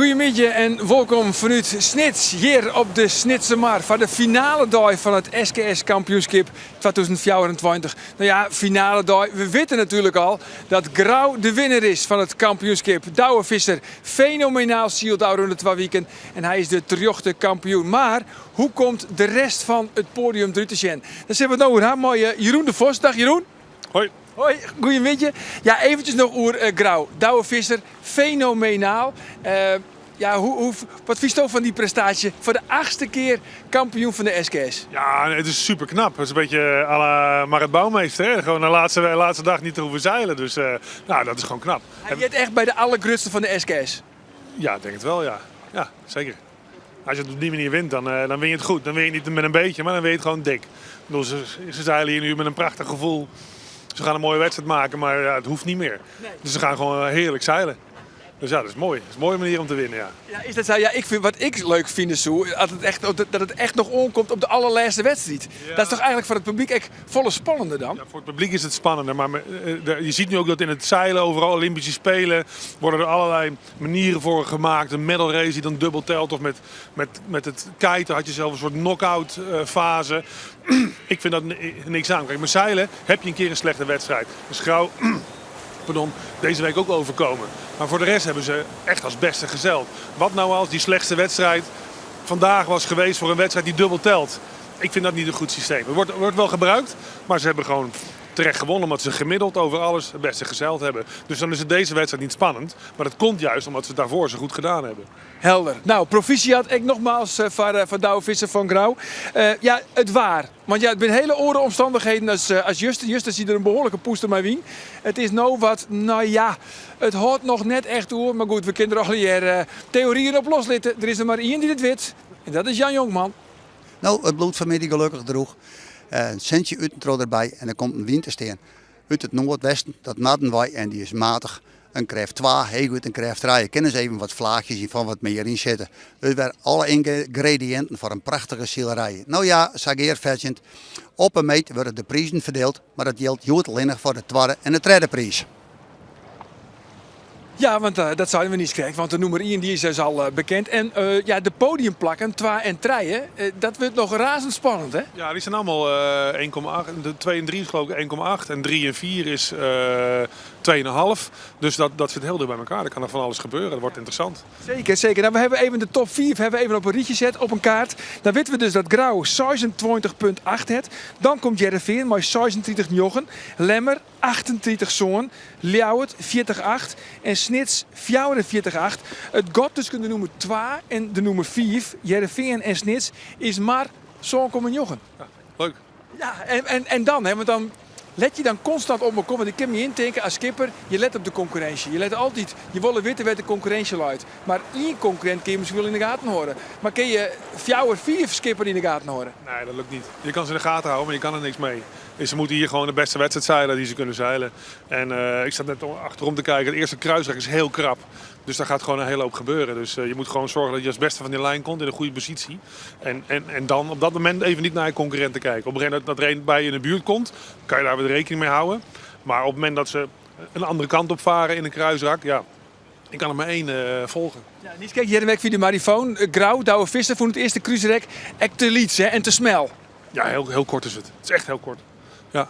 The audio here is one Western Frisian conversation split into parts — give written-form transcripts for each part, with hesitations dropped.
Goeiemiddei en wolkom fanút Snits, hjir op de Snitsermar foar de finaledei fan it SKS kampioenskip 2024. No ja, finaledei, we witte natuerlik al dat Grou de winner is fan it kampioenskip. Douwe Visser, fenomenaal syld ôfrûne twa wiken en hy is de terjochte kampioen. Mar hoe komt de rest fan it poadium derút te sjen? Dêr sille we it no oer ha mei eh, Jeroen de Vos. Dag Jeroen. Hoi. Hoi, goeiemiddei. Ja, eventjes noch oer eh, Grou. Douwe Visser, fenomenaal. Eh, ja, hoe, hoe, wat fynsto fan dy prestaasje foar de achtste kear kampioen fan de SKS? Ja, het is super knap. Het is een beetje à la Marit Bouwmeester. Hè? Gewoon de laatste, laatste dag niet te hoeven zeilen. Dus uh, nou, dat is gewoon knap. Hy heart echt by de allergrutste fan de SKS. Ja, ik denk het wel, ja. Ja, zeker. Als je het op die manier wint, dan, uh, dan win je het goed. Dan win je niet met een beetje, maar dan win je het gewoon dik. Ik bedoel, ze, ze zeilen hier nu met een prachtig gevoel. Ze gaan een mooie wedstrijd maken, maar ja, het hoeft niet meer. Nee. Dus ze gaan gewoon heerlijk zeilen. Dus ja, dat is mooi. Dat is een mooie manier om te winnen, ja. Ja, is dat zo? Ja, ik vind, wat ik leuk vind is zo, dat het echt, dat het echt noch oankomt op de allerlêste wedstriid. Ja. Dat is toch eigenlijk foar it publyk ek folle spannender dan? Ja, voor het publiek is het spannender. Maar je ziet nu ook dat in het zeilen overal, Olympische Spelen, worden er allerlei manieren voor gemaakt. Een medal race die dan dubbel telt. Of met, met, met het kiten had je zelf een soort knock-out fase. Ik vind dat niks aan. Kijk, met zeilen heb je een keer een slechte wedstrijd. Dus Grou, pardon, deze week ook overkomen. Maar voor de rest hebben ze echt als beste gezeild. Wat nou als die slechtste wedstrijd vandaag was geweest voor een wedstrijd die dubbel telt? Ik vind dat niet een goed systeem. Het wordt, wordt wel gebruikt, maar ze hebben gewoon terecht gewonnen omdat ze gemiddeld over alles het beste gezeild hebben. Dus dan is het deze wedstrijd niet spannend. Maar dat komt juist omdat ze het daarvoor zo goed gedaan hebben. Helder. Nou, proficiat ek nogmaals foar, foar Douwe Visser fan Grou. Ja, it waar. Want ja, it binne hiele oare omstannichheden as, as juster. Juster siet der in behoarlike pûster mei wyn. It is no wat, no ja, it hâldt noch net echt oer. Mar goed, we kinne der allegear teoryen op loslitte. Der is der mar ien dy't it wit en dat is Jan Jonkman. No, it bliuwt fan 'e middei gelokkich drûch. In sintsje út en troch derby en der komt in wyn te stean út it noardwesten, dat noarden wei en dy is matich. In krêft 2, heechút in krêft 3. Der kinne ris even wat flaachjes yn fan wat mear yn sitte. Dus wer alle yngrediïnten foar in prachtige silerij. No ja, sa gearfetsjend, op 'e meet wurde de prizen ferdield, mar dat jildt hjoed allinnich foar de twadde en de tredde priis. Ja, want uh, dat seinen we niiskrekt, want de nûmer 1 dy is dus al uh, bekend. En uh, ja, de podiumplakken 2 en 3, dat wurdt noch razend spannend, hè? Ja, dy binne allegear 1,8. De 2 en 3 is geloof ik 1,8 en 3 en 4 is 2,5. Dus dat, dat zit heel dicht bij elkaar. Er kan er van alles gebeuren. Dat wordt interessant. Seker, seker. Nou, we hawwe even de top 5 hawwe we even op in rychje set op in kaart. Dan witte we dus dat Grou 26,8 hat. Dan komt Hearrenfean mei 36,9. Lemmer 38,7. Ljouwert 40,8 en Snits 44,8. It gat tusken de nûmer 2 en de nûmer 5, Hearrenfean en Snits, is mar 7,9. Ja, leuk. Ja, en, en, en dan, hè, want dan let je dan konstant op elkoar. Want ik kin my yntinke as skipper, je let op de konkurrinsje. Je let altyd, je wolle witte wêr't de konkurrinsje leit. Mar ien konkurrint kinne je miskien wol yn de gaten hâlde. Mar kinne je fjouwer, fiif skippen yn de gaten hâlde? Nee, dat lukt niet. Je kan ze in de gaten houden, maar je kan er niks mee. Dus ze moeten hier gewoon de beste wedstrijd zeilen die ze kunnen zeilen. En ik zat net achterom te kijken. Het eerste kruisrek is heel krap. Dus daar gaat gewoon een hele hoop gebeuren. Dus je moet gewoon zorgen dat je als beste van die lijn komt in een goede positie. En, en, en dan op dat moment even niet naar je concurrenten kijken. Op het moment dat er een bij je in de buurt komt, kan je daar weer rekening mee houden. Maar op het moment dat ze een andere kant op varen in een kruisrak, ja, ik kan er maar één volgen. Ja, niiskrekt, Jeremy fia de marifoon. Grou, Douwe Visser fûn it earste krúsrek ek te lyts hè, en te smel. Ja, heel, heel kort is het. Het is echt heel kort. Ja.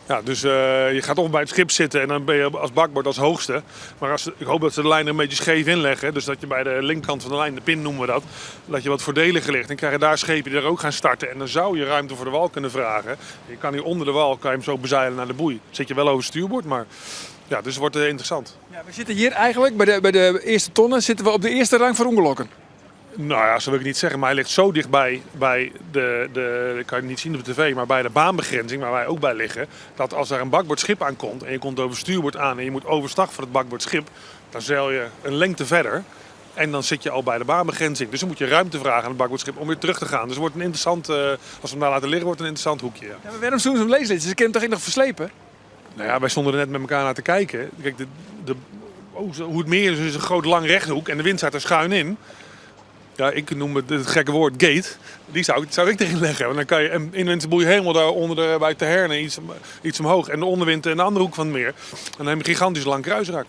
Ja, dus je gaat of bij het schip zitten en dan ben je als bakboord als hoogste. Maar als, ik hoop dat ze de lijn er een beetje scheef inleggen. Dus dat je bij de linkerkant van de lijn, de pin noemen we dat, dat je wat voordeliger ligt. Dan krijg je daar schepen die er ook gaan starten. En dan zou je ruimte voor de wal kunnen vragen. Je kan hier onder de wal kan je hem zo bezeilen naar de boei. Zit je wel over stuurboord, maar ja, dus het wordt interessant. Ja, we sitte hjir eigentlik by de, by de earste tonnen sitte we op de earste rang foar ûngelokken. Nou ja, zo wil ik niet zeggen, maar hij ligt zo dichtbij bij de, de, dat kan je niet zien op de tv, maar bij de baanbegrenzing waar wij ook bij liggen, dat als daar een bakboordschip aankomt en je komt over stuurboord aan en je moet overstag van het bakboordschip, dan zeil je een lengte verder en dan zit je al bij de baanbegrenzing. Dus dan moet je ruimte vragen aan het bakboordschip om weer terug te gaan. Dus het wordt een interessant, als we hem daar laten liggen, wordt het een interessant hoekje. Ja. Ja, maar wêrom soene se him lizze litte? Se kinne him toch ek noch ferslepe? Nou ja, wij stonden er net met elkaar naar te kijken. Kijk, de, oh, hoe het meer is, is een groot lang rechthoek en de wind staat er schuin in. Ja, ik noem het het gekke woord gate. Die zou ik erin leggen. Want dan kan je een inwindse boei helemaal daar onder de, bij Terherne iets omhoog. En de onderwind in de andere hoek van het meer. En dan heb je een gigantisch lang kruisrak.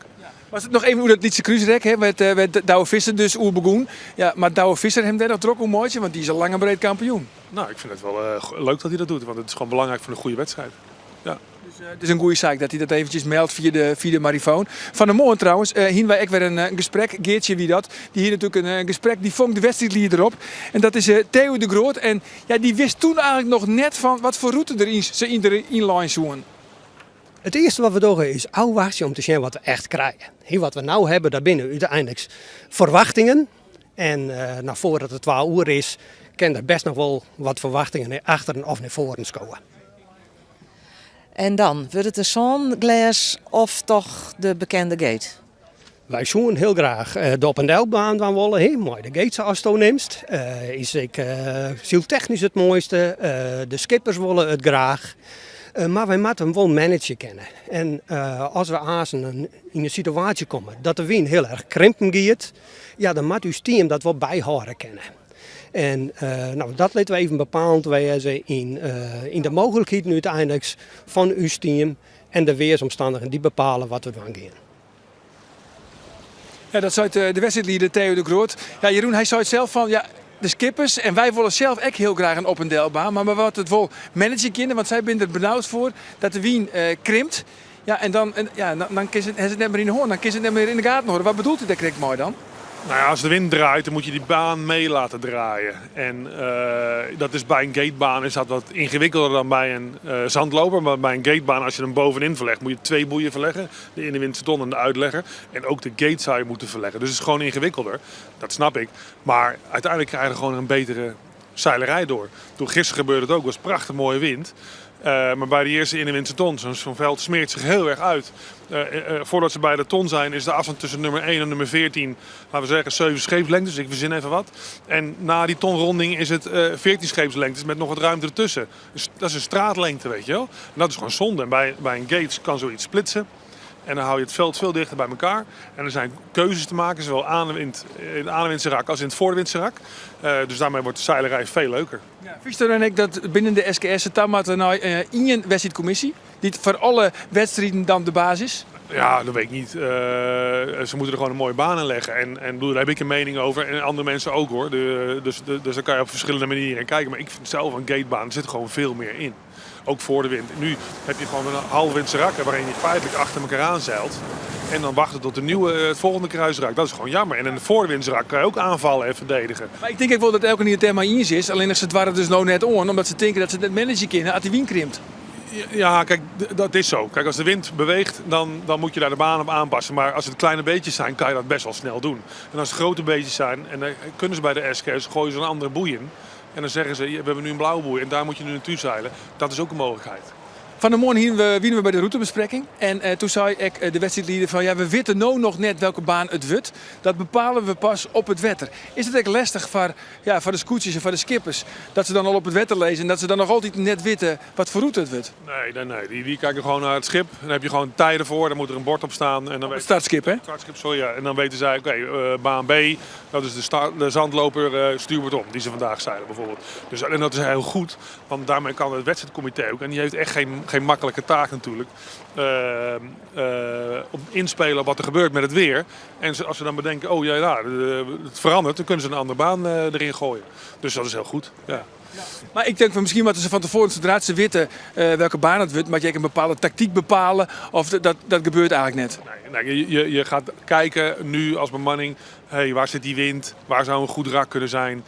Was het nog even hoe dat lytse krúsrek, hè, met Douwe Visser dus oer begûn. Ja, mar Douwe Visser him dêr noch drok oer meitsje, want dy is al lang en breed kampioen. Nou, ik vind het wel leuk dat hij dat doet, want het is gewoon belangrijk voor een goede wedstrijd. Ja. Dus het is in goede saak dat hy dat eventjes meldt via de marifoon. Fan 'e moarn trouwens hiene wy ek wer in gesprek. Geartsje wie dat. Dy hie natuerlik in gesprek, dy fong de wedstriidlieder op. En dat is Theo de Groot. En ja, dy wist doe eigentlik noch net fan wat foar rûte der yn, se yn der ynlein soene. It earste wat we dogge is ôfwachtsje om te sjen wat we echt krije. Hè, wat we no hawwe, dat binne úteinlik ferwachtingen. En no, foardat it 2 oere is, kinne der bêst noch wol wat ferwachtingen nei achteren of nei foaren skowe. En dan, wurdt it de sânglês of dochs de bekende gate? Wy soene hiel graach de op en delbaan dwaan wolle, hè, mei de gate sa'tsto neamst. Is ek syltechnysk it moaiste. De skippers wolle it graach. Mar wy moatte him wol manage kinne. En as we aansen yn in situaasje komme dat de wyn hiel erch krimpen giet, ja, dan moat ús team dat wol byhâlde kinne. En no, dat litte we even bepaald wêze yn de mooglikheden úteinlik fan ús team en de weersomstannichheden dy bepale wat we dwaan gean. Ja, dat sei de wedstriidlieder Theo de Groot. Ja, Jeroen, hy sei sels fan ja, de skippers en wy wolle sels ek hiel graach in op- en delbaan, mar we moatte it wol manage kinne, want sy binne der benaud foar dat de wyn krimpt. Ja, en dan, en, ja, dan kin se it net mear yn de hân, dan kin se it net mear yn de gaten hâlde. Wat bedoelt hy dêr krekt mei dan? Nou ja, als de wind draait, dan moet je die baan mee laten draaien. En dat is bij een gatebaan is dat wat ingewikkelder dan bij een zandloper. Maar bij een gatebaan, als je hem bovenin verlegt, moet je twee boeien verleggen. De innewindse ton en de uitlegger. En ook de gate zou je moeten verleggen. Dus het is gewoon ingewikkelder. Dat snap ik. Maar uiteindelijk krijg je er gewoon een betere zeilerij door. Toen gisteren gebeurde het ook, was prachtig mooie wind. Maar bij de eerste innewindse ton, zo'n veld smeert zich heel erg uit. Voordat ze bij de ton zijn, is de afstand tussen nummer 1 en nummer 14, laten we zeggen, 7 scheepslengtes. Dus ik verzin even wat. En na die tonronding is het 14 scheepslengtes met nog wat ruimte ertussen. Dus dat is een straatlengte, weet je wel. En dat is gewoon zonde. En bij een gates kan zoiets splitsen. En dan hou je het veld veel dichter bij elkaar. En er zijn keuzes te maken, zowel aan de wind, in het aanwindse rak als in het voorwindse rak. Dus daarmee wordt de zeilerij veel leuker. Ja, witsto dan ek dat binnen de SKS it moat nei ien wedstriidkommisje, dy't foar alle wedstriden dan de baas is? Ja, dat weet ik niet. Ze moeten er gewoon een mooie baan in leggen. En bedoel, daar heb ik een mening over. En andere mensen ook hoor. Dus daar kan je op verschillende manieren in kijken. Maar ik vind zelf een gatebaan, er zit gewoon veel meer in. Ook voor de wind. Nu heb je gewoon een halfwindse rakken waarin je feitelijk achter elkaar aan zeilt. En dan wachten tot het volgende kruisrak. Dat is gewoon jammer. En in de voorwindsrak kan je ook aanvallen en verdedigen. Mar ik tink ek wol dat elkenien it dêr mei iens is. Allinnich se doare dus no net oan, omdat se tinke dat se it net manage kinne as dy wyn krimpt. Ja, kijk, dat is zo. Kijk, als de wind beweegt, dan moet je daar de baan op aanpassen. Maar als het kleine beetjes zijn, kan je dat best wel snel doen. En als het grote beetjes zijn, en dan kunnen ze bij de SKS, gooien ze een andere boei in. En dan zeggen ze, we hebben nu een blauwe boei en daar moet je nu naartoe zeilen. Dat is ook een mogelijkheid. Fan 'e moarn wiene we by de rûtebesprikking. En doe sei ek de wedstriidlieder fan, ja, we witte no noch net welke baan it wurdt. Dat bepale we pas op it wetter. Is it ek lestich foar, ja, foar de skûtsjes en foar de skippers dat se dan al op it wetter lizze en dat se dan noch altyd net witte wat foar rûte it wurdt? Nee. Die kijken gewoon naar het schip. Dan heb je gewoon tijden voor. Dan moet er een bord op staan. En dan Het startskip, hè? Het startskip, sorry, ja. En dan weten zij, oké, baan B, dat is de zandloper stuurboord om, die ze vandaag zeilen bijvoorbeeld. Dus, en dat is heel goed, want daarmee kan het wedstrijdcomité ook, en die heeft echt geen makkelijke taak natuurlijk, op inspelen op wat er gebeurt met het weer. En als ze dan bedenken, oh ja, ja, het verandert, dan kunnen ze een andere baan erin gooien. Dus dat is heel goed, ja. Mar ik tink fan miskien moatte se fan tefoaren, sadree't se witte welke baan it wurdt, moatte je ek in bepaalde taktyk bepale. Of dat gebeurt eigentlik net? Nee, je gaat kijken nu als bemanning, hey, waar zit die wind? Waar zou een goed rak kunnen zijn?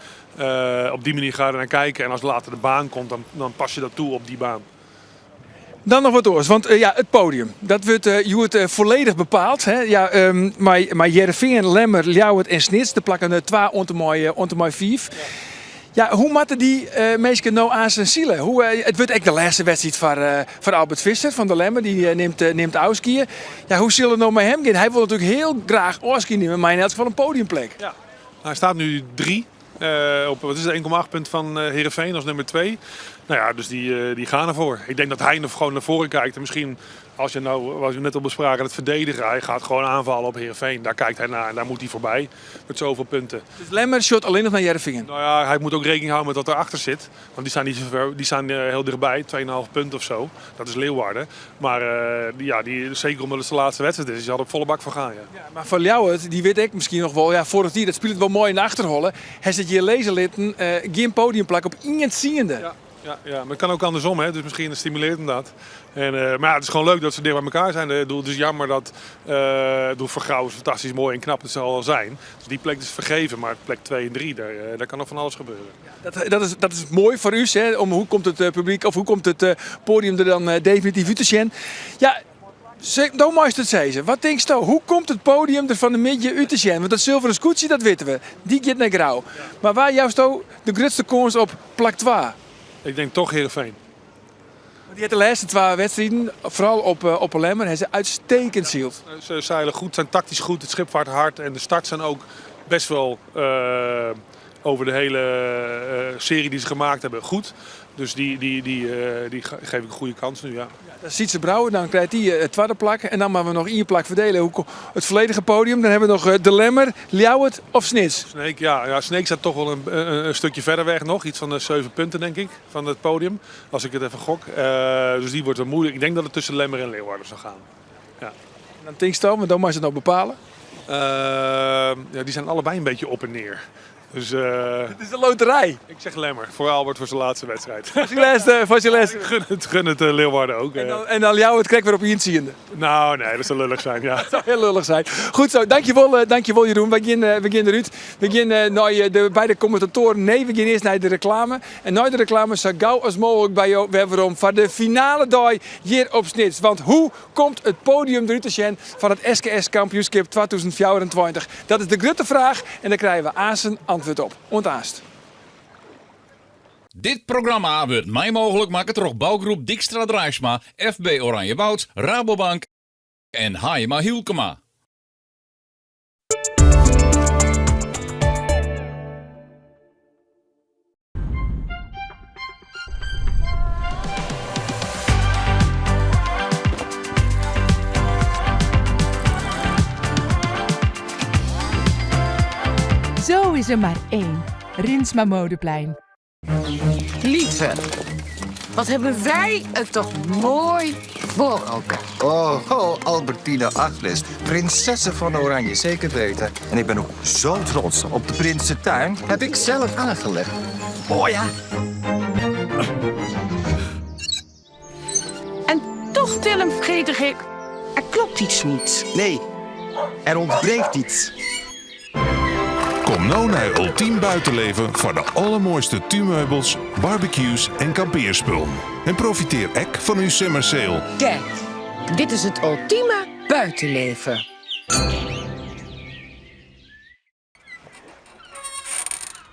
Op die manier ga je er naar kijken en als later de baan komt, dan pas je dat toe op die baan. Dan noch wat oars, want ja, it poadium, dat wurdt hjoed folledich bepaald. Hè? Ja, mei Hearrenfean, Lemmer, Ljouwert en Snits, de plakken 2 oant en mei 5. Ja, hoe moatte dy minsken no aansen sile? It wurdt ek de lêste wedstriid foar Albert Visser fan de Lemmer, dy nimt ôfskie. Ja, hoe sil it no mei him gean? Hy wol natuerlik hiel graach ôfskie nimme, mar yn elts gefal in podiumplek. Ja, hy stiet no 3. Op, wat is het, 1,8 punt fan Heerenveen as nûmer 2. Nou ja, dus die gaan ervoor. Ik denk dat hij nog gewoon naar voren kijkt en misschien Als je nou, wat we net al bespraken, het verdedigen. Hij gaat gewoon aanvallen op Heerenveen. Daar kijkt hij naar en daar moet hij voorbij. Met zoveel punten. Dus Lemmer shot alleen nog naar Heerenveen. Nou ja, hij moet ook rekening houden met wat erachter zit. Want die staan niet zo ver, die staan heel dichtbij, 2,5 punt of zo. Dat is Leeuwarden. Maar ja, die, zeker omdat het de laatste wedstrijd is, die zal er op volle bak voor gaan. Ja. Ja, maar voor Ljouwert, die weet ik misschien nog wel, ja, vorig jaar, dat speelt wel mooi in de achterhollen. Hij zit hier lezen geen podiumplak op één ziende. Ja, ja, ja, maar het kan ook andersom, hè? Dus misschien stimuleert hem dat. En, maar ja, het is gewoon leuk dat ze dicht bij elkaar zijn. Ik bedoel, het is jammer dat bedoel, voor Grou is fantastisch mooi en knap, het zal wel zijn. Dus die plek is vergeven, maar plek 2 en 3, daar kan nog van alles gebeuren. Ja, dat is mooi voor u, hè? Om hoe komt het publiek of hoe komt het podium er dan definitief uit te zien? Ja, dan mag je het zeggen. Wat denk je? Hoe komt het podium er van de midden uit te zien? Want dat zilveren scootje, dat weten we. Die gaat naar Grou. Maar waar juist de grootste kans op plak 2? Ik denk toch Heerenveen. Die heeft de laatste 2 wedstrijden, vooral op Lemmer, hij is uitstekend zield. Ja, ze zeilen goed, zijn tactisch goed, het schip vaart hard en de starts zijn ook best wel over de hele serie die ze gemaakt hebben goed. Dus die geef ik een goede kans nu, ja. Ja, dan ziet ze Brouwer, dan krijgt hij het tweede plak en dan maar we nog 1 plak verdelen. Het volledige podium, dan hebben we nog de Lemmer, Ljouwert of Snits. Sneek, ja, ja, Sneek staat toch wel een stukje verder weg nog. Iets van de 7 punten, denk ik, van het podium. Als ik het even gok. Dus die wordt wel moeilijk. Ik denk dat het tussen Lemmer en Leeuwarden zal gaan. Ja. En dan Tinksto, maar dan mag je het nog bepalen. Ja, die zijn allebei een beetje op en neer. Dus het is de loterij. Ik zeg Lemmer, voor Albert voor zijn laatste wedstrijd. Voor zijn laatste, voor zijn laatste. Ik gun het Leeuwarden ook. En dan jou het krek weer op inziende. Nou, nee, dat zou lullig zijn. Ja. Dat zou heel lullig zijn. Goed zo, dankjewel Jeroen. We gaan eruit. We gaan naar de beide commentatoren. Nee, we gaan eerst naar de reclame. En na de reclame zo gauw als mogelijk bij jou weer om voor de finale dag hier op Snits. Want hoe komt het podium eruit te zien van het SKS Kampioenschap 2024? Dat is de grote vraag en daar krijgen we aan antwoord op. Ontaast. Dit programma wordt mij mogelijk maken door bouwgroep Dijkstra Draisma, FB Oranjewoud, Rabobank en Haima Hielkema. Zo is er maar één. Rinsma Modeplein. Lieve, wat hebben wij het toch mooi voor elkaar. Oh, oh, Albertina Agnes, prinsessen van Oranje, zeker weten. En ik ben ook zo trots op de Prinsentuin. Heb ik zelf aangelegd. Oh ja. En toch, Willem, vergeet ik, er klopt iets niet. Nee, er ontbreekt iets. Kom nou naar Ultiem Buitenleven voor de allermooiste tuinmeubels, barbecues en kampeerspullen. En profiteer ek van uw summer sale. Kijk, dit is het ultieme buitenleven.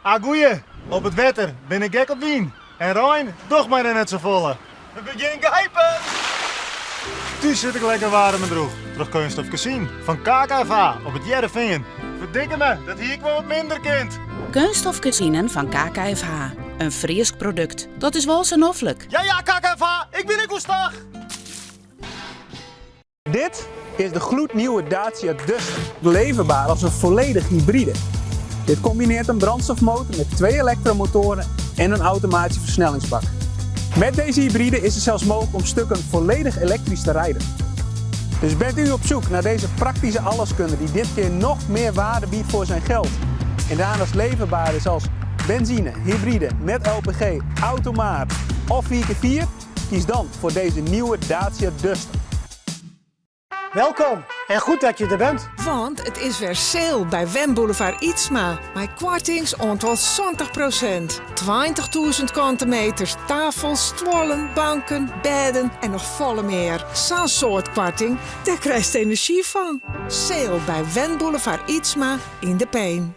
Agoeie, op het wetter ben ik gek op wien. En Rijn, toch maar net zo volle. We beginnen gijpen! Thuis zit ik lekker warm en droeg. Terug Kunststof Casien van KKFA op het Heerenveen. Verdikke me, dat hier ik wel wat minder kind. Kunststof Casinen van KKFH. Een Friesk product. Dat is wel zo noffelijk. Ja, ja, KKFH, ik ben ik Gustag. Dit is de gloednieuwe Dacia Duster. Leverbaar als een volledig hybride. Dit combineert een brandstofmotor met 2 elektromotoren en een automatische versnellingsbak. Met deze hybride is het zelfs mogelijk om stukken volledig elektrisch te rijden. Dus bent u op zoek naar deze praktische alleskunde die dit keer nog meer waarde biedt voor zijn geld en daarnaast leverbaar is als benzine, hybride, met LPG, automaat of 4x4? Kies dan voor deze nieuwe Dacia Duster. Welkom en goed dat je er bent. Want het is weer sale bij Wenboulevard Ietsma. Met kwartings ont 20%. 20.000 kante meters, tafels, stoelen, banken, bedden en nog volle meer. Zo'n soort kwarting, daar krijg je energie van. Sale bij Wenboulevard Ietsma in de Peen.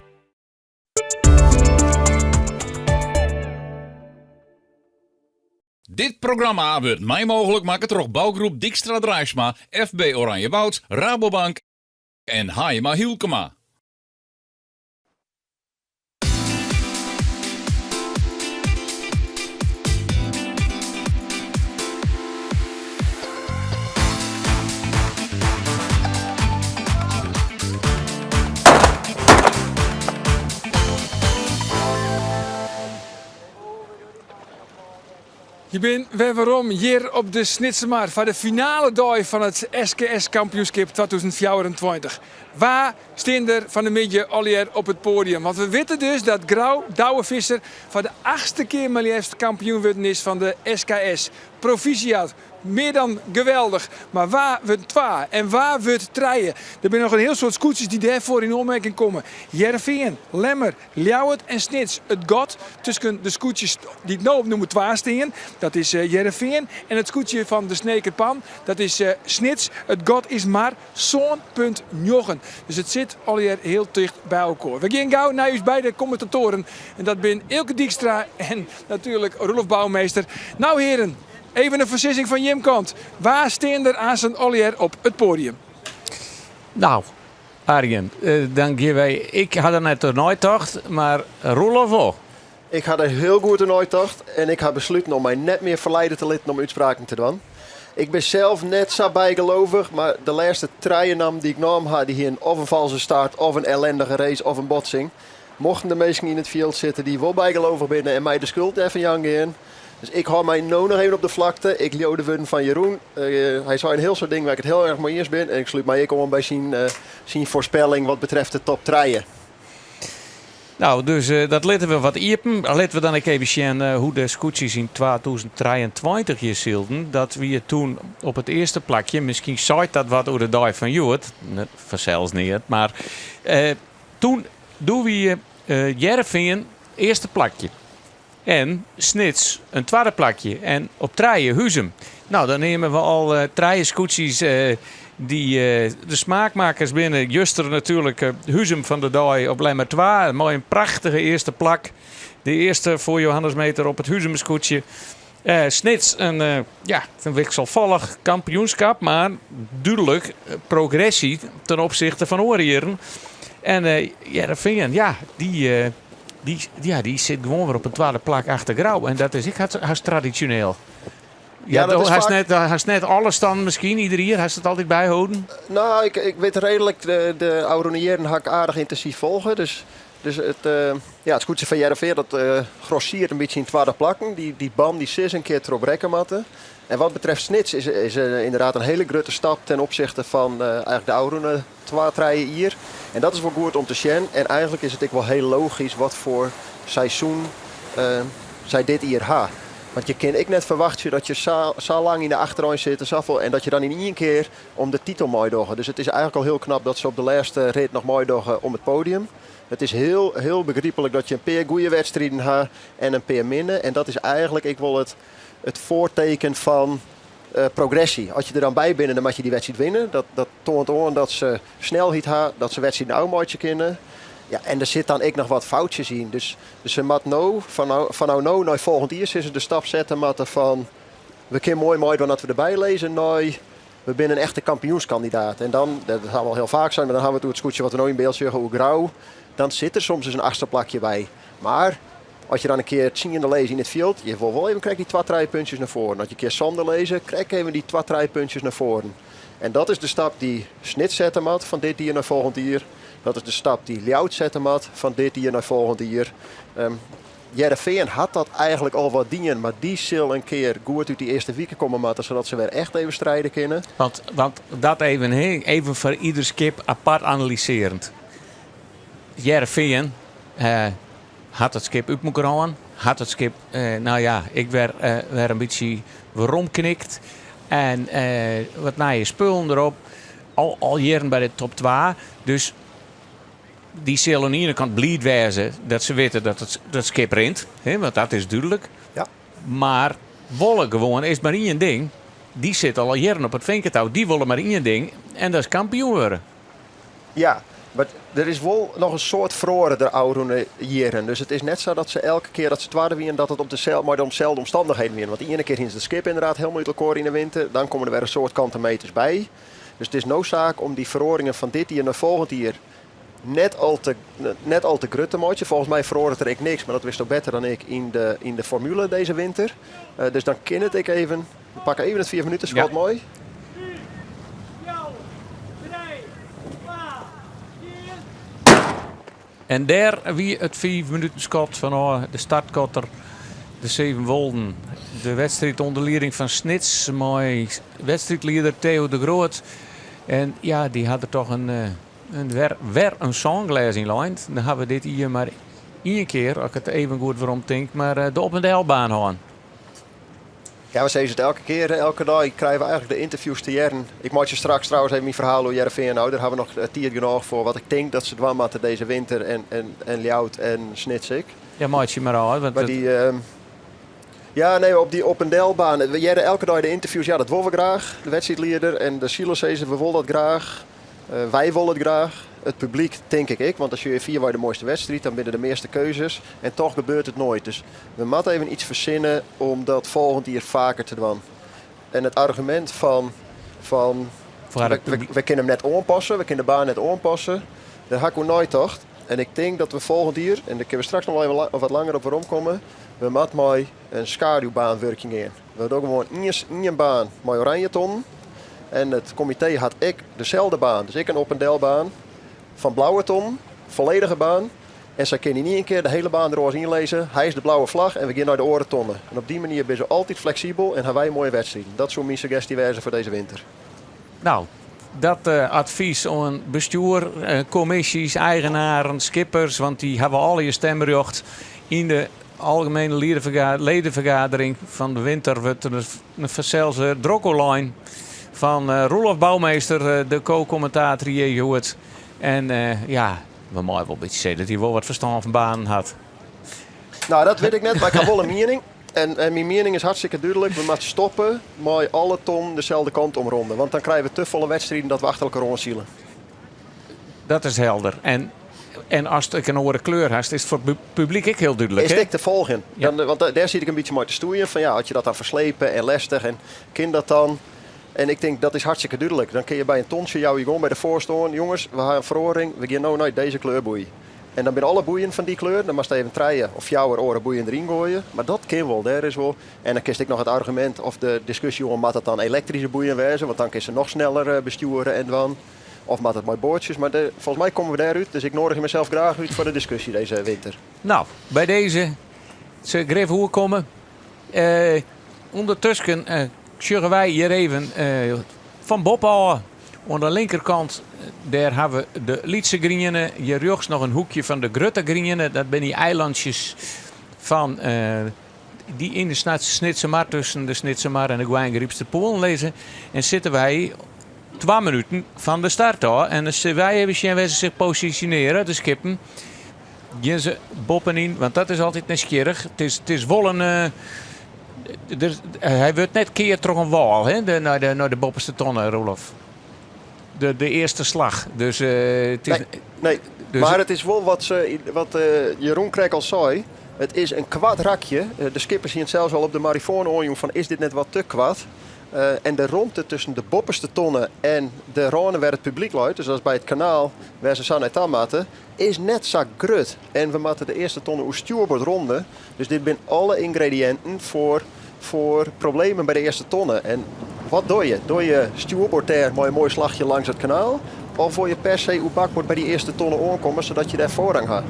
Dit programma wordt mij mogelijk maken door bouwgroep Dijkstra Draisma, FB Oranjewoud, Rabobank en Haima Hielkema. Je bin wer werom hjir op de Snitsermar foar de finale dei fan it SKS kampioenskip 2024. Wa stean der fan 'e middei allegear op it poadium? Want we witte dus dat Grou Douwe Visser foar de achtste kear mar leafst kampioen wurden is fan de SKS. Proficiat, Mear dan geweldich. Mar wa wurdt twa en wa wurdt trije? Der binne noch in hiel soad skûtsjes dy't dêrfoar yn oanmerking komme. Hearrenfean, Lemmer, Ljouwert en Snits. It gat tusken de skûtsjes dy't no op nûmer twa stean, dat is Hearrenfean, en it skûtsje fan de Sneker Pan, dat is Snits. It gat is mar 7,9. Dus it sit allegear hiel ticht by elkoar. We gean gau nei ús beide kommentatoaren. En dat binne Eelke Dykstra en natuerlik Roelof Bouwmeester. Nou hearen, Even in foarsizzing fan jim kant. Wa stean der aansen allegear op it poadium? Nou, Arjen, dan gean wy. Ik ha der net oer neitocht, mar Roelof wol. Ik ha der hiel goed oer neitocht en ik ha besluten om my net mear ferleide te litten om útspraken te dwaan. Ik bin sels net sa bygelovich, mar de lêste trije nammen dy't ik naam ha, dy hienen of in falske start, of in ellendige race, of in botsing. Mochten der minsken yn it fjild sitte dy't wol bygelovich binne en my de skuld dêrfan jaan gean. Dus ik hâld my no noch even op de flakte. Ik leau de wurden fan Jeroen. Hy sei in hiel soad dingen wêr't ik it hiel erch mei iens bin. En ik slút my ek oan by syn, syn foarspelling wat betreft de top trije. Nou, dus dat litte we wat iepen. Litte we dan ek even sjen hoe't de skûtsjes yn 2023 hjir sylden. Dat wie toen op it earste plakje. Miskien seit dat wat oer de dei fan hjoed. Fansels net, mar toen doe wie Hearrenfean earste plakje. En Snits in twadde plakje. En op trije Huzum. Nou, dan neame we al trije skûtsjes dy't de smaakmakers binne. Juster natuerlik Huzum fan de dei op Lemmer 2. Mei in prachtige earste plak. De earste foar Johannes Meeter op it Huzum skûtsje. Snits in, ja, in wikselfallich kampioenskip, mar dúdlik progressy ten opsichte fan oare jierren. En Hearrenfean, ja, dy, dy, ja, dy sit gewoan wer op in twadde plak achter Grou. En dat is ek hast tradisjoneel. Ja, Ja, dat is hast faak- net, hast net alles dan miskien ieder jier? Hast it altyd byholden? Nou, ik wit reedlik, de ôfrûne jierren ha ik aardich yntinsyf folge. Dus, dus it, ja, it skûtsje fan Hearrenfean dat grossiert in bytsje yn twadde plakken. Dy ban dy sil in kear trochbrekke moatte. En wat betreft Snits is, is ynderdaad in hiele grutte stap ten opsichte fan eigentlik de ôfrûne twa, trije jier. En dat is wol goed om te sjen. En eigentlik is it ek wol hiel logysk wat foar seizoen sy dit jier ha. Want je kinne ek net ferwachtsje dat je sa, sa lang yn de achterein sitte safolle, en dat je dan yn ien kear om de titel meidogge. Dus it is eigentlik al hiel knap dat se op de lêste rit noch meidogge om it podium. It is hiel, hiel begryplik dat je in pear goede wedstriden ha en in pear minne. En dat is eigentlik ek wol it, it foarteken fan progressy. As je der dan by binne, dan moatte je dy wedstriid winne. Dat, dat toant oan dat se snelheid ha, dat se wedstriden ôfmeitsje kinne. Ja, en der sit dan ek noch wat foutsjes yn. Dus, dus se moat no, fan, fan no nei folgjend jier, sille se de stap sette moatte fan we kinne moai meidwaan dat we derby lizze nei we binne in echte kampioenskandidaat. En dan, dat ha we al hiel faak sein, mar dan ha we it oer it skûtsje wat we no yn byld sjogge, oer Grou. Dan sit der soms ris in achtste plakje by. Mar as je dan in kear tsiende lizze yn it fjild, je wol wol even krekt dy twa, trije puntsjes nei foaren. As je in kear sânde lizze, krekt even dy twa, trije puntsjes nei foaren. En dat is de stap dy't Snits sette moat fan dit jier nei folgjend jier. Dat is de stap dy't Ljouwert sette moat fan dit jier nei folgjend jier. Um, Hearrenfean hat dat eigentlik al wat dien, mar dy sil in kear goed út dy earste wike komme moatte, sadat se wer echt even stride kinne. Want dat even, even foar ieder skip apart analysearjend. Hearrenfean hat it skip út mekoar hân, hat it skip, nou ja, ek wer, wer in bytsje weromknikt. En wat nije spullen derop. Al, al jierren by de top 2. Dus dy sille oan de iene kant bliid wêze dat se witte dat it dat skip rint. Hè, want dat is dúdlik. Ja. Mar wolle gewoan is mar ien ding. Dy sit al jierren op it finketou. Dy wolle mar ien ding en dat is kampioen wurde. Ja, mar der is wol noch in soad feroare de ôfrûne jierren. Dus it is net sa dat se elke kear dat se twadde wienen, dat it op deselde, mei deselde omstannichheden wienen. Want de iene kear hienen se it skip ynderdaad hielendal út elkoar yn de winter. Dan komme der wer in soad kante meters by. Dus it is no saak om dy feroaringen fan dit jier nei folgjend jier net al te, net al te grut te meitsjen. Folgens my feroaret der ek niks, mar dat witsto better dan ik yn de, yn de formule dizze winter. Dus dan kin it ek even. We pakke even it fiif minuten skot mei. En dêr wie it fiif minuten skot fanôf de startkotter de Sevenwolden. De wedstriid ûnder lieding fan Snits mei wedstriidlieder Theo de Groot. En ja, dy hat der toch in, in wer, wer in sânglês yn lein. Dan ha we dit jier mar ien kear, as ik it even goed werom tink, mar de op en delbaan hân. Ja, we sizze it elke kear, elke dei krije we eigentlik de ynterviews te hearren. Ik meitsje straks trouwens even myn ferhaal oer Hearrenfean no. Dêr ha we noch tiid genôch foar wat ik tink dat se dwaan moatte dizze winter en, en, en Ljouwert en Snits ek. Ja, meitsje mar ôf. Want Maar dy, ja, nee, op dy op en delbaan. We hearre elke dei de ynterviews. Ja, dat wolle we graach. De wedstriidlieder en de silers sizze we wolle dat graach. Wy wolle it graach. It publyk tink ik ek, want dan sjogge je fierwei de moaiste wedstriid, dan binne de measte keuzes en toch gebeurt it noait. Dus we moatte even iets fersinne om dat folgjend jier faker te dwaan. En it argumint fan, fan we, we kinne him net oanpasse, we kinne de baan net oanpasse, dêr ha ik oer neitocht. En ik tink dat we folgjend jier, en dêr kinne we straks noch even wat langer op weromkomme, we moatte mei in skaduwbaan wurkjen gean. We dogge gewoan ien baan mei oranje tonnen. En it komitee hat ek deselde baan, dus ek in op en delbaan fan blauwe tonnen, folledige baan. En sy kinne yn ien kear de hiele baan der oars ynlizze. Hy is de blauwe flach en we gean nei de oare tonne. En op dy manier binne se altyd fleksibel en ha wy moaie wedstriden. Dat soe myn suggestje wêze foar dizze winter. Nou, dat advys oan bestjoer, kommisjes, eigenaren, skippers, want dy hawwe allegear stemrjocht yn de algemene ledenfergadering fan de winter wurdt der fansels drok oerlein fan Roelof Bouwmeester, de ko-kommentator hjir hjoed. En ja, we meie wol in bytsje sizze dat hy wol wat ferstân fan banen hat. Nou, dat wit ik net, mar ik ha wol in miening. En, en myn miening is hartstikke dúdlik. We moatte stoppe mei alle tonnen deselde kant omronde. Want dan krije we te folle wedstriden dat we achter elkoar oansile. Dat is helder. En, en ast ek in oare kleur hast, is it foar it publyk ek hiel dúdlik. Is it ek te folgjen. Dan, want dêr sit ik in bytsje mei te stoeien. Fan ja, as je dat dan ferslepe en lestich en kin dat dan? En ik tink dat is hartstikke dúdlik. Dan kinne je by in tontsje jouwe je gewoan by de foarste oan. Jonges, we ha in feroaring. We gean no nei dizze kleurboei. En dan binne alle boeien fan dy kleur. Dan moatst even trije of fjouwer oare boeien deryn goaie. Mar dat kin wol. Dêr is wol. En dan kinst ek noch it argumint of de diskusje oan moat dat dan elektryske boeien wêze, want dan kinst se noch sneller bestjoere en dwaan. Of moat it mei boatsjes? Mar de, folgens my komme we dêr út. Dus ik noadigje mysels graach út foar de diskusje dizze winter. Nou, by dizze se grif oerkomme. Ûndertusken sjogge wy hjir even fan boppe ôf. Oan de linkerkant dêr ha we de lytse griene. Hjir rjochts noch in hoekje fan de grutte griene. Dat binne dy eilantsjes fan dy yn de Snitsermar tusken de Snitsermar en de Goaiïngarypster Puollen lizze. En sitte wy twa minuten fan de start ôf. En dan sille wy even sjen wêr't se sich posisjonearje, de skippen. Gean se boppenyn, want dat is altyd nijsgjirrich. It is, it is wol in. Der, hy wurdt net keard troch in wâl hè, de, nei, de, nei de boppeste tonne, Roelof. De, de earste slach. Dus, it is, Nee, nee. Dus mar it is wol wat, se, wat Jeroen krekt al sei. It is in koart rakje. De skippers hiene sels al op de marifoan oanjûn fan is dit net wat te koart? En de romte tusken de boppeste tonne en de râne wêr it publyk leit, dus dat is by it kanaal wêr se sa nei ta moatte, is net sa grut. En we moatte de earste tonne oer stjoerboard ronde. Dus dit binne alle yngrediïnten foar, foar problemen by de earste tonne. En wat doch je? Doch je stjoerboard dêr mei in moai slachje langs it kanaal? Of wol je per se oer bakboard by dy earste tonne oankomme, sadat je dêr foarrang ha?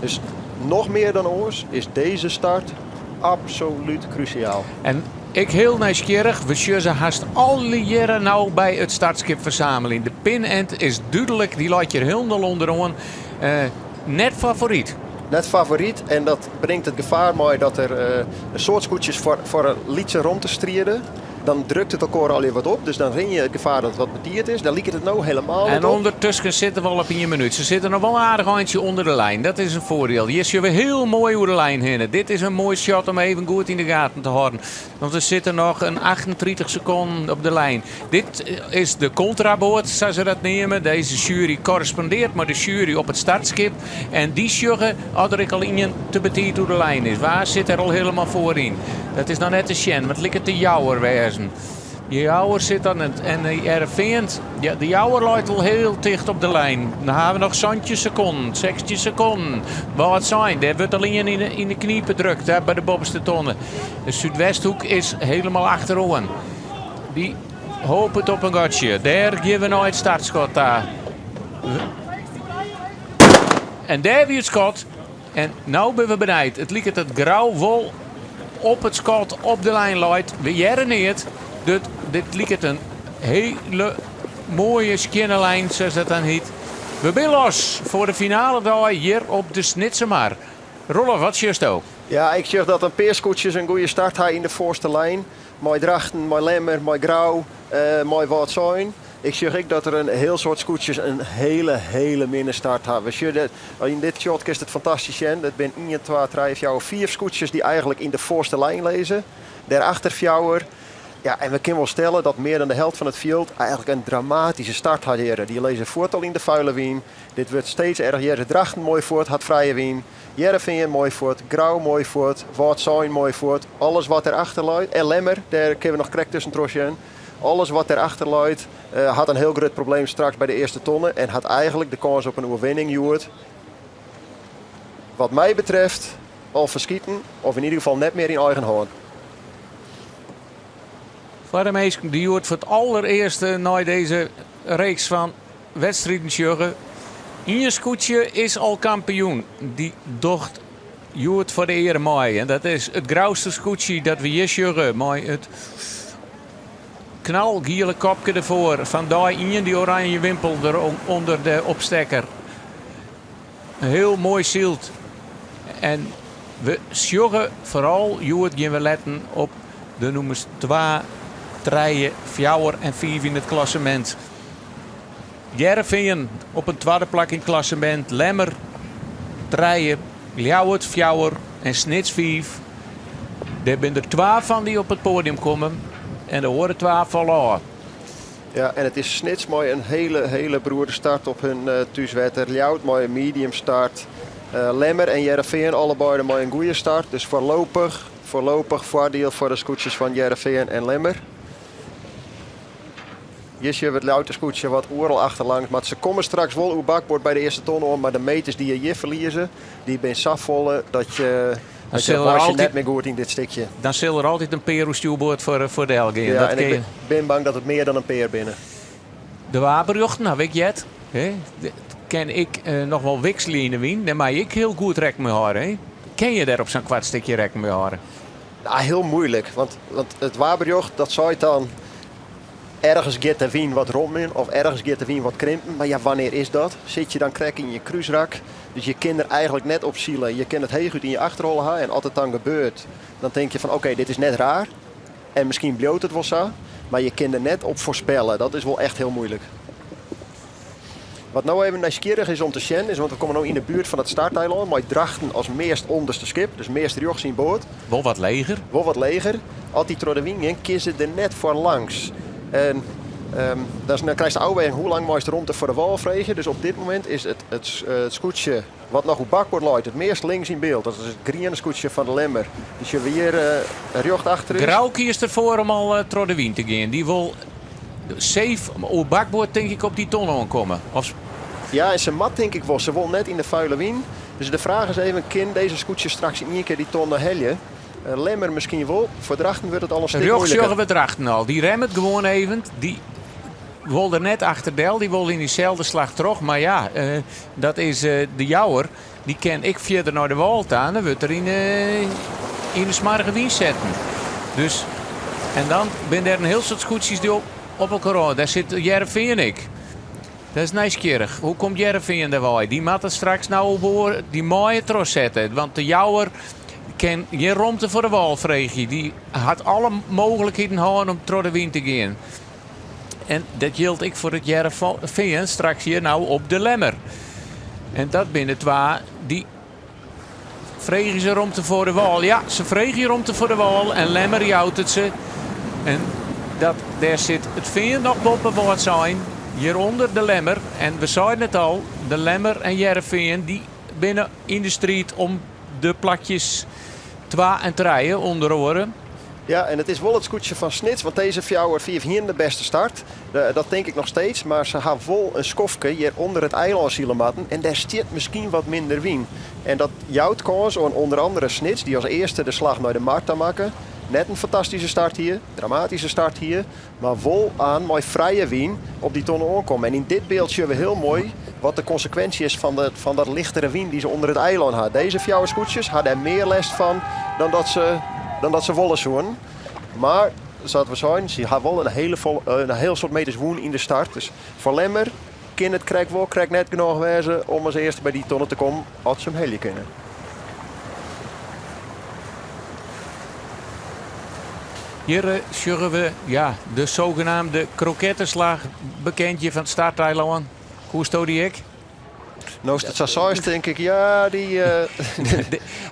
Dus noch mear dan oars is dizze start absolút krúsjaal. En ek hiel nijsgjirrich, we sjogge se hast alle jierren no by it startskip fersameljen. De pinend is dúdlik, dy leit hjir hielendal ûnderoan. Net favoryt. Net favoryt en dat bringt it gefaar mei dat der in soad skûtsjes foar in lytse romte stride. Dan drukt it elkoar allegear wat op, dus dan rin je it gefaar dat it wat betiid is. Dêr liket it no helemaal net En op. ûndertusken sitte we al op ien minút. Se sitte noch wol in aardich eintsje ûnder de lijn. Dat is in foardiel. Hjir sjogge we hiel moai oer de lijn hinne. Dit is in moai shot om even goed yn de gaten te hâlden. Want der sitte noch in 38 sekonden op de lijn. Dit is de kontraboat, sa se dat neame. Dizze sjuery korrespondeart mei de sjuery op it startskip. En dy sjogge oft der ek al ien te betiid oer de lijn is. Wa sit der al hielendal foaryn? Dat is noch net te sjen, want it liket de Jouwer wêzen. De Jouwer sit dan en de Hearrenfean, ja, de Jouwer leit al hiel ticht op de lijn. Dan ha we noch 17 sekonden, 16 sekonden. Wâldsein, dêr wurdt al ien yn de knipe drukt hè, by de boppeste tonne. De Súdwesthoek is hielendal achteroan. Dy hopet op in gatsje. Dêr gean we nei it startskot ta. En dêr wie it skot. En no binne we benijd. It liket dat Grou wol. op it skot op de lijn leit. We hearre neat. Dit, dit liket in hiele moaie skjinne lijn, sa't dat dan hjit. We binne los foar de finale dei hjir op de Snitsermar. Rolf, wat sjochsto? Ja, ik sjoch dat in pear skûtsjes in goede start ha yn de foarste lijn. Mei Drachten, mei Lemmer, mei Grou, eh, mei Wâldsein. Ik sjoch ek dat der in hiel soad skûtsjes in hiele, hiele minne start ha. We sjogge yn dit shot kinst it fantastysk sjen. It binne 1, 2, 3, 4, 5 skûtsjes dy't eigentlik yn de foarste lijn lizze. Dêrachter fjouwer. Ja, en we kinne wol stelle dat mear dan de helte fan it fjild eigentlik in dramatyske start hat hjir. Dy lizze fuort al yn de fuile wyn. Dit wurdt steeds erger. Hjir is Drachten moai fuort, hat frije wyn. Hearrenfean moai fuort, Grou moai fuort, Wâldsein moai fuort. Alles wat dêrachter leit, en Lemmer, dêr kinne we noch krekt tuskentroch sjen. Alles wat dêrachter leit, hat in hiel grut probleem straks by de earste tonne en hat eigentlik de kâns op in oerwinning hjoed, wat my betreft, al ferskiten of yn ieder gefal net mear yn eigen hân. Foar de minsken dy't hjoed foar it alderearste nei dizze reeks fan wedstriden sjogge, ien skûtsje is al kampioen. Dy docht hjoed foar de eare mei. En dat is it Grouster skûtsje dat we hjir sjogge mei it knalgiele kopke derfoar. Fan dei ien dy oranje wimpel der ûnder de opstekker. In hiel moai syld. En we sjogge foaral hjoed gean we letten op de nûmers 2, 3, 4 en 5 yn it klassemint. Hearrenfean op in twadde plak yn it klassemint, Lemmer trije, Ljouwert fjouwer en Snits fiif. Dêr binne der twa fan dy't op it poadium komme en de oare twa falle ôf. Ja, en it is Snits mei in hiele, hiele beroerde start op hun eh, thúswetter. Ljouwert mei in medium start. Eh, Lemmer en Hearrenfean allebeide mei in goede start. Dus foarlopich, foarlopich foardiel foar de skûtsjes fan Hearrenfean en Lemmer. Hjir sjogge we it Ljouwerter skûtsje wat oeral achterlangs. Mar se komme straks wol oer bakboard by de earste ton oan. Mar de meters dy't je hjir ferlieze, dy binne safolle dat je, dat je meitsje net mear goed yn dit stikje. Dan sil der altyd in pear oer stjoerboard foar, foar del gean. Ja, en ik bin bang dat it mear dan in pear binne. De waarberjochten haw ik heard. Kin ik eh, noch wol wikselje yn de wyn. Dêr mei ik hiel goed rekken mei hâlde. Kin je dêr op sa'n koart stikje rekken mei hâlde? Nou, hiel muoilik. Want, want it waarberjocht dat seit dan ergens giet de wyn wat romjen of ergens giet de wyn wat krimpen. Mar ja, wannear is dat? Sit je dan krekt yn je krúsrak? Dus je kin der eigentlik net op sile. Je kin it heechút yn je achterholle ha en as it dan gebeurt, dan tink je fan oké, dit is net raar. En miskien bliuwt it wol sa, mar je kin der net op foarspelle. Dat is wol echt hiel muoilik. Wat no even nijsgjirrich is om te sjen, is want we komme no yn de buert fan it starteilân mei Drachten as meast ûnderste skip, dus meast rjochts yn board. Wol wat leger. Wol wat leger. As dy troch de wyn gean, kinne se der net foar langs. En um, dan krijst de ôfweging hoe lang meist romte foar de wâl freegje. Dus op dit momint is it, it, it skûtsje wat noch oer bakboard leit, it meast links yn byld. Dat is it griene skûtsje fan de Lemmer. Dy sjogge we hjir uh, rjocht achter ús. Grou kiest derfoar om al uh, troch de wyn te gean. Dy wol safe oer bakboard tink ik op dy ton oankomme. Of... Ja, en se moat tink ik wol. Se wol net yn de fuile wyn. Dus de fraach is even, kin dizze skûtsje straks yn ien kear dy tonne helje? Uh, Lemmer miskien wol. Foar Drachten wurdt it al in stik Rjochts muoiliker. sjogge we Drachten al. Dy remmet gewoan even. Dy wol der net achter del. Dy wol yn dyselde slach troch. Mar ja, uh, dat is uh, de Jouwer. Dy kin ek fierder nei de wâl ta en dan wurdt er yn yn de smoarge wyn setten. Dus, en dan binne der in hiel soad skûtsjes dy't op, op elkoar ôf. Dêr sit Hearrenfean ek. Dat is nijsgjirrich. Hoe komt Hearrenfean dêrwei? Dy moatte straks no oer, dy meie trochsette. Want de Jouwer kin gjin romte foar de wâl freegje. Dy hat alle mooglikheden hân om troch de wyn te gean. En dat jildt ek foar it Hearrenfean straks hjir no op de Lemmer. En dat binne twa dy freegje se romte foar de wâl. Ja, se freegje romte foar de wâl en Lemmer jout it se. En dat, dêr sit it Fean noch boppe Wâldsein, hjirûnder de Lemmer. En we seiden it al, de Lemmer en Hearrenfean dy binne yn de striid om de plakjes twa en trije ûnder oare. Ja, en it is wol it skûtsje fan Snits, want dizze fjouwer, fiif hiene de bêste start. Dat tink ik noch steeds, mar se ha wol in skoftke hjir ûnder it eilân sile moatten en dêr stiet miskien wat minder wyn. En dat jout kâns oan ûnder andere Snits, dy't as earste de slach nei de mar ta makke. Net in fantastyske start hie, dramatyske start hie, mar wol aan mei frije wyn op dy tonne oankomme. En yn dit byld sjogge we hiel moai wat de konsekwinsje is fan, de, fan dat lichtere wyn dy't se ûnder it eilân ha. Dizze fjouwer skûtsjes ha dêr mear lêst fan dan dat se dan dat se wolle soenen. Mar, sa't we seinen, se ha wol in hele fol, in hiel soad meters wûn yn de start. Dus foar Lemmer kin it krekt wol, krekt net genôch wêze om as earste by dy tonne te kommen, as se him helje kinne. Hjir eh, sjogge we ja, de sogenaamde kroketteslach, bekend hjir fan it starteilân. Koesto dy ek? No it sa seist, tink ik, ja, dy, uh,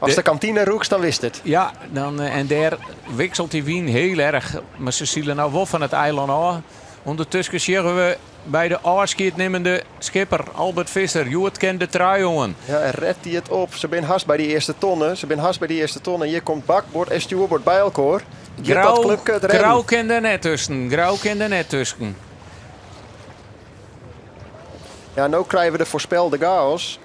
as de kantine rûkst, dan wist it. Ja, dan, eh, en dêr wikselt dy wyn hiel erch. Mar se sile no wol fan it eilân ôf. Undertusken sjogge we by de ôfskiednimmende skipper Albert Visser. Hjoed kin de trui oan. Ja, en ret dy it op. Se binne hast by dy earste tonne. Se binne hast by dy earste tonne. Hjir komt bakboard en stjoerboard by elkoar. Giet dat Grou, klupke it redden? Grou kin der net tusken. Grou kin der net tusken. Ja, no krije we de foarspelde chaos.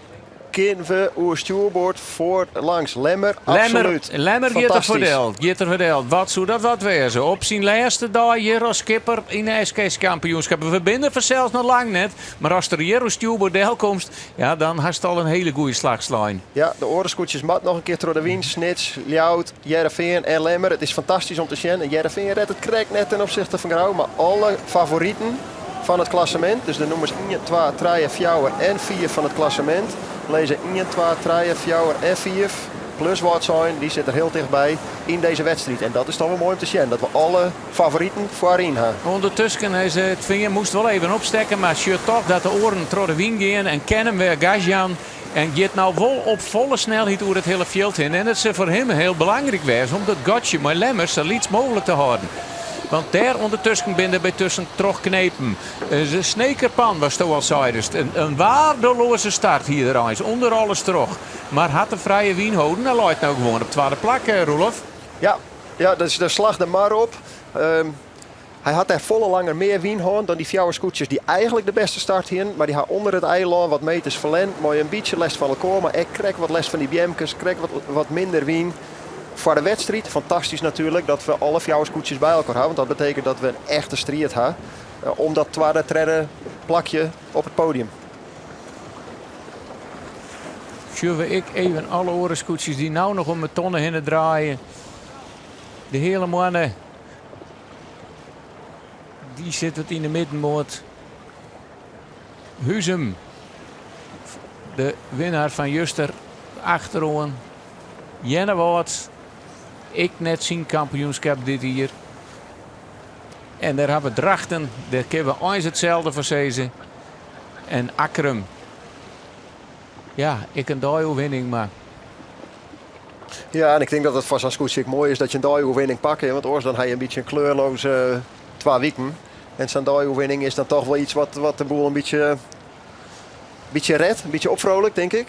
Kinne we oer stjoerboard foar langs Lemmer? Absolút. Lemmer giet der foar del. Giet der foar del. Wat soe dat wat wêze? Op syn lêste dei hjir as skipper yn de SKS kampioenskip. We binne der fansels noch lang net. Mar ast der hjir oer stjoerboard del komst, ja, dan hast al in hiele goede slach slein. Ja, de oare skûtsjes moat noch in kear troch de wyn. Snits, Ljouwert, Hearrenfean en Lemmer. It is fantastysk om te sjen. En Hearrenfean ret it krekt net ten opsichte fan Grou. Mar alle favoriten fan it klassemint, dus de nûmers 1, 2, 3, 4 en 5 fan it klassemint, lizze 1, 2, 3, 4 en 5 plus Wâldsein, dy sit der hiel tichtby yn dizze wedstriid. En dat is toch wol moai om te sjen, dat we alle favoriten foaryn ha. Undertusken is it Fean moast wol even opstekke, mar sjocht toch dat de oaren troch de wyn gean en kin him wer gas jaan. En giet no wol op folle snelheid oer it hiele fjild hinne. En it sil foar him hiel belangryk wêze om dat gatsje mei Lemmer sa lyts mooglik te hâlden. Want dêr ûndertusken binne der by tusken trochknepen. De Snekerpan, watsto al seidest, in waardeloaze start hie er eins ûnder alles troch. Mar hat de frije wyn holden en leit no gewoan op twadde plak, Roelof. Ja, ja, dus de slach der mar op. Hy hat dêr folle langer mear wyn hân dan dy fjouwer skûtsjes dy't eigenlik de bêste start hienen. Mar dy ha ûnder it eilân wat meters ferlern. Mei in bytsje lêst fan elkoar, mar ek krekt wat lêst fan dy beamkes, krekt wat, wat minder wyn. Foar de wedstriid fantastysk natuerlik dat we alle fjouwer skûtsjes by elkoar ha. Want dat betekent dat we in echte striid ha om dat twadde, tredde plakje op it podium. Sjogge we ek even alle oare skûtsjes dy't no noch om de tonne hinne draaie. De Heale Moanne. Dy sit wat yn de middenmoat. Huzum, de winnaar fan juster, achteroan. Earnewâld, ek net syn kampioenskip dit jier. En dêr hawwe we Drachten, dêr kinne we eins itselde fan sizze. En Akkrum, ja, ek in dei-oerwinning, mar... Ja, en ik tink dat it foar sa'n skûtsje ek moai is dat je in dei-oerwinning pakke. Want oars dan ha je in bytsje in kleurloze twa wiken. En sa'n dei-oerwinning is dan toch wol iets wat, wat de boel in bytsje, bytsje ret, in bytsje opfrolijkt, tink ik.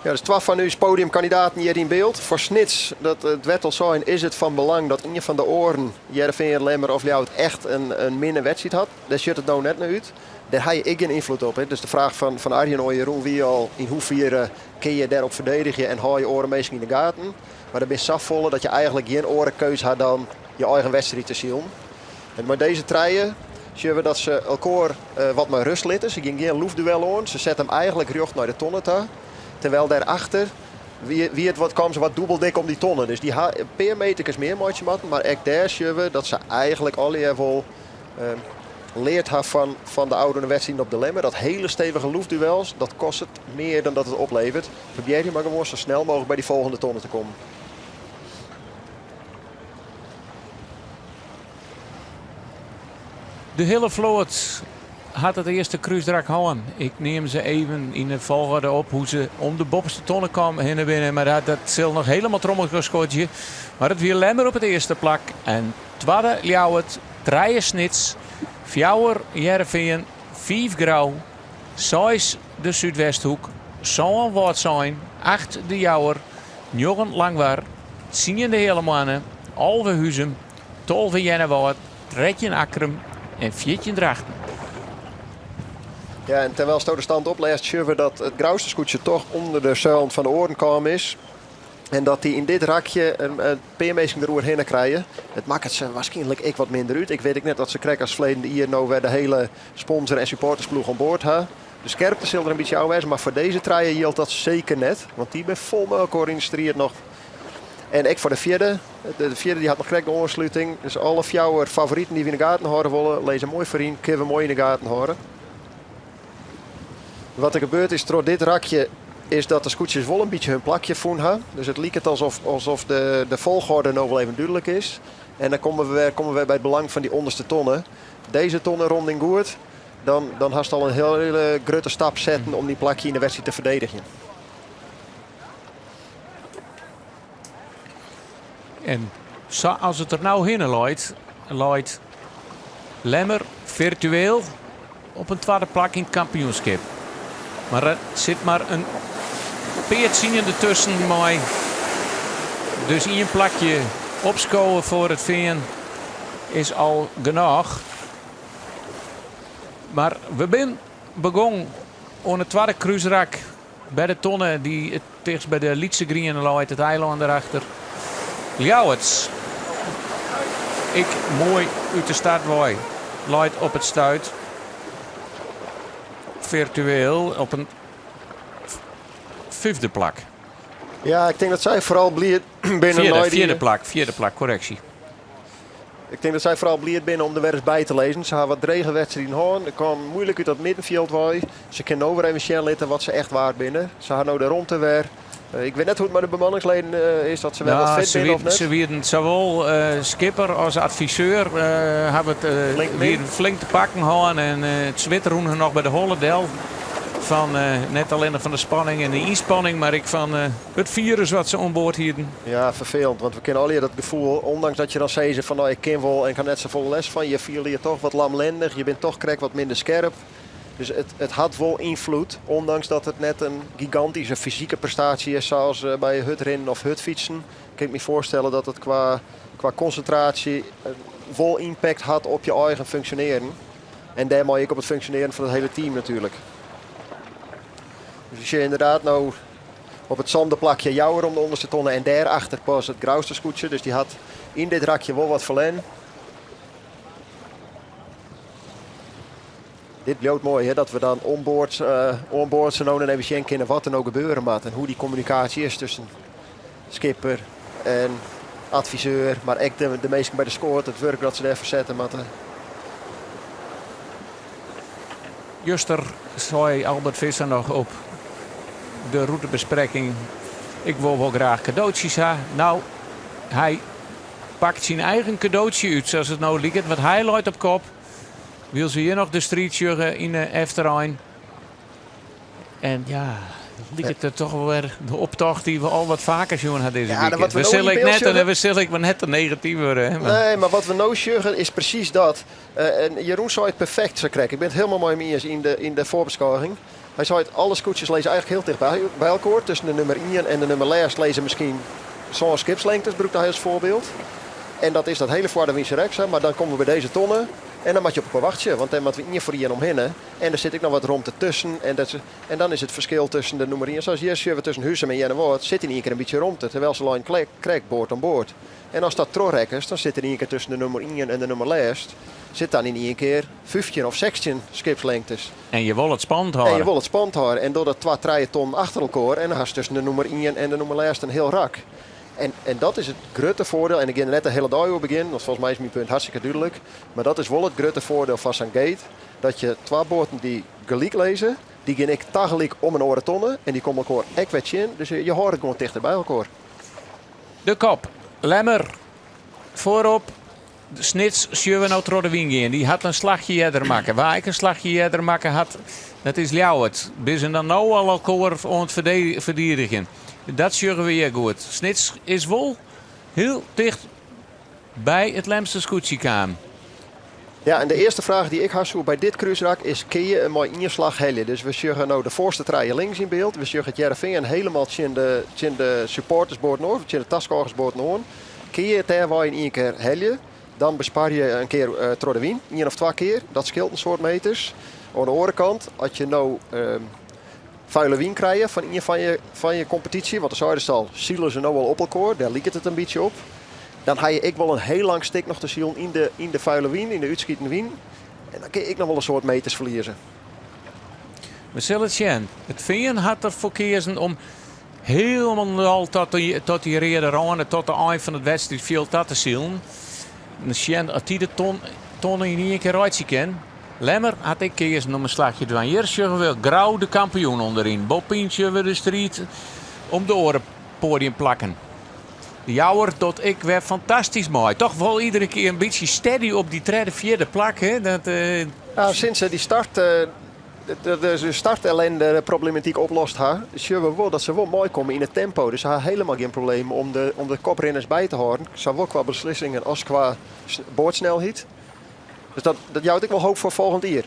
Ja, dus twa fan ús podiumkandidaten hjir yn byld. Foar Snits, dat it wurdt al sein, is it fan belang dat ien fan de oaren, Hearrenfean, Lemmer of Ljouwert, echt in, in minne wedstriid hat. Dêr sjocht it no net nei út. Dêr ha je ek gjin ynfloed op. Hè. Dus de fraach fan, fan Arjen oan Jeroen wie al yn hoefiere kin je dêrop ferdedigje en hâld je oare minsken yn de gaten. Mar der binne safolle dat je eigenlik gjin oare keus ha dan je eigen wedstriid te silen. En mei dizze trije sjogge we dat se elkoar eh, wat mei rust litte. Se gean gjin loefduel oan. Se sette him eigenlik rjocht nei de tonne ta. Terwijl daarachter wie, wie it wat, kaam se wat dûbeldik om dy tonne. Dus dy ha in pear meterkes mear meitsje moatten. Mar ek dêr sjogge we dat se eigenlik allegear wol eh, leard ha fan, fan de ôfrûne wedstriden op de Lemmer. Dat hiele stevige loefduels, dat kostet mear dan dat it opleveret. Probearje mar gewoan sa snel mooglik by dy folgjende tonne te kommen. De hiele float hat it earste krúsrak hân. Ik neam se even yn de folchoarder op hoe't se om de boppeste tonne kaam hinne binne. Mar dat, dat sil noch hielendal trommel skodzje. Mar it wie Lemmer op it earste plak. En twadde Ljouwert, trije Snits, fjouwer Hearrenfean, fiif Grou, seis de Súdwesthoek, sân Wâldsein, acht de Jouwer, njoggen Langwar, tsien de Heale Moanne, 11 Huzum, 12 Earnewâld, 13 Akkrum en 14 Drachten. Ja, en terwylsto de stand oplêst, sjogge we dat it Grouster skûtsje toch ûnder de seulen fan de oaren kaam is. En dat dy yn dit rakje in, in pear minsken deroerhinne krije. It makket se wierskynlik ek wat minder út. Ik wit ek net dat se krekt as ferleden jier no wer de hiele sponsor- en supportersploech oan board ha. De skerpte sil der in bytsje ôf wêze, mar foar dizze trije jildt dat seker net. Want dy binne fol mei elkoar yn de striid noch. En ek foar de fjirde. De fjirde dy hat noch krekt de oansluting. Dus alle fjouwer favoriten dy't we yn de gaten hâlde wolle, lizze moai foaryn, kinne we moai yn de gaten hâlde. Wat der gebeurd is troch dit rakje is dat de skûtsjes wol in bytsje hun plakje fûn ha. Dus it liket alsof, alsof de, de folchoarder no wol even dúdlik is. En dan komme we wer, komme we wer by it belang fan dy ûnderste tonne. Dizze tonne ronding goed, dan, dan hast al in hiele grutte stap setten om dy plakje yn de wedstriid te ferdedigjen. En sa as it der no hinne leit, leit Lemmer firtueel op in twadde plak yn it kampioenskip. Mar der sit mar in pear tsiende tusken mei dus ien plakje opskowe foar It Fean is al genôch. Mar we binne begûn oan it twadde krúsrak by de tonne dy't it tichtst by de lytse griene leit, it eilân derachter. Ljouwert, ek moai út de start wei, leit op it stuit firtueel op in fyfde plak. Ja, ik tink dat sy foaral bliid binne Fjirde, nei dy... fjirde plak, fjirde plak, korreksje. Ik tink dat sy foaral bliid binne om der wer ris by te lizzen. Se hawwe wat drege wedstriden hân. It kaam muoilik út dat middenfjild wei. Se kinne no wer even sjen litte wat se echt waard binne. Se hawwe no de romte wer. Eh, ik wit net hoe't it mei de bemanningsleden eh, is, dat se wer wat Nou, fit se binne of net. Se wienen sawol eh, skipper as adviseur hawwe it Flink min. wienen flink te pakken hân en it swit rûn har noch by de holle del. Fan net allinnich fan de spanning en de ynspanning, mar ek fan it firus wat se oan board hienen. Ja, ferfelend, want we kenne allegear dat gefoel, ûndanks dat je dan sizze fan no ik kin wol en ik ha net safolle lêst fan, je fiele je toch wat lamlendich, je binne toch krekt wat minder skerp. Dus it, it hat wol ynfloed, ûndanks dat it net in gigantyske fysike prestaasje is sa as eh, by hurdrinnen of hurdfytsen. Kin ik my foarstelle dat it kwa, kwa konsintraasje eh, wol ympakt hat op je eigen funksjonearjen. En dêrmei ek op it funksjonearjen fan it hiele team natuerlik. Dus we sjogge ynderdaad no op it sânde plakje Jouwer om de ûnderste tonne en dêrachter pas it Grouster skûtsje. Dus dy hat yn dit rakje wol wat ferlern. Dit bliuwt moai, hè, dat we dan onboard, uh, onboard sa no en even sjen kinne wat der no gebeure moat en hoe't dy kommunikaasje is tusken skipper en adviseur, mar ek de, de minsken by de skoat, it wurk dat se dêr fersette moatte. Juster sei Albert Visser noch op de rûtebesprekking: Ik wol wol graach kadootsjes ha. No, hy pakt syn eigen kadootsje út, sa as it no liket, want hy leit op kop. Wylst we hjir noch de striid sjogge yn de efterein. En ja, liket it toch wer de optocht dy't we al wat faker sjoen ha dizze Ja, wike. wat we We no sille yn ik byld net, sjogge- we sille ik mar net te negatyf wurde. Hè, mar- Nee, mar wat we no sjogge is presys dat. Eh, en Jeroen sei it perfekt sa krekt. Ik bin it hielendal mei him iens yn de, yn de foarbeskôging. Hy sei it, alle skûtsjes lizze eigentlik hiel ticht by, by elkoar. Tusken de nûmer 1 en de nûmer lêst lizze miskien sân skipslengtes, brûkte hy as foarbyld. En dat is dat hiele foarderwynse rek sa, mar dan komme we by dizze tonne en dan moatte je op elkoar wachtsje, want dêr moatte we ien foar ien omhinne. En der sit ek noch wat romte tusken en, dat, en dan is it ferskil tusken de nûmer 1, sa as hjir sjogge we tusken Huzum en Earnewâld, sit yn ien kear in bytsje romte, terwyl se leine krekt board oan board. En ast dat trochrekkest, dan sit der yn ien kear tusken de nûmer 1 en de nûmer lêst, sit dan yn ien kear 15 of 16 skipslengtes. En je wolle it spannend En je hâlde. wolle it spannend hâlde. En doch dat twa, trije tonnen achter elkoar en dan hast tusken de nûmer 1 en de nûmer lêst in hiel rak. En, en dat is it grutte foardiel. En ik gean der net de hiele dei oer begjinnen, want folgens my is myn punt hartstikke dúdlik. Mar dat is wol it grutte foardiel fan sa'n gate. Dat je twa boaten dy't gelyk lizze, dy gean ek tagelyk om in oare tonne en dy komme elkoar ek wer tsjin. Dus je hâlde it gewoan tichter by elkoar. De kop, Lemmer, foarop. Snits sjogge we no troch de wyn gean. Dy hat in slachje earder makke. Wa ek in slachje earder makke hat, dat is Ljouwert. Binne se dan no al elkoar oan it ferdigenjen? Dat sjogge we hjir goed. Snits is wol hiel ticht by it Lemster skûtsje kaam. Ja, en de earste fraach dy't ik ha soe by dit krúsrak is: kinne je him mei ien slach helje? Dus we sjogge no de foarste trije links yn byld. We sjogge it Hearrenfean hielendal tsjin de, tsjin de supportersboaten oan, tsjin de taskôgersboaten oan. Kinne je it dêrwei yn ien kear helje? Dan besparje je in kear eh, troch de wyn, ien of twa kear. Dat skeelt in soad meters. Oan de oare kant, as je no ehm, fuile wyn krije fan ien fan je, fan je kompetysje, want do seidest al, sile se no al op elkoar, dêr liket it in bytsje op. Dan ha je ek wol in hiel lang stik noch te silen yn de, yn de fuile wyn, yn de útskiten wyn. En dan kinne je ek noch wol in soad meters ferlieze. We sille it sjen. It Fean hat derfoar keazen om hielendal tot dy, tot dy reade râne, tot de ein fan it wedstriidfjild ta te silen. En sjen oft dy de ton, tonne yn ien kear reitsje kin. Lemmer hat ek keazen om in slachje te dwaan. Hjir sjogge we Grou de kampioen ûnderyn. Boppyn sjogge we de striid om de oare poadiumplakken. De Jouwer docht ek wer fantastysk mei. Toch wol iedere kear in bytsje steady op dy tredde, fjirde plak. Hè? Dat, eh, Ja, sinds dy start, eh, de, de, de startellende de problematyk oplost ha, sjogge we wol dat se wol meikomme yn it tempo. Dus se ha hielendal gjin probleem om de koprinners by te hâlden. Sawol kwa beslissingen as kwa boardsnelheid. Dus dat jout ek wol hoop foar folgjend jier.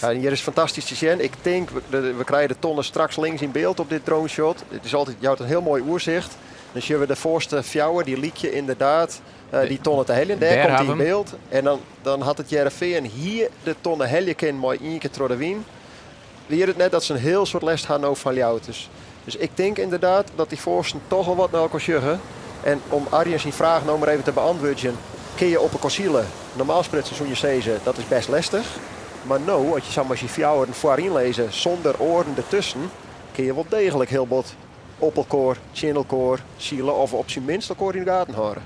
Ja, en hjir is fantastysk te sjen. Ik tink, we krije de tonne straks links yn byld op dit drone shot. It is altyd, jout in hiel moai oersicht. Dan sjogge we de foarste fjouwer, dy lykje ynderdaad dy tonne te heljen. Dêr komt hy yn byld. En dan hat it Hearrenfean hier de tonne helje kinnen mei ien kear troch de wyn. Wie it net dat se in hiel soad lêst ha no fan Ljouwert. Dus ik tink ynderdaad dat dy foarsten toch al wat nei elkoar sjogge. En om Arjen syn fraach no mar even te beantwurdzjen, kinne je op elkoar sile? Normaal sprutsen soene je sizze dat is best lestich. Mar no, as je sa mei syn fjouweren foaryn lizze sûnder oaren dertusken, kinne je wol deeglik hiel bot op elkoar, tsjin elkoar sile of op syn minst elkoar yn de gaten hâlde.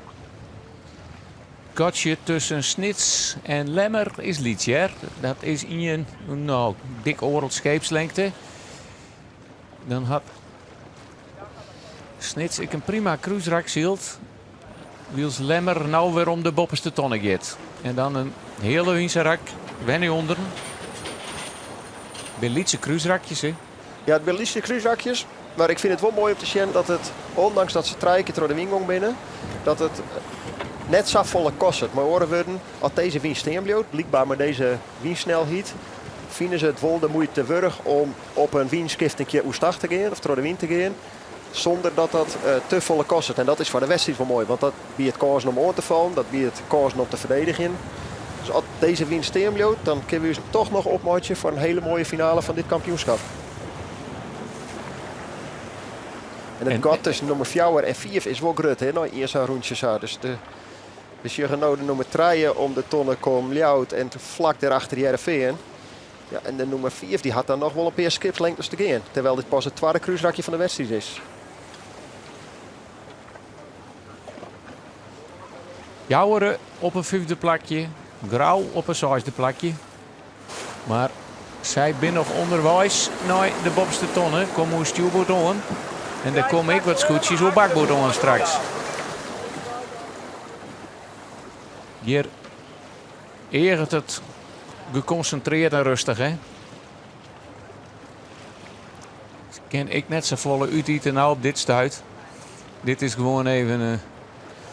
Gatsje tusken Snits en Lemmer is lyts hear. Dat is ien, no, dik oardel skeepslingte. Dan hat Snits ek in prima krúsrak syld. Wylst Lemmer no wer om de boppeste tonne giet. En dan in hiele wynserak, wer nei ûnderen. Binne lytse krúsrakjes, hè? Ja, it binne lytse krúsrakjes. Mar ik fyn it wol moai om te sjen dat it, ûndanks dat se trije kear troch de wyn gong binne, dat it net safolle kostet. Mei oare wurden, as dizze wyn stean bliuwt, blykber mei dizze wynsnelheid, fine se it wol de muoite wurdich om op in wynskiftingje oerstach te gean of troch de wyn te gean, sûnder dat dat te folle kostet. En dat is foar de wedstriid wol moai, want dat biedt kânsen om oan te fallen, dat biedt kânsen om te ferdedigjen. Dus as dizze wyn stean bliuwt, dan kinne we ús toch noch opmeitsje foar in hiele moaie finale fan dit kampioenskip. En it gat tusken nûmer fjouwer en fiif is wol grut, hè, nei ien sa'n rûntsje sa. Dus we sjogge no de nûmer trije om de tonne kom Ljouwert en flak dêrachter Hearrenfean. Ja, en de nûmer fiif dy hat dan noch wol in pear skipslengtes te gean, terwyl dit pas it twadde krúsrakje fan de wedstriid is. Jouwer op in fyfde plakje, Grou op in seisde plakje. Mar sy binne noch ûnderweis nei de boppeste tonne, komme oer stjoerboard oan. En der komme ek wat skûtsjes oer bakboard oan straks. Hjir eaget it gekonsintreard en rêstich, hè? Kin ik net safolle útite no op dit stuit. Dit is gewoan even. Eh,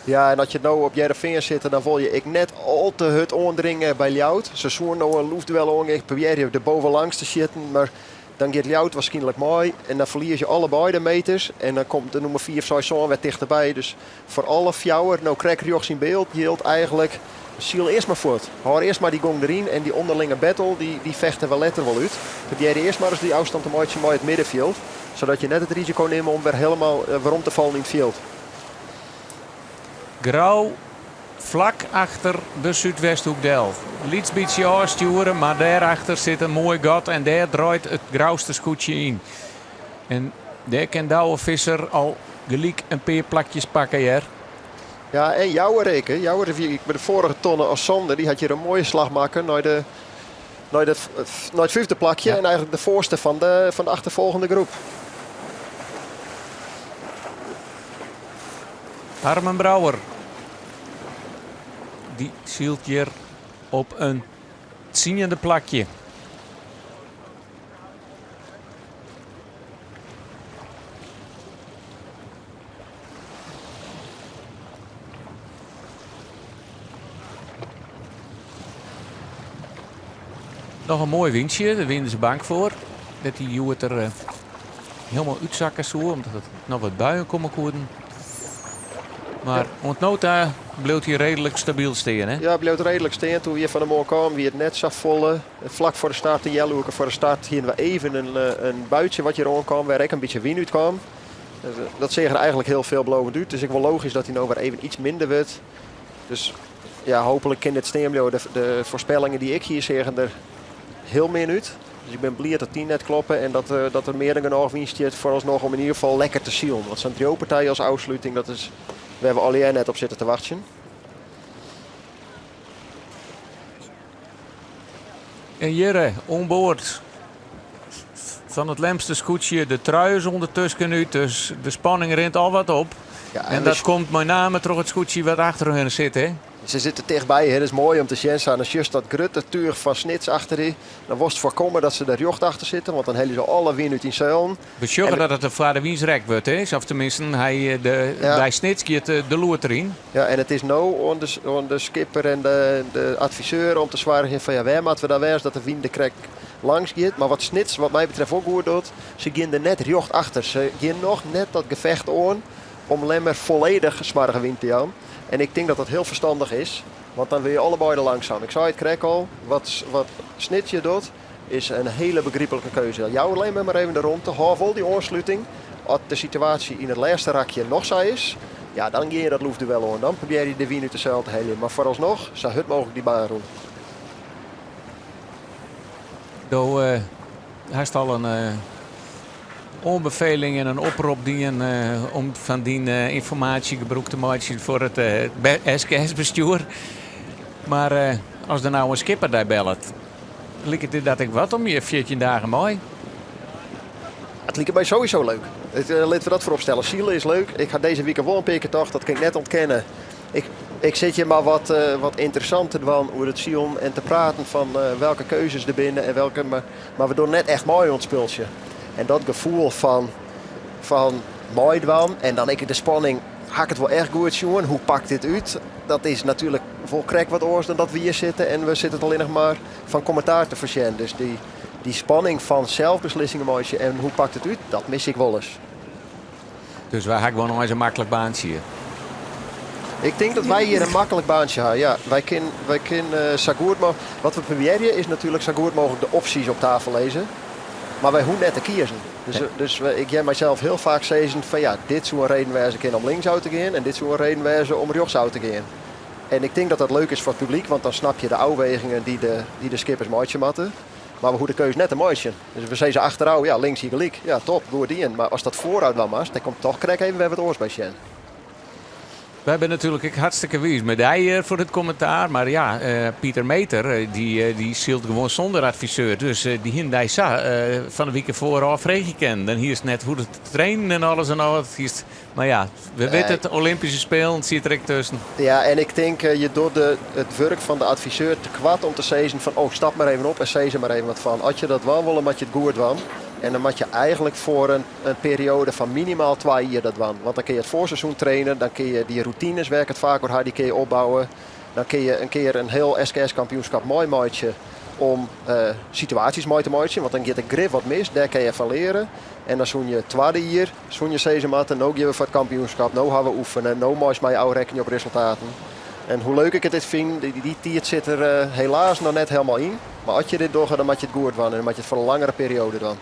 Ja, en as je no op Hearrenfean sitte, dan wol je ek net al te hurd oandringe by Ljouwert. Se soene no in loftduel oangean, probearje der bovenlangs te sjitten, mar dan giet Ljouwert waarskynlik mei en dan ferlies je allebeide meters en dan komt de nûmer 5, 6, 7 wer tichterby. Dus foar alle fjouwer, no krekt rjochts yn byld, jildt eigentlik, syl earst mar fuort. Hâld earst mar dy gong deryn en dy ûnderlinge battle, dy fechte we letter wol út. Probearje earst mar ris dy ôfstân te meitsjen mei it middenfjild, sadat je net it risiko nimme om wer hielendal werom te fallen yn it fjild. Grou flak achter de Súdwesthoek del. Lyts bytsje ôfstjoere, mar dêrachter sit in moai gat en dêr draait it Grouster skûtsje yn. En dêr kin Douwe Visser al gelyk in pear plakjes pakke, hear. Ja, en Jouwer ek. Hè. Jouwer wie by de foarige tonne as sânde. Dy hat hjir in moaie slach makke nei, de, nei, de, nei it fyfde plakje. En eigentlik de foarste fan de achterfolgjende groep. Harmen Brouwer. Dy sylt hjir op in tsiende plakje. Noch in moai wyntsje, dêr wiene se bang foar. Dat dy hjoed der eh, hielendal útsakke soe, omdat der noch wat buien komme koenen. Mar oant no ta bliuwt hy reedlik stabyl stean. Hè? Ja, bliuwt reedlik stean. Doe't we hjir fan 'e moarn kamen wie it net sa folle. Flak foar de start, in healoerke foar de start, hiene we even in buitsje wat hjir oankaam, wêr ek in bytsje wyn út kaam. Dus, dat seach der eigentlik hiel feelbelovend út. Dus ek wol logysk dat hy no wer even iets minder wurdt. Dus ja, hooplik kin dit stean bliuwe. De foarspellingen dy't ik hie seagen der. hiel min út. Dus ik bin bliid dat dy net kloppe en dat, dat der mear dan genôch wyn stiet foaralsnoch om yn ieder gefal lekker te silen. Want sa'n driuwpartij as ôfsluting, dat is wêr't we allegear net op sitte te wachtsjen. En hjir oan board fan it Lemster skûtsje de trui is ûndertusken út, dus de spanning rint al wat op. Ja, en dat komt mei name troch it skûtsje wat achter hun sit, hè? Se sitte tichtby, hè. Dat is moai om te sjen. Sa, dan sjochst dat grutte túch fan Snits achter dy. Dan wolst foarkomme dat se der rjocht achter sitte, want dan helje se alle wyn út dyn seilen. We sjogge dat it in foardewynsrek wurdt, hè? Of teminsten, hy, de, Ja. by Snits giet de loert deryn. Ja, en it is no oan de, oan de skipper en de, de adviseur om te soargjen fan ja, wêr moatte we dan wêze dat de wyn der krekt langs giet. Mar wat Snits wat my betreft wol goed docht, se gean der net rjocht achter. Se gean noch net dat gefecht oan om Lemmer folledich smoarge wyn te jaan. En ik tink dat dat hiel ferstannich is, want dan wurde je allebeide langsaam. Ik sei it krekt al, wat, wat Snits hjir docht, is in hiele begryplike keuze. Jou Lemmer mar even de romte, hâld wol dy oansluting. As de situaasje yn it lêste rakje noch sa is, ja, dan gean je dat loefduel oan. Dan probearje je de wyn út de seil te heljen. Mar foaralsnoch sa hurd mooglik dy baan rûn. Do uh, hast al in uh, oanbefeling en in oprop dien uh, om fan dyn ynformaasje gebrûk te meitsjen foar it SKS-bestjoer. Mar as der no in skipper dy bellet, liket dy dat ek wat om hjir 14 dagen mei? It liket my sowieso leuk. It, uh, litte we dat foarop stelle. Sile is leuk. Ik ha dizze wike wol in pear kear tocht, dat kin ik net ûntkenne. Ik, ik sit hjir mar wat, uh, wat ynteressant te dwaan oer it silen en te praten fan uh, welke keuzes der binne en welke, mar, mar we dogge net echt mei oan it spultsje. En dat gefoel fan, fan meidwaan en dan ek de spanning, ha ik it wol echt goed sjoen? Hoe pakt dit út? Dat is natuerlik wol krekt wat oars dan dat we hjir sitte en we sitte it allinnich mar fan kommentaar te foarsjen. Dus dy, dy spanning fan sels beslissingen meitsje en hoe pakt it út, dat mis ik wolris. Dus wy ha gewoan eins in maklik baantsje. Ik tink dat wy hjir in maklik baantsje ha. Ja, wy kin, wy kin uh, sa goed mooglik. Wat we probearje is natuerlik sa goed mooglik de opsjes op tafel lizze. Mar wy hoege net te kiezen. Dus, dus ik hear mysels hiel faak sizzen fan ja, dit soe in reden wêze kinne om linksôf te gean en dit soe in reden wêze om rjochtsôf te gean. En ik tink dat dat leuk is foar it publyk, want dan snap je de ôfwegingen dy't de, dy't de skippers meitsje moatte. Mar we hoege de keus net te meitsjen. Dus we sizze achterôf, ja, links hie gelyk. Ja, top, goed dien. Mar ast dat foarôf dwaan moatst, dan komt toch krekt even wer wat oars by sjen. Wy binne natuerlik ek hartstikke wiis mei dy eh, foar it kommentaar. Mar ja, eh, Pieter Meeter, eh, dy, dy sylt gewoan sûnder adviseur. Dus dy hiene dy sa fan de wike foarôf freegje kinnen. Dan hiest net hoege te trainen en alles en al. Hiest, mar ja, we witte it, Olympyske Spelen sit der ek tusken. Ja, en ik tink je docht de, it wurk fan de adviseur te koart om te sizzen fan oh, stap mar even op en sis der mar even wat fan. As je dat dwaan wolle, moat je it goed dwaan. En dan moat je eigentlik foar in, in perioade fan minimaal twa jier dat dwaan. Want dan kin je it foarseizoen traine, dan kin je dy rûtines wêr't ik it faak oer ha, dy kin je opbouwe. Dan kin je in kear in hiel SKS-kampioenskip meimeitsje om uh, situaasjes mei te meitsjen. Want dan giet der grif wat mis, dêr kin je fan leare. En dan soene je twadde jier, soene je sizze moatte, no gean we foar it kampioenskip, no ha we oefene, no meist my ôfrekkenje op resultaten. En hoe leuk ik it dit fyn, dy, dy tiid sit der uh, helaas noch net hielendal yn. Mar as je dit dogge, dan moat je it goed dwaan en dan moat je it foar in langere perioade dwaan.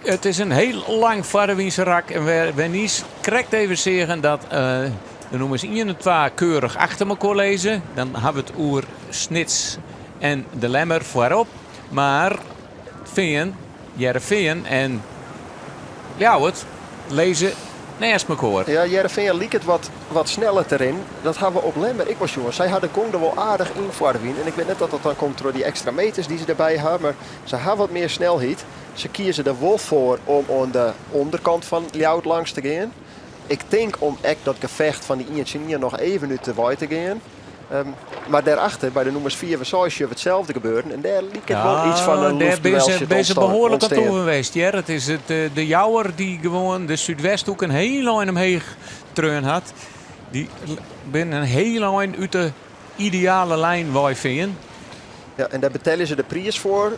It is in hiel lang foardewynse en wêrynst krekt even seagen dat uh, de nûmers 1 en 2 keurich achter elkoar lizze. Dan ha we it oer Snits en de Lemmer foarop. Mar Fean, Hearrenfean en Ljouwert lizze neist elkoar. Ja, Hearrenfean liket wat, wat sneller te rinnen. Dat ha we op Lemmer ek wol sjoen. Sy ha de gong der wol aardich yn foar de wyn. En ik wit net oft dat dan komt troch dy ekstra meters dy't se derby ha. Mar se ha wat mear snelheid. Se kieze der wol foar om oan de ûnderkant fan Ljouwert langs te gean. Ik tink om ek dat gefecht fan dy ien tsjin ien noch even út de wei te gean. Um, mar dêrachter, by de nûmers 4 en 6, sjogge we itselde gebeuren. En dêr liket wol yts fan in dêr binne se, loefdueltsje te binne se behoarlik oan ûntstean. toe west. Hear. It is it, eh, de Jouwer dy't gewoan de Súdwesthoek in hiel ein omheech treaun hat. Dy binne in hiel ein út de ideale lijn weifearn. Ja, en dêr betelje se de priis foar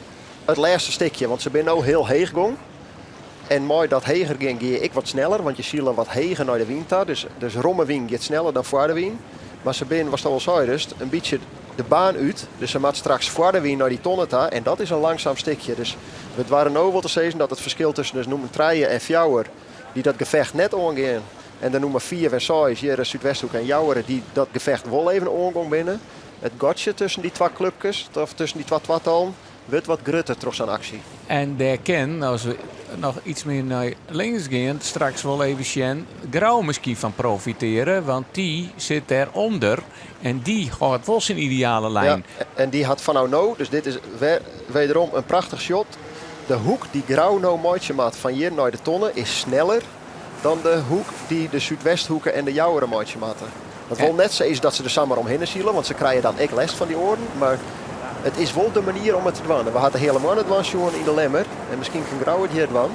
it lêste stikje. Want se binne no hiel heech gong. En mei dat heger gean gean je ek wat sneller, want je sile wat heger nei de wyn ta. Dus, dus romme wyn giet sneller dan foar de wyn. Mar se binne, watst al seidest, in bytsje de baan út. Dus se moat straks foar de wyn nei dy tonne ta. En dat is in langsaam stikje. Dus we doare no wol te sizzen dat it ferskil tusken dus nûmer 3 en 4, dy't dat gefecht net oangean, en de nûmer 5 en 6, hjir in Súdwesthoek en Jouwer, dy't dat gefecht wol even oangong binne. It gatsje tusken dy twa klupkes, of tusken dy twa twatallen, Wurdt wat grutter troch sa'n aksje. En dêr kin, as we noch iets mear nei links gean, straks wol even sjen, Grou miskien fan profiteare, want dy sit dêrûnder en dy hâldt wol syn ideale lijn. Ja, en dy hat fanôf no, dus dit is wer wederom in prachtich shot, de hoek dy't Grou no meitsje moat fan hjir nei de tonne is sneller dan de hoek dy't de Súdwesthoeke en de Jouweren meitsje moatte. Dat wol net sizze dat se der samar omhinne sile, want se krije dan ek lêst fan dy oaren. Mar it is wol de manier om it te dwaan. En we ha de heale moanne dwaan sjoen yn de Lemmer en miskien kin Grou it hjir dwaan.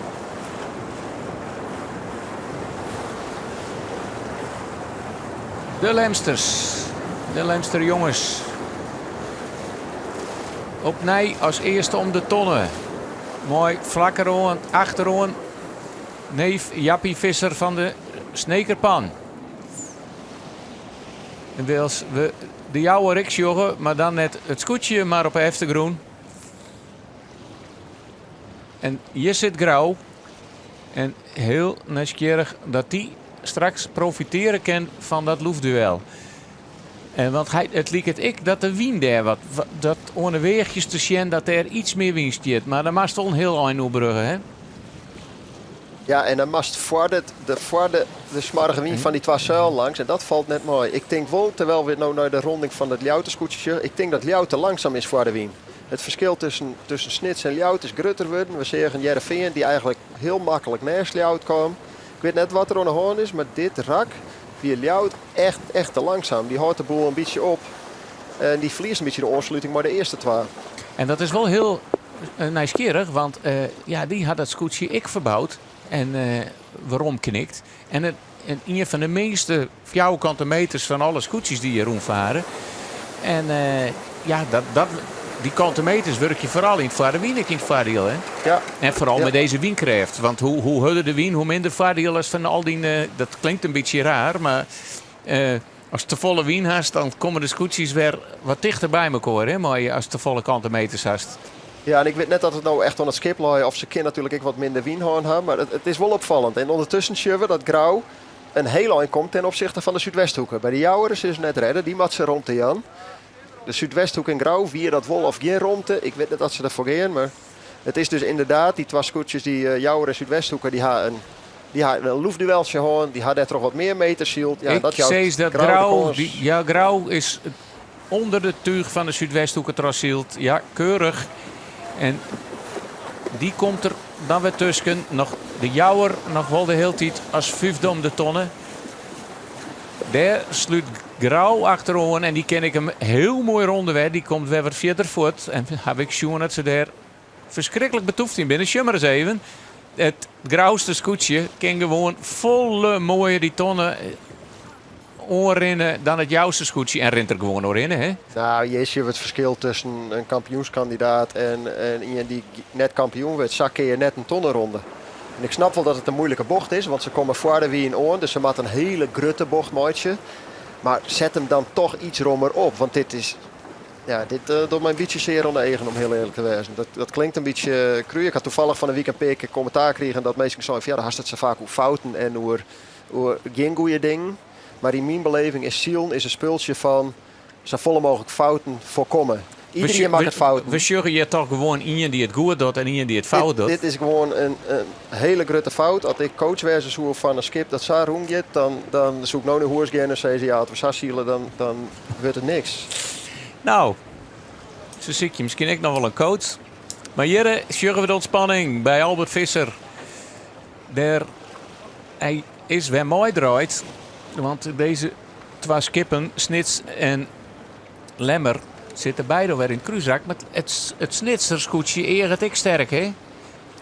De Lemsters, de Lemster jonges. Opnij as earste om de tonne. Moai flakkeroan, achteroan. Neef Jappie Visser fan de Snekerpan. En wylst we de Jouwer ek sjogge, mar dan net it skûtsje, mar op 'e eftergrûn. En hjir sit Grou. En hiel nijsgjirrich dat dy straks profitearje kin fan dat loefduel. En want hy, it liket ek dat de wyn dêr wat, dat oan de weachjes te sjen dat dêr iets mear wyn stiet. Mar dan moatst wol in hiel ein oerbrugge, hè? Ja, en dan moatst foar de, de, foar de, de smoarge wyn fan dy twa seilen langs. En dat falt net mei. Ik tink wol, terwyl we no nei de ronding fan it Ljouwerter skûtsje sjogge, ik tink dat Ljouwert te langsum is foar de wyn. It ferskil tusken, tusken Snits en Ljouwert is grutter wurden. We seagen Hearrenfean dy't eigentlik hiel maklik neist Ljouwert kaam. Ik wit net wat der oan de hân is, mar dit rak wie Ljouwert echt, echt te langsum. Dy hâldt de boel in bytsje op. En dy ferliest in bytsje de oansluting mei de earste twa. En dat is wol hiel nijsgjirrich, want ja, dy hat dat skûtsje ek ferboud en weromknikt. En it, en ien fan de minste fjouwerkante meters fan alle skûtsjes dy't hjir rûnfare. En ja, dat, dat, dy kante meters wurkje foaral yn it foar de wyn ek yn it foardiel. Hè? Ja. En foaral Ja. mei dizze wynkrêft. Want hoe, hoe hurder de wyn, hoe minder foardiel as fan al dy... Dat klinkt in bytsje raar, mar ast te folle wyn hast, dan komme de skûtsjes wer wat tichter by mekoar. Hè? Mei ast te folle kante meters hast. Ja, en ik wit net dat it no echt oan it skip lei of se kin natuerlik ek wat minder wyn hân ha, mar it, it is wol opfallend. En ûndertusken sjogge we dat Grou in hiel ein komt ten opsichte fan de Súdwesthoeke. By de Jouwer is net redde, dy moat se romte jaan. De Súdwesthoek en Grou, wie dat wol of gjin romte? Ik wit net dat se derfoar gean, mar it is dus ynderdaad dy twa skûtsjes, dy eh, Jouwer en Súdwesthoeke, dy ha in, dy ha in loefdueltsje hân, dy ha dêrtroch wat mear meters syld. Ja, Ik dat jout sis dat Grou de Grou, kâns. dy, ja, Grou is ûnder de túch fan de Súdwesthoeke troch syld. Ja, keurich. En dy komt der dan wer tusken. Noch de Jouwer noch wol de hiele tiid as fyfde om de tonne. Dêr slút Grou achteroan en dy kin ik him hiel moai ronde wer. Dy komt wer wat fierder fuort. En haw ik sjoen dat se dêr ferskriklik betûft yn binne. Sjoch mar ris even. It Grouster skûtsje kin gewoan folle moaier dy tonne oanrinne dan it Jouster skûtsje. En rint der gewoan oerhinne, hè? Nou, hjir sjogge we it ferskil tusken in kampioenskandidaat en, en ien dy't net kampioen wurdt. Sa kin je net in tonne ronde. En ik snap wol dat it in moeilike bocht is, want se komme foar de wyn oan, dus se moatte in hiele grutte bocht meitsje. Mar set him dan toch iets rommer op, want dit is, ja, dit uh, docht my in bytsje sear oan de eagen om hiel earlik te wêzen. Dat, dat klinkt in bytsje kru. Ik ha tafallich fan 'e wike in pear kear kommentaar krigen dat minsken seinen fan ja, dan hast it sa faak oer fouten en oer, oer gjin goede dingen. Mar yn myn beleving is silen is in spultsje fan safolle mooglik fouten foarkomme. Iderien makket fouten. We sjogge hjir toch gewoan ien dy't it goed docht en ien dy't it fout docht. Dit is gewoan in, in hiele grutte fout. As ik coach wêze soe fan in skip dat sa rûn giet, dan, dan soe ik no nei hûs gean en sizze ja, as we sa sile, dan, dan wurdt it niks. Nou, se sykje miskien ek noch wol in coach. Mar hjir sjogge we de ûntspanning by Albert Visser. Dêr hy is wer meidraaid. Want dizze twa skippen, Snits en Lemmer, sitte beide wer yn it krúsrak. Mar it, it Snitser skûtsje eaget ek sterk, hè?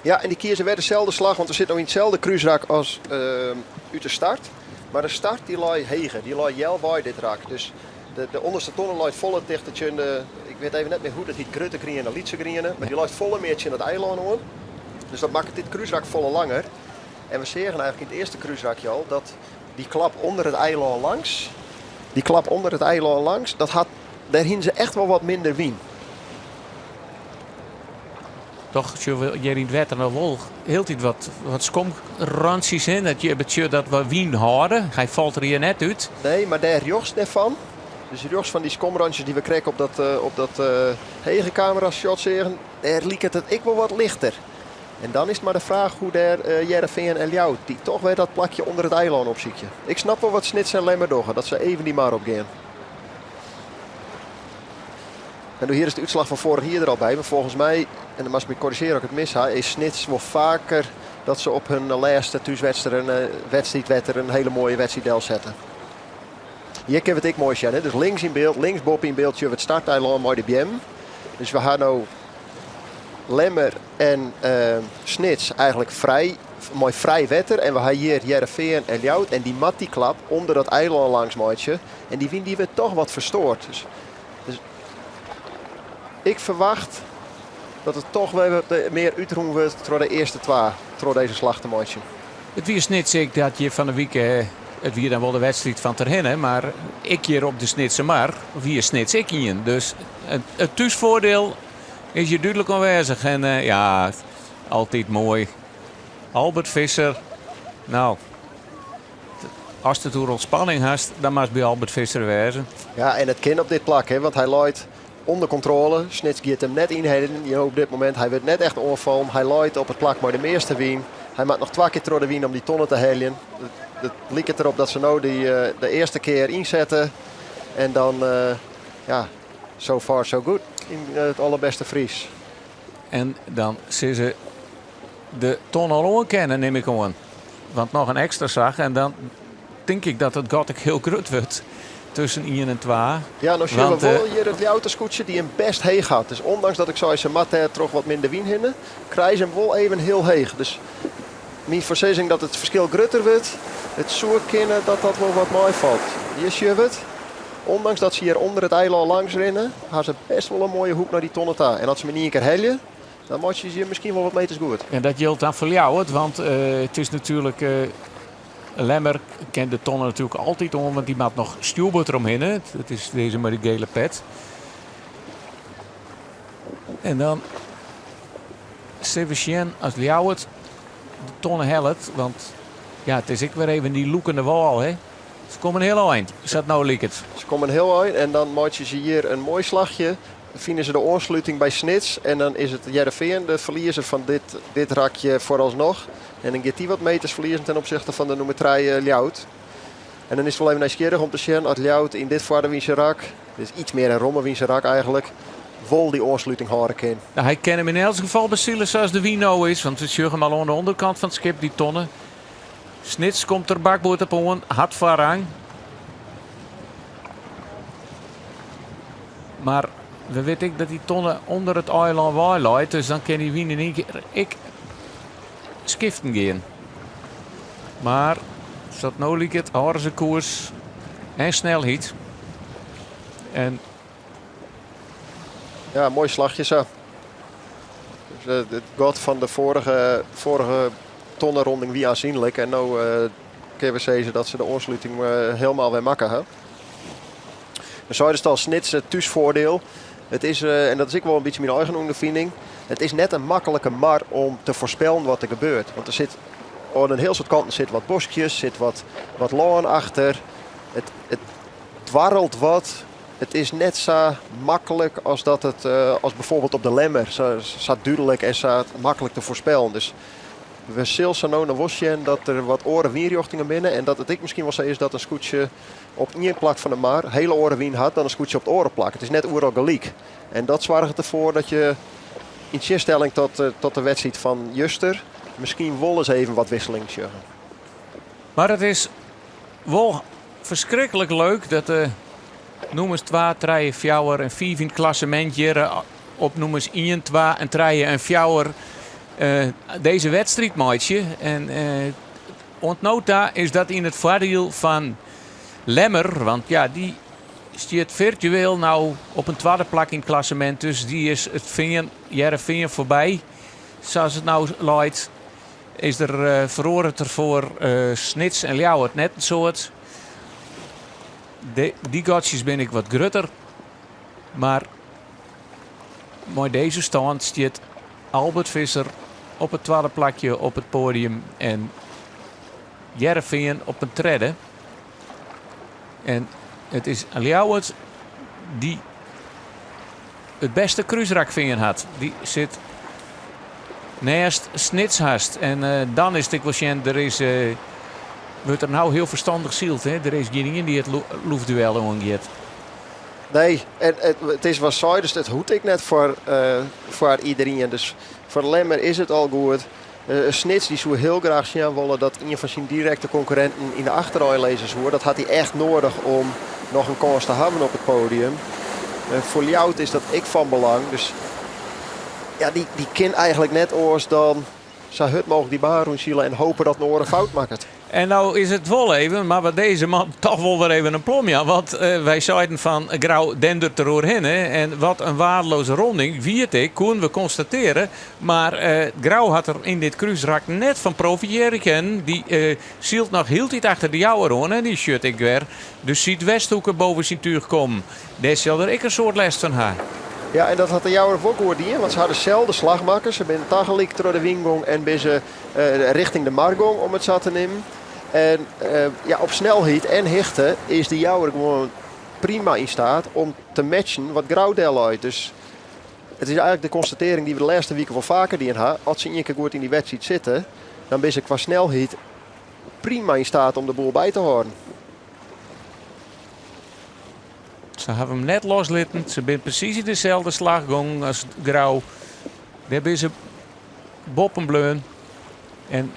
Ja, en dy kieze wer deselde slach, want we sitte no yn itselde krúsrak as uh, út de start. Mar de start dy lei heger, dy lei healwei dit rak. Dus de, de ûnderste tonne leit folle tichter tsjin de, ik wit even net mear hoe't it hyt, grutte griene, lytse griene, mar dy leit folle mear tsjin it eilân oan. Dus dat makket dit krúsrak folle langer. En we seagen eigentlik yn it earste krúsrakje al dat dy klap ûnder it eilân langs, dy klap ûnder it eilân langs, dat hat, dêr hiene se echt wol wat minder wyn. Toch sjogge we hjir yn it wetter noch wol hieltyd wat, wat skomrantsjes yn. Dat betsjut dat we wyn hâlde. Hy falt der hjir net út. Nee, mar dêr rjochts dêrfan. Dus rjochts fan dy skomrantsjes dy't we krekt op dat, eh, op dat eh, hege kamera shot seagen, dêr liket it ek wol wat lichter. En dan is it mar de fraach hoe't dêr eh, Hearrenfean en Ljouwert, dy't toch wer dat plakje ûnder it eilân opsykje. Ik snap wol wat Snits en Lemmer dogge, dat se even dy mar opgean. En hjir is de útslach fan foarich jier der al by. Mar folgens my, en dan moatst my korrizjearje as ik it mis ha, is Snits wol faker dat se op hun lêste thúswedstriid in wedstriidwetter in hiele moaie wedstriid delsette. Hjir kinne we it ek moai sjen. Hè? Dus links yn byld, links boppe yn byld sjogge we it starteilân mei de beammen. Dus we ha no Lemmer en uh, Snits eigentlik frij, mei frij wetter. En we ha hjir Hearrenfean en Ljouwert. En dy moat dy klap ûnder dat eilân langs meitsje. En dy wyn dy wurdt toch wat ferstoard. Dus, dus ik ferwacht dat it toch wer wat mear útrûn wurdt troch de earste twa, troch dizze slach te meitsjen. It wie Snits ek dat hjir fan 'e wike, it wie dan wol de wedstriid fan Terhinne, mar ek hjir op de Snitsermar wie Snits ek ien. Dus it thúsfoardiel is hjir dúdlik oanwêzich. En eh, ja, altyd moai. Albert Visser, nou, ast it oer ûntspanning hast, dan moatst by Albert Visser wêze. Ja, en it kin op dit plak, hè, want hy leit ûnder kontrôle. Snits giet him net ynheljen op dit momint. Hy wurdt net echt oanfallen. Hy leit op it plak mei de measte wyn. Hy moat noch twa kear troch de wyn om dy tonne te heljen. It liket derop dat se no dy, eh, de earste kear ynsette. En dan, uh, ja, so far so good yn it allerbêste Frysk. En dan sizze de tonne al oankennen, nim ik oan. Want noch in ekstra slach en dan tink ik dat it gat ek hiel grut wurdt tusken 1 en 2. Ja, no sjogge we wol hjir it Ljouwerter skûtsje dy't him bêst heech hat. Dus ûndanks dat ik sei se moat dêr troch wat minder wyn hinne, krije se him wol even hiel heech. Dus myn foarsizzing dat it ferskil grutter wurdt, it soe kinne dat dat wol wat meifalt. Hjir sjogge we it. Ûndanks dat se hjir ûnder it eilân langs rinne, ha se bêst wol in moaie hoek nei dy tonne ta. En as se him yn ien kear helje, dan meitsje se hjir miskien wol wat meters goed. En dat jildt dan foar Ljouwert, want eh, it is natuerlik. Eh, Lemmer kin de tonne natuerlik altyd oan, want dy moat noch stjoerboard deromhinne. Dat is dizze mei de gele pet. En dan sille we sjen as Ljouwert de tonne hellet. Want ja, it is ek wer even dy lûkende wâl. Hè? Se komme in hiel ein, sa't no liket. Se komme in hiel ein en dan meitsje se hjir in moai slachje. Fine se de oansluting by Snits en dan is it Hearrenfean de ferliezer fan dit, dit rakje foaralsnoch. En dan giet dy wat meters ferliezen ten opsichte fan de nûmer 3 Ljouwert. En dan is it wol even nijsgjirrich om te sjen as Ljouwert yn dit foarderwynse rak, dit is iets mear in rommewynse rak eigentlik, wol dy oansluting hâlde kin. Nou, hy kin him yn elts gefal besile sa as de wyn no is, want we sjogge him al oan de ûnderkant fan it skip, dy tonne. Snits komt der bakboard op oan, hat foarrang. Mar we witte ek dat dy tonne ûnder it eilân wei leit, dus dan kin dy wyn yn ien kear ek skiften gean. Mar sa't no liket, hâlde se koers en snelheid. En Ja, moai slachje sa. Dus, eh, it gat fan de foarige, foarige tonneronding wie oansjenlik. En no uh, kinne we sizze dat se de oansluting uh, hielendal wer makke ha. We seiden al Snits it thúsfoardiel. It is, uh, en dat is ek wol in bytsje myn eigen ûnderfining. It is net in maklike mar om te foarspellen wat der gebeurt. Want der sit oan in hiel soad kanten sit wat boskjes, sit wat, wat lân achter. It, it dwarrelt wat. It is net sa maklik as dat it uh, as bijvoorbeeld op de Lemmer sa, sa dúdlik en sa maklik te foarspellen. Dus we sille sa no noch wol sjen dat der wat oare wynrjochtingen binne en dat it ek miskien wol sa is dat in skûtsje op ien plak fan de mar hiele oare wyn hat dan in skûtsje op it oare plak. It is net oeral gelyk. En dat soarget derfoar dat je yn tsjinstelling tot, eh, tot de wedstriid fan juster miskien wol ris even wat wisseling sjogge. Mar it is wol ferskriklik leuk dat de nûmers 2, 3, 4 en 5 yn it klassemint hjir op nûmers 1, 2 en 3 en 4 uh, dizze wedstriid meitsje. En uh, oant no ta is dat yn it foardiel fan Lemmer, want ja, dy stiet firtueel no op in twadde plak yn it klassemint. Dus dy is it Fean, Hearrenfean foarby. Sa as it no leit, is der uh, feroaret der foar uh, Snits en Ljouwert net in soad. De, dy gatsjes binne ek wat grutter. Mar mei dizze stân stiet Albert Visser op it twadde plakje op it poadium en Hearrenfean op in tredde. En It is Ljouwert dy't it bêste krúsrak fearn hat. Dy sit neist Snits hast. En dan is it ek wol sjen, der is, wurdt der no hiel ferstannich syld. Hè? Der is gjin ien dy't it loftduel oangiet. Nee, en it is wat seidest, it hoecht ek net foar, foar iderien. Dus foar Lemmer is it al goed. Snits dy soe hiel graach sjen wolle dat ien fan syn direkte konkurrinten yn de achterein lizze soe. Dat hat hy echt noadich om noch in kâns te hawwen op it podium. Foar Ljouwert is dat ek fan belang. Dus ja, dy, dy kin eigentlik net oars dan sa hurd mooglik dy baan rûnsile en hope dat in oare fout makket. En nou is it wol even, mar we dizze man toch wol wer even in plom jaan. Want wy seiden fan Grou dendert der oerhinne. En wat in waardeloze ronding, wie it ek, koenen we konstatearje. Mar Grou hat der yn dit krúsrak net fan profitearje kinnen. Dy sylt noch hieltyd achter de Jouwer oan en dy sjocht ek wer de Súdwesthoeke boven syn túch kommen. Dêr sil er ek in soad lêst fan ha. Ja, en dat hat de Jouwer wol goed dien, want se ha deselde slach makke. Se binne tagelyk troch de wyn gong en binne se richting de mar gong, om it sa te nimmen. En ja, op snelheid en hichte is de Jouwer gewoan prima yn steat om te matchen wat Grou delleit. Dus it is eigentlik de konstatearring dy't we de lêste wiken wol faker dien ha. As se ien kear goed yn dy wedstriid sitte, dan binne se kwa snelheid prima yn steat om de boel by te hâlden. Se hawwe him net loslitten. Se binne presys yn deselde slach gong as Grou. Dêr binne se boppen bleaun. En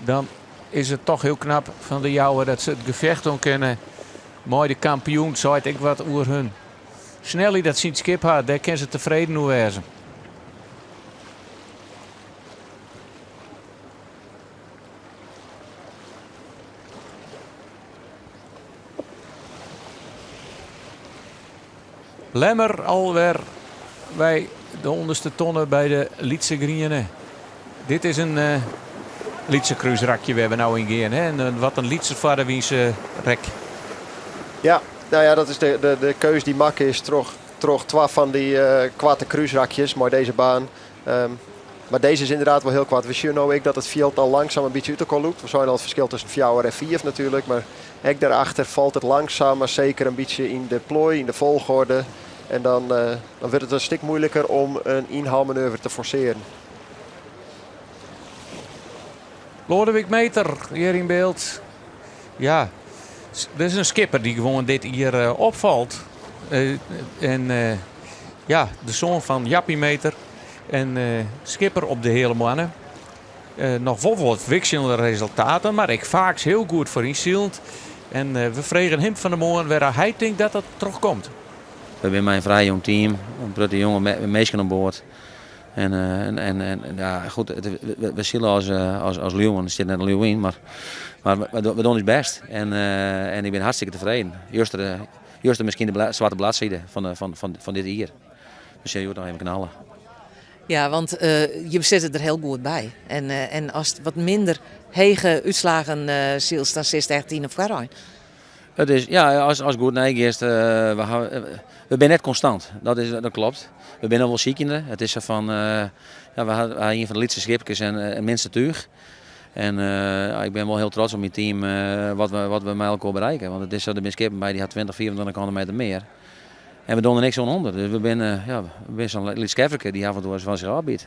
dan is it toch hiel knap fan de Jouwer dat se it gefjocht oan kinne mei de kampioen. Seit ek wat oer hun snelheid dat syn skip hat. Dêr kinne se tefreden oer wêze. Lemmer alwer by de ûnderste tonne by de Lytse Griene. Dit is in uh, lytse krúsrakje wêr't we no yn gean. Hè? En eh, wat in lytse foarderwynse rek. Ja, nou ja, dat is de, de, de keus dy't makke is troch, troch twa fan dy uh, koarte krúsrakjes mei dizze baan. Um, mar dizze is ynderdaad wol hiel koart. We sjogge no ek dat it fjild al langsum in bytsje út elkoar lûkt. We seinen al it ferskil tusken fjouwer en fiif natuerlik. Mar ek dêrachter falt it langsum mar seker in bytsje yn de ploai, yn de folchoarder. En dan, uh, dan wurdt it in stik muoiliker om in ynhaalmaneuver te forsearjen. Lodewijk Meter hjir yn byld. Ja, dit is in skipper dy't gewoan dit jier eh, opfalt. Eh, en eh, ja, de soan fan Jappie Meter en skipper op de Heale Moanne. Noch wol wat wikseljende resultaten, mar ek faaks hiel goed foarynsilend. En we fregen him fan 'e moarn wêr hy tinkt dat dat troch komt. We binne mei in frij jong team, in protte jonge minsken oan board. En, en, en, en ja, goed, we sile as, as, as liuwen, der sit net in liuw yn, mar, mar we, we dogge ús bêst. En, en ik bin hartstikke tefreden. Juster, juster miskien de swarte bladside fan, fan, fan, fan dit jier. We sille hjoed noch even knalle. Ja, want uh, je sitte der hiel goed by. En, uh, en ast wat minder hege útslaggen uh, sylst, dan sitst echt yn 'e foarein. It is, ja, as, as goed neigiest, uh, we, ha, we binne net konstant. Dat, is, dat klopt. We binne wol sykjende. It is sa fan, uh, ja, we ha, we ha ien fan de lytste skipkes en it minste túch. En uh, ik bin wol hiel trots op myn team wat, we, wat we mei elkoar berikke. Want it is sa, der binne skippen by dy ha 20, 24 kante meter mear. En we dogge der niks oan ûnder. Dus we binne, ja, we binne sa'n lyts kefferke dy't af en toe ris fan sich ôfbyt.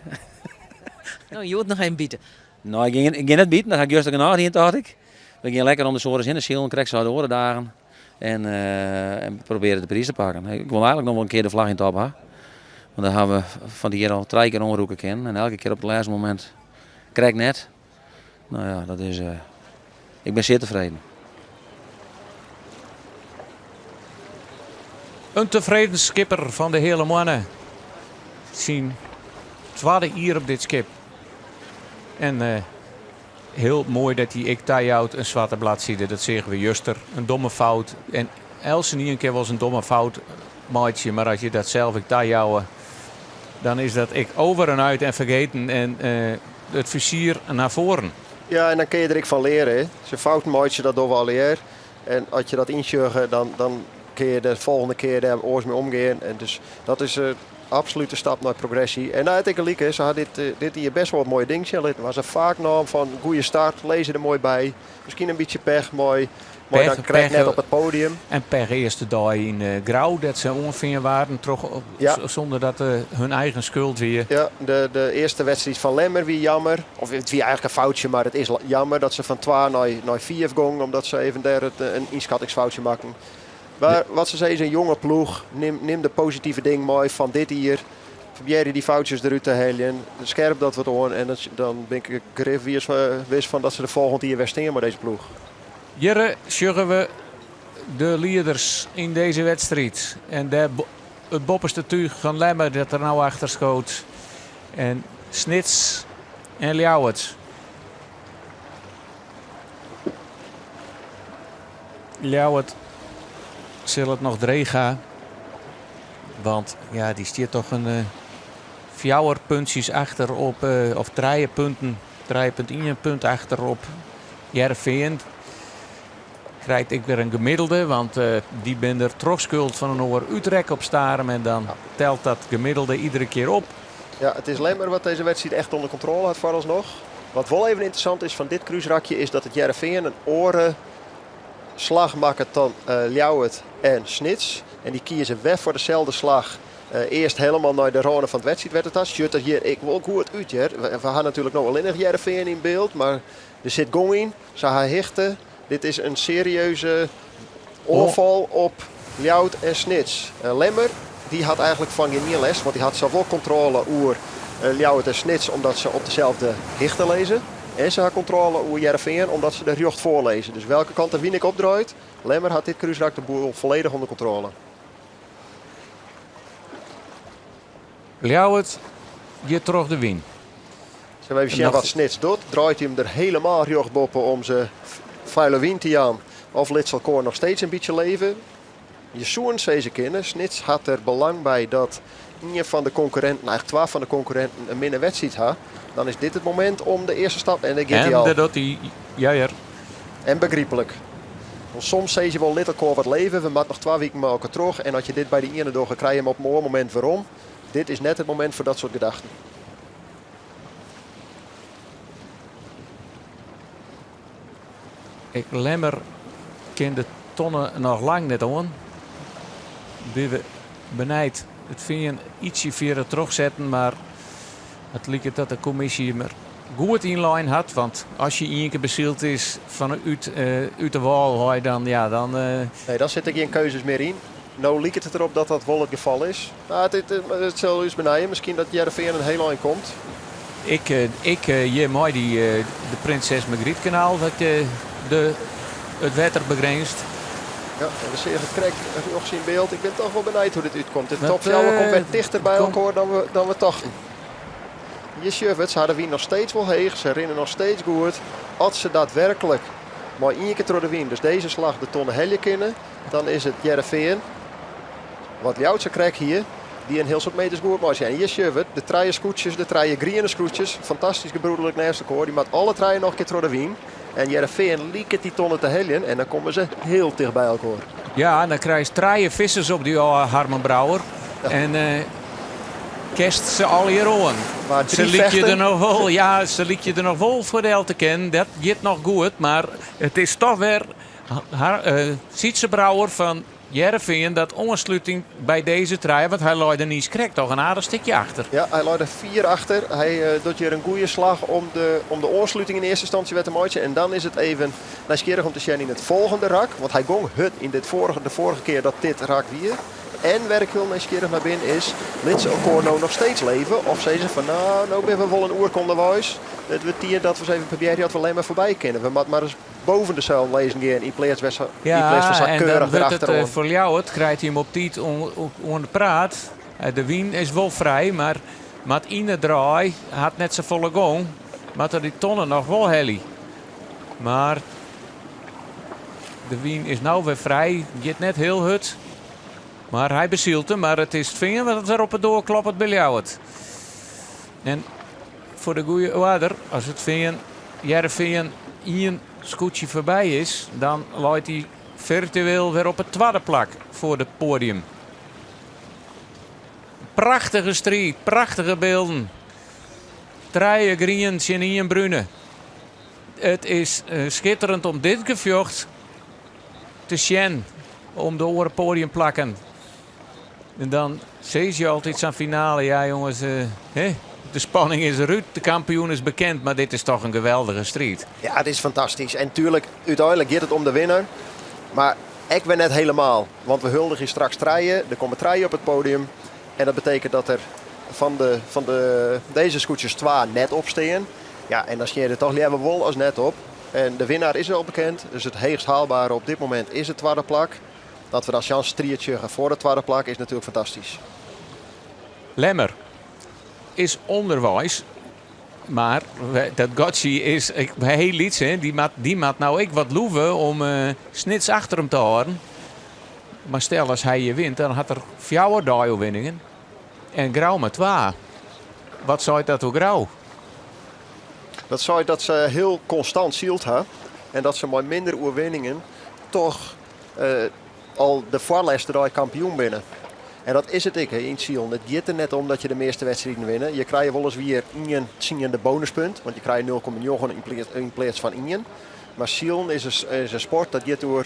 No, hjoed noch even bite. No, ik gean, ik gean net biten, dat ha ik juster genôch dien, tocht ik. We gean lekker om de sores hinne silen, krekt sa as de oare dagen. En, uh, en probearje de priis te pakken. Ik wol eigentlik noch wol in kear de flagge yn top ha. Want dêr ha we fan it jier al trije kear oanrûke kinnen. En elke kear op it lêste momint krekt net. No ja, dat is, uh, ik bin sear tefreden. In tefreden skipper fan de Heale Moanne. Syn twadde jier op dit skip. En uh, hiel moai dat hy ek tajout in swarte bladside. Dat seagen we juster. In domme fout. En eltsenien kin wolris in domme fout meitsje, mar as je dat sels ek tajouwe, dan is dat ek over en uit en fergeten en uh, it fizier nei foaren. Ja, en dan kinne je der ek fan leare. Se fouten meitsje, dat dogge we allegear. En as je dat ynsjogge, dan, dan kinne je de folgjende kear dêr oars mei omgean. En dus dat is uh, Absolute stap nei progressy. En nou, it ek gelyk is, se ha dit, eh, dit jier best wol wat moaie dingen sjen litten. Was er faak naam fan goede start, lizze der moai by. Miskien in bytsje pech mei, mei dan krekt net op it podium. En pech earste dei yn eh, Grou dat se oanfearn waarden troch, Ja. sûnder dat eh, hun eigen skuld wie. Ja, de earste wedstriid fan Lemmer wie jammer. Of it wie eigentlik in foutsje, mar it is jammer dat se fan 2 nei 5 gongen, omdat se even dêr it, in ynskattingsfoutsje makken. Mar wat se sizze, in jonge ploech, nim de positive dingen mei fan dit jier. Probearje dy foutsjes derút te heljen. Skerp dat wat oan en dan bin ik grif wis fan dat se der folgjend jier wer stean mei dizze ploech. Hjir sjogge we de lieders yn dizze wedstriid. En dêr it boppeste túch fan Lemmer dat der no achter skoot. En Snits en Ljouwert. Ljouwert sil it noch dreech ha. Want ja, dy stiet toch in eh, fjouwer puntsjes achter op, eh, of trije punten, 3,1 punt achter op Hearrenfean. Krijt ek wer in gemiddelde, want eh, dy bin der troch skuld fan in oar útrekke op Starum. En dan telt dat gemiddelde iedere kear op. Ja, it is Lemmer wat dizze wedstriid echt ûnder kontrôle hat foaralsnoch. Wat wol even ynteressant is fan dit krúsrakje is dat it Hearrenfean in oare slach makket dan eh, Ljouwert en Snits. En dy kieze wer foar deselde slach. Eh, earst hielendal nei de râne fan it wedstriidwetter ta. Sjocht der hjir ek wol goed út. Hear. We ha natuerlik no allinnich Hearrenfean yn byld, mar der sit gong yn. Se ha hichte. Dit is in serieuze oanfal op Ljouwert en Snits. Eh, Lemmer dy hat eigentlik fan gjin ien lêst, want dy hat sawol kontrôle oer eh, Ljouwert en Snits omdat se op deselde hichte lizze. En se ha kontrôle oer Hearrenfean omdat se der rjocht foar lizze. Dus welke kant de wyn ek opdraait, Lemmer hat dit krúsrak de boel folledich ûnder kontrôle. Ljouwert giet troch de wyn. Sille we even sjen wat Snits docht. Draait hy him der hielendal rjocht boppe om se fuile wyn te jaan? Of lit se elkoar noch steeds in bytsje leve? Je soenen sizze kinne, Snits hat der belang by dat ien fan de konkurrinten, eigentlik twa fan de konkurrinten, in minne wedstriid ha. Dan is dit it momint om de earste stap en dêr giet hy En al. dêr docht hy, ja hear. En begryplik. Want soms sizze je wol, lit elkoar wat leve, we moatte noch twa wiken mei elkoar troch. En as je dit by de iene dogge, krije je him op in oar momint werom. Dit is net it momint foar dat soart gedachten. Ek Lemmer kin de tonne noch lang net oan. Binne we benijd it fean ytsje fierder trochsetten, mar it liket dat de kommisje him goed ynlein hat. Want as je ien kear besyld is fanút út de wâl wei, dan ja, dan. Nee, dan sitte der gjin keuzes mear yn. No liket it derop dat dat wol it gefal is. No, it sil ús benijen. Miskien dat Hearrenfean in hiel ein komt. Ik, ik hjir mei dy de Prinses Margrietkanaal dat de it wetter begrinst. Ja, en we seagen it krekt rjochts yn byld. Ik bin toch wol benijd hoe't dit útkomt. De top fjouwer komt wer tichter by elkoar dan we tochten. Hjir sjogge we it, se ha de wyn noch steeds wol heech, se rinne noch steeds goed. As se daadwerklik mei ien kear troch de wyn, dus dizze slach, de tonne helje kinne, dan is it Hearrenfean, wat Ljouwert sa krekt hie, dy't in hiel soad meters goed meitsje. En hjir sjogge we it, de trije skûtsjes, de trije griene skûtsjes, fantastysk gebroederlik nêst elkoar. Dy moat alle trije noch in kear troch de wyn. En Hearrenfean liket dy tonne te heljen en dan komme se hiel ticht by elkoar. Ja, en dan krijst trije vissers op dy ôf, Harmen Brouwer. En kinst se allegear oan. Maar Se drie lykje der fechten. noch wol, ja, se lykje der noch wol foar del te kinnen. Dat giet noch goed, mar it is toch wer har, Sytze Brouwer fan Hearrenfean dat oansluting by dizze trije, want hy lei der niis krekt toch in aardich stikje achter. Ja, hy lei der fier achter. Hy eh, docht hjir in goede slach om de oansluting yn earste ynstânsje wer te meitsjen. En dan is it even nijsgjirrich om te sjen yn it folgjende rak. Want hy gong hurd yn dit foarige, de foarige kear dat dit rak wie. En wêr't ik hiel nijsgjirrich nei bin is, lit se elkoar no noch steeds leve? Of sizze se fan no, no binne we wol in oerke ûnderweis. It wurdt tiid dat we ris even probearje oft we Lemmer foarby kinne. We moatte mar ris boven de seilen lizzen gean yn pleats wer sa, yn pleats fan Ja, sa en dan keurich wurdt it derachteroan. foar Ljouwert, krijt hy him op tiid oan de praat. De wyn is wol frij, mar moat yn de draai, hat net safolle gong, moat er dy tonne noch wol helje. Mar de wyn is no wer frij, giet net hiel hurd. Mar hy besylt him, mar it is it Fean wat wer op 'e doar kloppet by Ljouwert. En foar de goede oarder, as it Fean, Hearrenfean ien skûtsje foarby is, dan leit hy firtueel wer op it twadde plak foar it poadium. Prachtige striid, prachtige bylden. Trije grienen tsjin ien brune. It is skitterend om dit gefjocht te sjen om de oare poadiumplakken. En dan sizze je altyd sa'n finale, ja jonges, hè, de spanning is derút, de kampioen is bekend, mar dit is toch in geweldige striid. Ja, it is fantastysk. En tuerlik, úteinlik giet it om de winner. Mar ek wer net hielendal. Want we huldigje straks trije. Der komme trije op it poadium. En dat betekent dat der fan de, fan de, dizze skûtsjes twa net op stean. Ja, en dan stean je der toch leaver wol as net op. En de winnaar is al bekend. Dus it heechst haalbare op dit momint is it twadde plak. Dat we dan sa'n striid sjogge foar it twadde plak is natuerlik fantastysk. Lemmer is ûnderweis, mar dat gatsje is hiel lyts. Hè? Dy moat no ek wat loeve om Snits achter him te hâlden. Mar stel as hy hjir wint, dan hat er fjouwer deioerwinningen en Grou mar twa. Wat seit dat oer Grou? Dat seit dat se hiel konstant syld ha en dat se mei minder oerwinningen toch al de foarlêste dei kampioen binne. En dat is it ek yn it silen. It giet der net om dat je de measte wedstriden winne. Je krije wolliswier ien tsiende bonuspunt, want je krije 0,9 yn pleats fan ien. Mar silen is in sport dat giet oer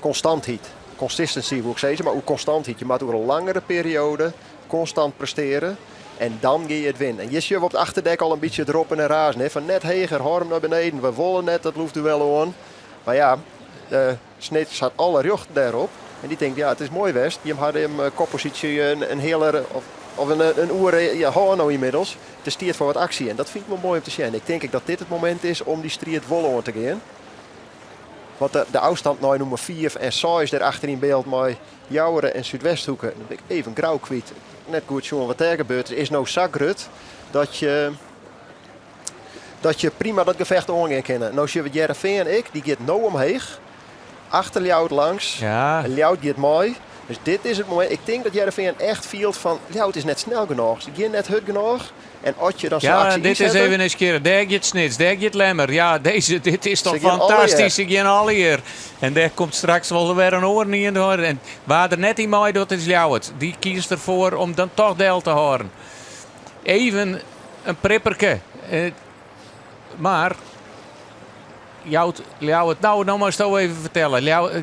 konstantheid. Consistency woe ik sizze, mar oer konstantheid. Je moatte oer in langere perioade konstant prestearje en dan gean je it winnen. En hjir sjogge we op it achterdek al in bytsje it roppen en razen. Hè, fan net heger, hâld him nei beneden. We wolle net dat loefduel oan. Mar ja, Snits hat alle rjocht dêrop. En dy tinkt, ja, it is moai west. Jim hawwe jim kopposysje in heale of in oere ja, hân no ynmiddels. It is tiid foar wat aksje en dat fyn ik wol moai om te sjen. Ik tink ek dat dit it momint is om dy striid wol oan te gean. Want de ôfstân nei nûmer 5 en 6 dêr achter yn byld mei Joure en Súdwesthoeke, dan bin ik even Grou kwyt. Net goed sjoen wat dêr gebeurd is, is no sa grut dat je dat je prima dat gefecht oangean kinne. No sjogge we Hearrenfean ek, dy giet no omheech. Achter Ljouwert langs. Ja. Ljouwert giet mei. Dus dit is it momint. Ik tink dat Hearrenfean echt fielt fan Ljouwert is net snel genôch. Se gean net hurd genôch. En as je dan sa'n Ja, aksje dit is ynsette- even nijsgjirrich. Dêr giet Snits, dêr giet Lemmer. Ja, dizze, dit is toch Se gean fantastysk. allegear. Se gean allegear. En dêr komt straks wol wer in oaren yn. En wa der net yn meidocht is Ljouwert. Dy kiest derfoar om dan toch del te hâlden. Even in pripperke. Mar jout Ljouwert no, no moatsto even fertelle.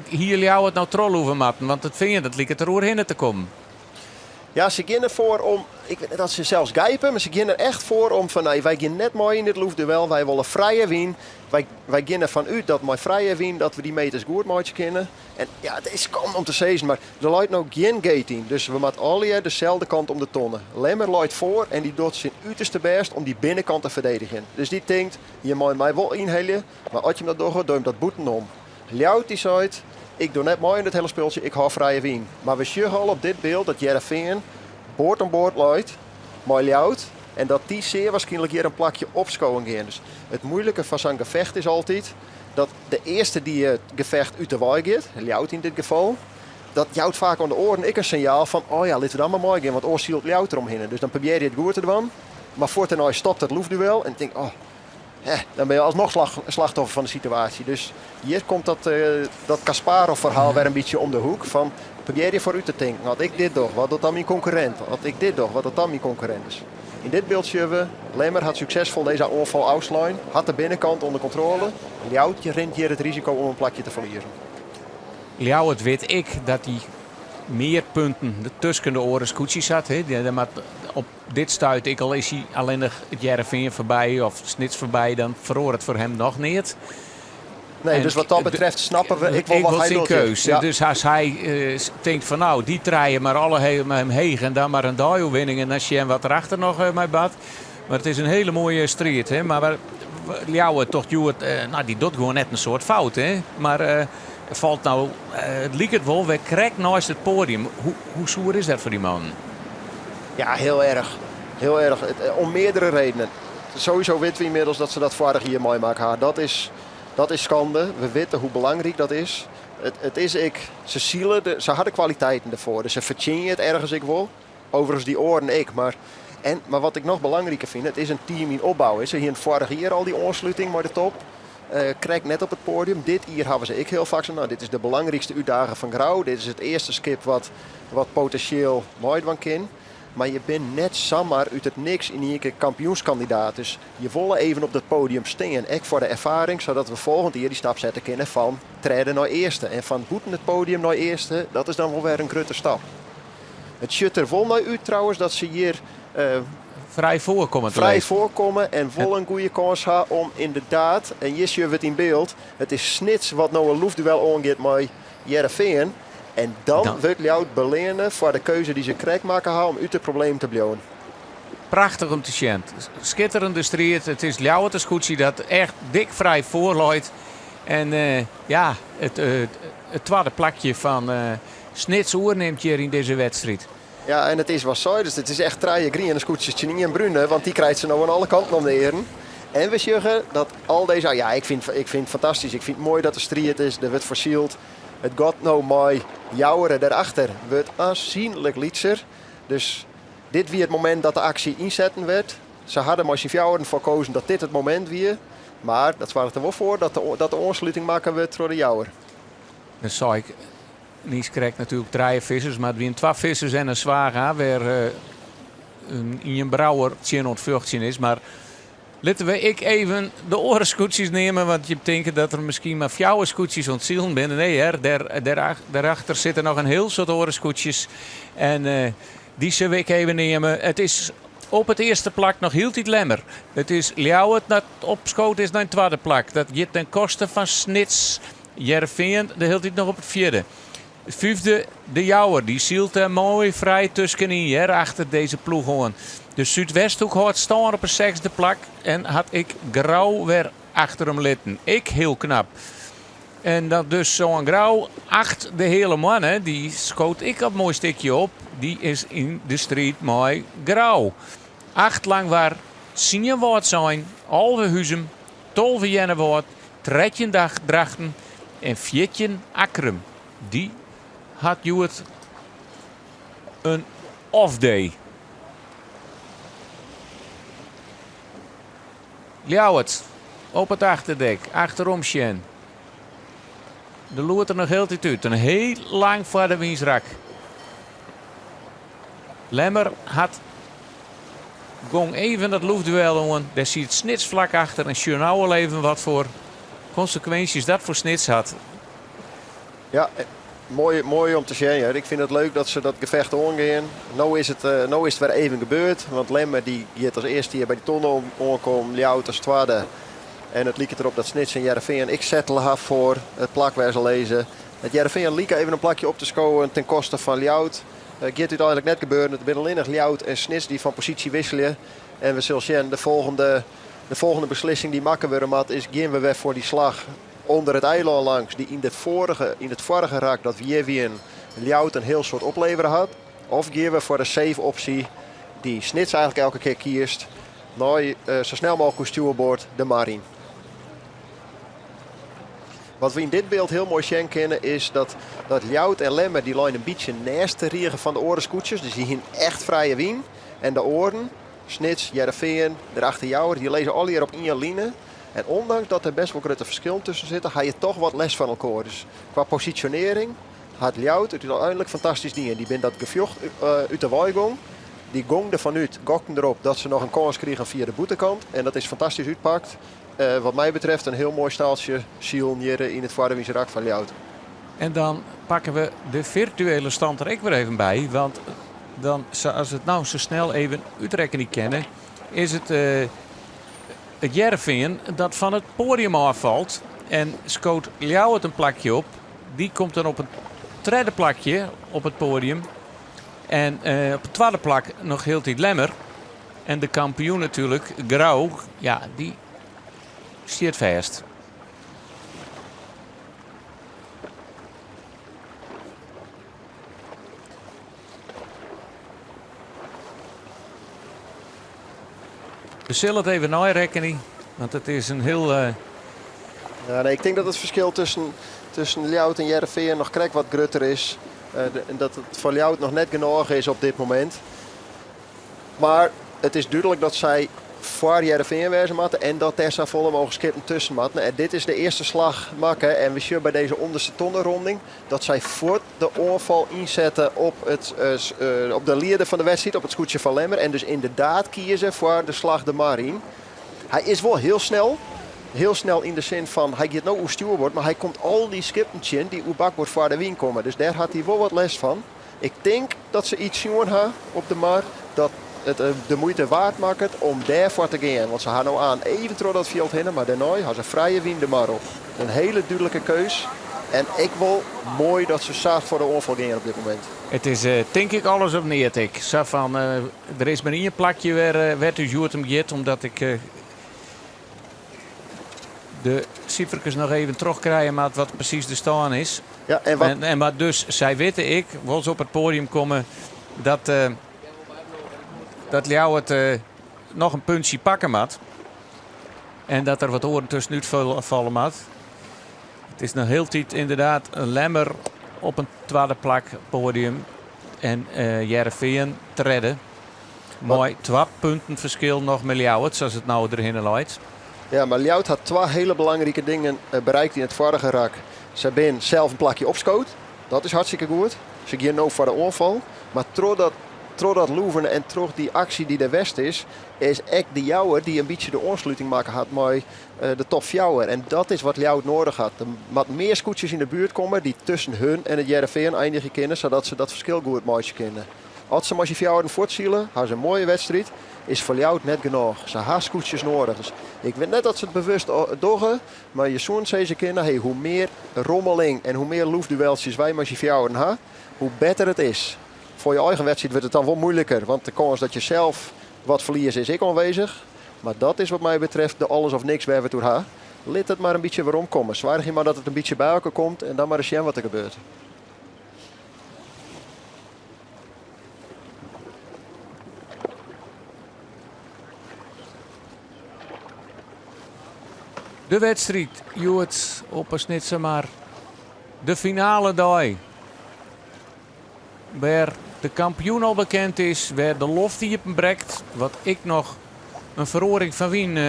Hie Ljouwert no trochloeve moatten, want it Fean dat liket der oerhinne te kommen. Ja, se gean derfoar om, ik wit net oft se sels geipe, mar se gean der echt foar om fan, nee, wy gean net mei yn dit loefduel, wy wolle frije wyn. Wy gean derfan út dat mei frije wyn dat we dy meters goed meitsje kinne. En ja, it is skande om te sizzen, mar der leit no gjin gate yn. Dus we moatte allegear deselde kant om de tonne. Lemmer leit foar en dy docht syn uterste bêst om dy binnenkant te ferdedigjen. Dus dy tinkt, jim meie my wol ynhelje, mar as jim dat dogge, doe jim dat bûtenom. Ljouwert dy seit, ik doch net mei yn dit hiele spultsje, ik hâld frije wyn. Mar we sjogge al op dit byld dat Hearrenfean board oan board leit mei Ljouwert en dat dy sear waarskynlik hjir in plakje opskowen gean. Dus it muoilike fan sa'n gefecht is altyd dat de earste dy't it gefecht út de wei giet, Ljouwert yn dit gefal, dat jout faak oan de oaren ek in sinjaal fan oh ja, litte we dan mar meigean, want oars sylt Ljouwert deromhinne. Dus dan probearje je it goed te dwaan, mar fuort dêrnei stopt it loefduel en tink oh, hè, dan binne je alsnoch slachtoffer fan de situaasje. Dus hjir komt dat, dat Kasparov-ferhaal wer in bytsje om de hoek fan probearje foarút te tinken. As ik dit doch, wat docht dan myn konkurrint? As ik dit doch, wat docht dan myn konkurrint? Dus yn dit byld sjogge we, Lemmer hat suksesfol dizze oanfal ôfslein, hat de binnenkant ûnder kontrôle. Ljouwert rint hjir it risiko om in plakje te ferliezen. Ljouwert wit ek dat hy mear punten tusken de oare skûtsjes hat. Mar op dit stuit, ek al is hy allinnich it Hearrenfean foarby of Snits foarby, dan feroaret foar him noch neat. Nee, dus wat dat betreft snappe we ek wol wat hy syn docht. keus. Ja. Dus as hy tinkt fan nou, dy trije mar alle omheech en dan mar in deioerwinning en dan sjen wat der achter noch mei bart. Mar it is in hiele moaie striid. Hè? Mar Ljouwert docht hjoed, nou, dy docht gewoan net in soad fout. Hè? Mar falt no, it liket wol wer krekt neist it poadium. Hoe soer is dat foar dy mannen? Ja, hiel erch. Hiel erch. Om meardere redenen. Sowieso witte we ynmiddels dat se dat foarich jier meimakke ha. Dat is skande. We witte hoe belangryk dat is. It is ek, se sile, se ha de kwaliteiten derfoar. Dus se fertsjinje it ergens ek wol. Overigens dy oaren ek. Mar, en, mar wat ik noch belangriker fyn, it is in team yn opbou. Se hiene foarich jier al dy oansluting mei de top. Krekt net op it poadium. Dit jier hawwe se ek hiel faak sein, no, dit is de belangrykste útdaging fan Grou. Dit is it earste skip wat, wat potinsjeel meidwaan kin. Mar je binne net samar út it niks yn ien kear kampioenskandidaat. Dus je wolle even op dat podium stean, ek foar de erfaring, sadat we folgjend jier dy stap sette kinne fan tredde nei earste. En fan bûten it podium nei earste, dat is dan wol wer in grutte stap. It sjocht der wol nei út trouwens dat se hjir Frij foarkomme te frij lizzen. foarkomme en wol in goede kâns ha om inderdaad, en hjir sjogge we it yn byld, it is Snits wat no in loefduel oangiet mei Hearrenfean. En dan, Dan. wurdt Ljouwert beleane foar de keuze dy't se krekt makke ha om út de problemen te bliuwen. Prachtich om te sjen. Skitterende striid. It is Ljouwerter skûtsje dat echt dik frij foarleit. En ja, it, it twadde plakje fan Snits oernimt hjir yn dizze wedstriid. Ja, en it is wat seidest, it is echt trije griene skûtsjes tsjin ien brune, want dy krijt se no oan alle kanten om de earen. En we sjogge dat al dizze, ja, ik fyn, ik fyn it fantastysk. Ik fyn it moai dat der striid is, der wurdt foar syld. It gat no mei Joure derachter wurdt aansienlik lytser. Dus dit wie it momint dat de aksje ynsetten wurdt. Se ha der mei syn fjouweren foar kozen dat dit it momint wie. Mar dat soarget der wol foar dat de, dat de oansluting makke wurdt troch de Jouwer. Dan sei ik niiskrekt natuerlik trije vissers, mar it wiene twa vissers en in swaga wêr ien brouwer tsjin oan it fjochtsjen is. Mar litte we ek even de oare skûtsjes neame, want je tinke dat der miskien mar fjouwer skûtsjes oan it silen binne. Nee hear, dêr, dêrachter sitte noch in hiel soad oare skûtsjes. En dy sille we ek even neame. It is op it earste plak noch hieltyd Lemmer. It is Ljouwert dat opskood is nei in twadde plak. Dat giet ten koste fan Snits. Hearrenfean de hieltyd noch op it fjirde. Fyfde De Jouwer, dy sylt der moai frij tuskenyn hear achter dizze ploech oan. De Súdwesthoek hâldt stân op it sechsde plak en hat ek Grou wer achter him litten. Ek hiel knap. En dat dus sân Grou, acht de Heale Moanne, dy skoot ek in moai stikje op. Dy is yn de striid mei Grou. Acht Langwar, tsien Wâldsein, 11 Huzum, 12 Earnewâld, 13 Drachten en 14 Akkrum. Dy hat hjoed in off day. Ljouwert op it achterdek, achterom sjen. Der loert der noch hieltyd út. In hiel lang foar de wynsrak. Lemmer hat gong even dat loefduel oan. Dêr siet Snits flak achter en sjoch no al even wat foar konsekwinsjes dat foar Snits hat. Ja, moai, moai om te sjen. Ja. Ik fyn it leuk dat se dat gefecht oangean. No is it, no is it wer even gebeurd. Want Lemmer dy giet as earste hjir by de tonne oankommen. Ljouwert as twadde. En it liket derop dat Snits en Hearrenfean ek settele ha foar it plak wêr se lizze. It Hearrenfean like even in plakje op te skowen ten koste fan Ljouwert. Giet úteinlik net gebeuren. It binne allinnich Ljouwert en Snits dy't fan posysje wisselje. En we sille sjen, de folgjende, de folgjende beslissing dy't makke wurde moat is gean we wer foar dy slach ûnder it eilân langs dy't yn, de foarige, yn it foarige rak dat we hjir wienen Ljouwert in hiel soad oplevere hat. Of gean we foar de safe opsje dy't Snits eigentlik elke kear kiest, nei sa snel mooglik oer stjoerboard de mar yn. Wat we yn dit byld hiel moai sjen kinne is dat, dat Ljouwert en Lemmer dy leine in bytsje nêst de rige fan de oare skûtsjes. Dus dy hiene echt frije wyn. En de oaren, Snits, Hearrenfean, derachter Jouwer, dy lizze allegear op ien line. En ûndanks dat der best wol grutte ferskillen tusken sitte, ha je toch wat lêst fan elkoar. Dus kwa posisjonearring hat Ljouwert it úteinlik fantastysk dien. Dy binne dat gefjocht út de wei gong. Dy gong derfan út, gokten derop dat se noch in kâns krigen fia de bûtenkant. En dat is fantastysk útpakt. Wat my betreft in hiel moai staaltsje silen hjir yn it foarderwynse rak fan Ljouwert. En dan pakke we de firtuele stand der ek wer even by. Want dan, sa as we it no sa snel even útrekkenje kinne, is it it Hearrenfean dat fan it poadium ôffalt. En skoot Ljouwert in plakje op. Dy komt dan op it tredde plakje op it poadium. En op it twadde plak noch hieltyd Lemmer. En de kampioen natuerlik, Grou, ja, dy stiet fêst. We sille it even neirekkenje, want it is in hiel. Ja, nee, ik tink dat it ferskil tusken, tusken Ljouwert en Hearrenfean noch krekt wat grutter is. En dat it foar Ljouwert noch net genôch is op dit momint. Mar it is dúdlik dat sy foar Hearrenfean wêze moatte en dat dêr safolle mooglik skippen tusken moatte. En dit is de earste slach makke en we sjogge by dizze ûnderste tonneronding dat sy fuort de oanfal ynsette op, it, eh, op de lieder fan de wedstriid, op it skûtsje fan Lemmer. En dus ynderdaad kieze foar de slach de mar yn. Hy is wol hiel snel. Hiel snel yn de sin fan hy giet no oer stjoerboard, mar hy komt al dy skippen tsjin dy't oer bakboard foar de wyn komme. Dus dêr hat hy wol wat lêst fan. Ik tink dat se iets sjoen ha op de mar dat it de muoite waard makket om dêrfoar te gean. Want se ha no aan even troch dat fjild hinne, mar dêrnei ha se frije wyn de mar op. In hiele dúdlike keus. En ek wol moai dat se sa foar de oanfal gean op dit momint. It is tink ik alles of neat ek. Sa fan der is mar ien plakje wêr't ús hjoed om giet, omdat ik de siferkes noch even trochkrije moat wat presys de stân is. Ja, en wat... en, en maar dus sy witte ek, wol se op it poadium komme, dat, uh, dat Ljouwert uh, noch in puntsje pakke moat. En dat der wat oaren tuskenút falle moat. It is noch hieltyd ynderdaad in Lemmer op in twadde plak poadium en uh, Hearrenfean tredde. Mei twa punten ferskil noch mei Ljouwert, sa't it no derhinne leit. Ja, mar Ljouwert hat twa hiele belangrike dingen eh, bereikt yn it foarige rak. Se binne sels in plakje opskood. Dat is hartstikke goed. Se gean no foar de oanfal. Mar trochdat, troch dat loeven en troch dy aksje dy't der west is, is ek de Jouwer dy't in bytsje de oansluting makke hat mei eh, de top fjouwer. En dat is wat Ljouwert nedich hat. Der moat mear skûtsjes yn de buert komme dy't tusken hun en it Hearrenfean einigje kinne, sadat se dat ferskil goed meitsje kinne. As se mei syn fjouweren fuortsile, ha se in moaie wedstriid. Is foar Ljouwert net genôch. Se ha skûtsjes nedich. Dus ik wit net oft se it bewust dogge, mar je soenen sizze kinne, hey, hoe mear rommeling en hoe mear loefdueltsjes wy mei syn fjouweren ha, hoe better it is. Foar je eigen wedstriid wurdt it dan wol muoiliker, want de kâns dat je sels wat ferlieze is ek oanwêzich. Mar dat is wat my betreft de alles of niks wêr't we it oer ha. Lit it mar in bytsje weromkomme. Soargje mar dat it in bytsje by elkoar komt en dan mar ris sjen wat der gebeurt. De wedstriid hjoed op 'e Snitsermar. De finale dei. Wêr de kampioen al bekend is, wêr de loft iepenbrekt, wat ek noch in feroaring fan wyn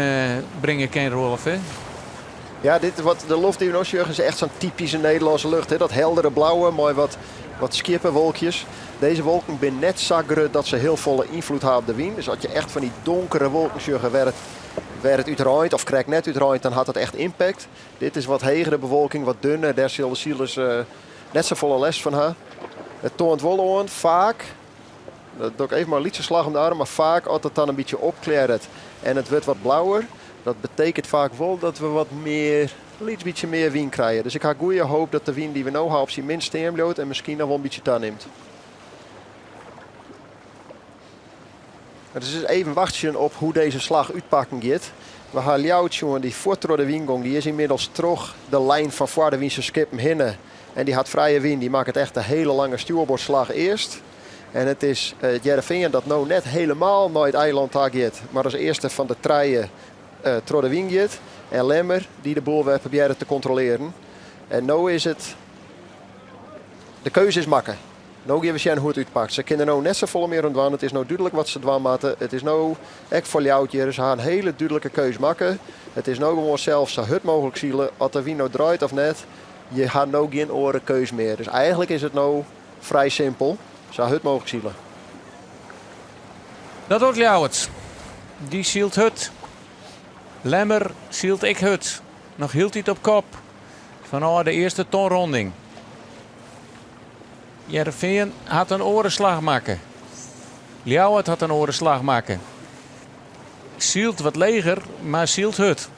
bringe kin, Roelof. Hè? Ja, dit wat de loft dy't we no sjogge is echt sa'n typyske Nederlânske lucht. Hè? Dat heldere blauwe mei wat, wat skjippe wolkjes. Dizze wolken binne net sa grut dat se hiel folle ynfloed ha op de wyn. Dus as je echt fan dy donkere wolken sjogge wêr it, wêr it útreint of krekt net útreint, dan hat dat echt impact. Dit is wat hegere bewolking, wat dunner. Dêr sille de silers uh, net safolle lêst fan ha. It toant wol oan, faak, dat doch ik even mei in lytse slach om de arm, mar faak as it dan in bytsje opklearret en it wurdt wat blauwer, dat betekent faak wol dat we wat mear, in lyts bytsje mear wyn krije. Dus ik ha goede hoop dat de wyn dy't we no ha op syn minst stean bliuwt en miskien noch wol in bytsje tanimt. It is dus even wachtsjen op hoe't dizze slach útpakken giet. We ha Ljouwert sjoen dy't fuort troch de wyn gong. Dy is ynmiddels troch de lijn fan foar de wynse skippen hinne. En dy hat frije wyn. Dy makket echt de hiele lange stjoerboardslach earst. En it is it Hearrenfean dat no net helemaal nei it eilân ta giet, mar as earste fan de trije troch de wyn giet. En Lemmer dy't de boel wer probearret te kontrolearjen. En no is it. De keuze is makke. No gean we sjen hoe't it útpakt. Se kinne no net safolle mear oan dwaan. It is no dúdlik wat se dwaan moatte. It is no ek foar Ljouwert hjir. Se ha in hiele dúdlike keus makke. It is no gewoan sels sa hurd mooglik sile. Oft de wyn no draait of net, je ha no gjin oare keus mear. Dus eigentlik is it no frij simpel. Sa hurd mooglik sile. Dat docht Ljouwert. Dy sylt hurd. Lemmer sylt ek hurd. Noch hieltyd op kop. Fanôf de earste tonronding. Hearrenfean hat in oare slach makke. Ljouwert hat in oare slach makke. Sylt wat leger, mar sylt hurd.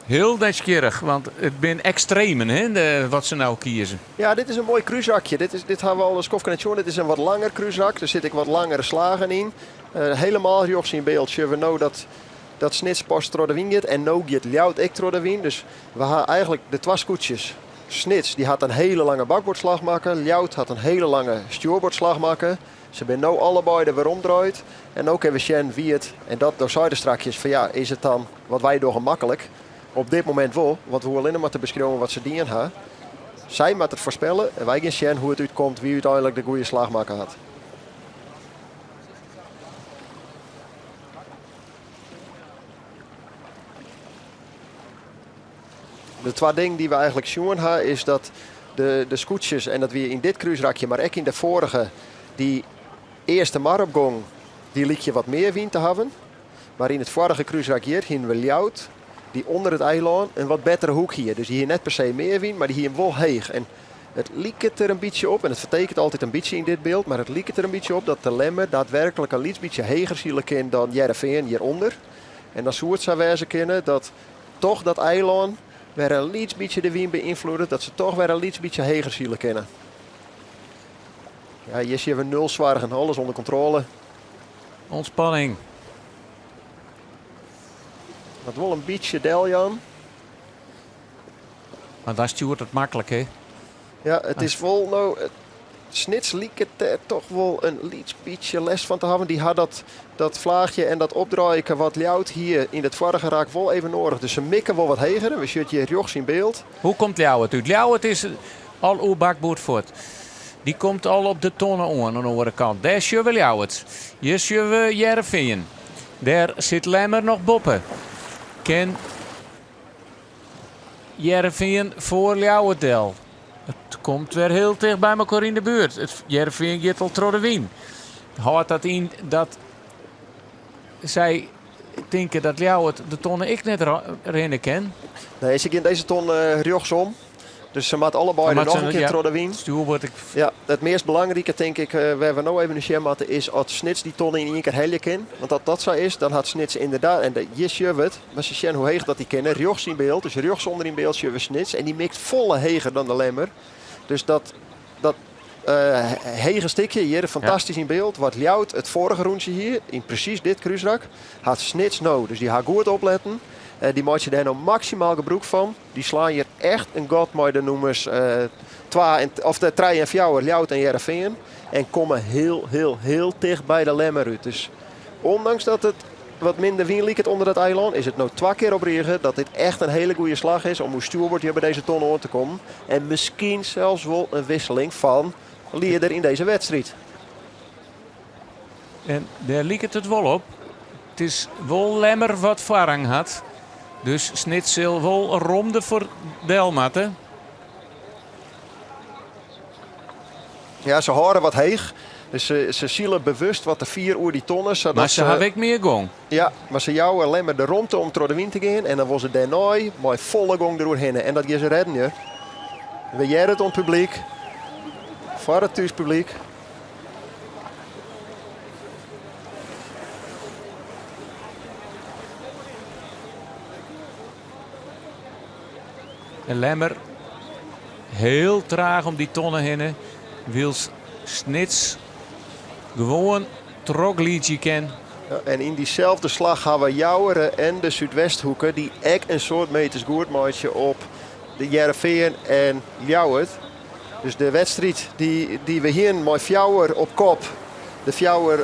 Hiel nijsgjirrich, want it binne ekstremen hè, de, wat se no kieze. Ja, dit is in moai krúsrakje. Dit, is, dit ha we al in skoftke net sjoen. Dit is in wat langer krúsrak. Der sit ek wat langere slagen yn. Uh, helemaal rjochts yn byld sjogge we no dat, dat Snits pas troch de wyn giet. En no giet Ljouwert ek troch de wyn. Dus we ha eigentlik de twa skûtsjes. Snits dy hat in hiele lange bakboardslach makke. Ljouwert hat in hiele lange stjoerboardslach makke. Se binne no allebeide weromdraaid. En no kinne we sjen wie it, en dat do seidest strakjes, fan ja, is it dan wat wy dogge maklik? Op dit momint wol, want we hoege allinne mar te beskriuwen wat se dien ha. Sy moatte it foarspelle en wy gean sjen hoe't it útkomt, wie úteinlik de goede slach makke hat. De twa dingen dy't we eigentlik sjoen ha is dat de, de skûtsjes, en dat wie yn dit krúsrakje, mar ek yn de foarige, dy earste maropgong, dy lykje wat mear wyn te hawwen. Mar yn it foarige krúsrak hjir hienen we Ljouwert, dy ûnder it eilân in wat bettere hoek hie. Dus dy hie net per se mear wyn, mar dy hie him wol heech. En it liket der in bytsje op, en it fertekent altyd in bytsje yn dit byld, mar it liket der in bytsje op dat de Lemmer daadwerklik in lyts bytsje heger sile kin dan Hearrenfean hjirûnder. En dan soe it sa wêze kinne dat toch dat eilân wer in lyts bytsje de wyn beynfloedet, dat se toch wer in lyts bytsje heger sile kinne. Ja, hjir sjogge we nul soargen, alles ûnder kontrôle. Ontspanning. Moat wol in bytsje deljaan. Mar dan stjoert it maklik, hè? Ja, it is wol no. Snits liket der toch wol in lyts bytsje lêst fan te hawwen. Dy ha dat, dat flaachje en dat opdraaike wat Ljouwert hie yn it foarige rak wol even noadich. Dus se mikke wol wat heger. We sjogge hjir rjochts yn byld. Hoe komt Ljouwert út? Ljouwert is al oer bakboard fuort. Dy komt al op de tonne oan, oan de oare kant. Dêr sjogge we Ljouwert. Hjir sjogge we Hearrenfean. Dêr sit Lemmer noch boppe. Kin Hearrenfean foar Ljouwert del? It komt wer hiel ticht by mekoar yn de buert. It Hearrenfean giet al troch de wyn. Hâldt dat yn dat sy tinke dat Ljouwert de tonne ek net rinne kin? Nee, se gean dizze tonne rjochtsom. Dus se moat allebeide noch in kear troch de wyn. Stjoerboard. Ik... Ja, it meast belangrike tink ik, eh, wêr we no even nei sjen moatte, is oft Snits dy tonne yn ien kear helje kin. Want as dat sa is, dan hat Snits ynderdaad, en hjir sjogge we it, mar se sjen hoe heech dat dy kinne, rjochts yn byld, dus rjochts ûnder yn byld sjogge we Snits en dy mikt folle heger dan de Lemmer. Dus dat, dat eh, hege stikje hjir, fantastysk yn byld, wat Ljouwert it foarige rûntsje hie, yn presys dit krúsrak, hat Snits no. Dus dy ha goed opletten. Eh, dy meitsje dêr no maksimaal gebrûk fan. Dy slaan hjir echt in gat mei de nûmers twa en, of de trije en fjouwer, Ljouwert en Hearrenfean. En komme hiel, hiel, hiel ticht by de Lemmer út. Dus ondanks dat it wat minder wyn liket ûnder dat eilân, is it no twa kear op rige dat dit echt in hiele goede slach is om oer stjoerboard hjir by dizze tonne oan te kommen. En miskien sels wol in wisseling fan lieder yn dizze wedstriid. En dêr liket it wol op. It is wol Lemmer wat foarrang hat. Dus Snits sil wol rom derfoar del moatte. Ja, se hâlde wat heech. Dus se, se sile bewust wat te fier oer dy tonne. Sadat Mar se hawwe ek mear gong. Ja, mar se jouwe Lemmer de romte om troch de wyn te gean. En dan wol se dêrnei mei folle gong deroerhinne. En dat gean se rêden, hear. We hearre it oan it publyk. Foar it thúspublyk. En Lemmer hiel traach om dy tonne hinne, wylst Snits gewoan trochgliidzje kin. Ja, en yn dyselde slach hawwe Jouwer en de Súdwesthoeke, dy't ek in soad meters goed meitsje op de Hearrenfean en Ljouwert. Dus de wedstriid dy't we hienen mei fjouwer op kop, de fjouwer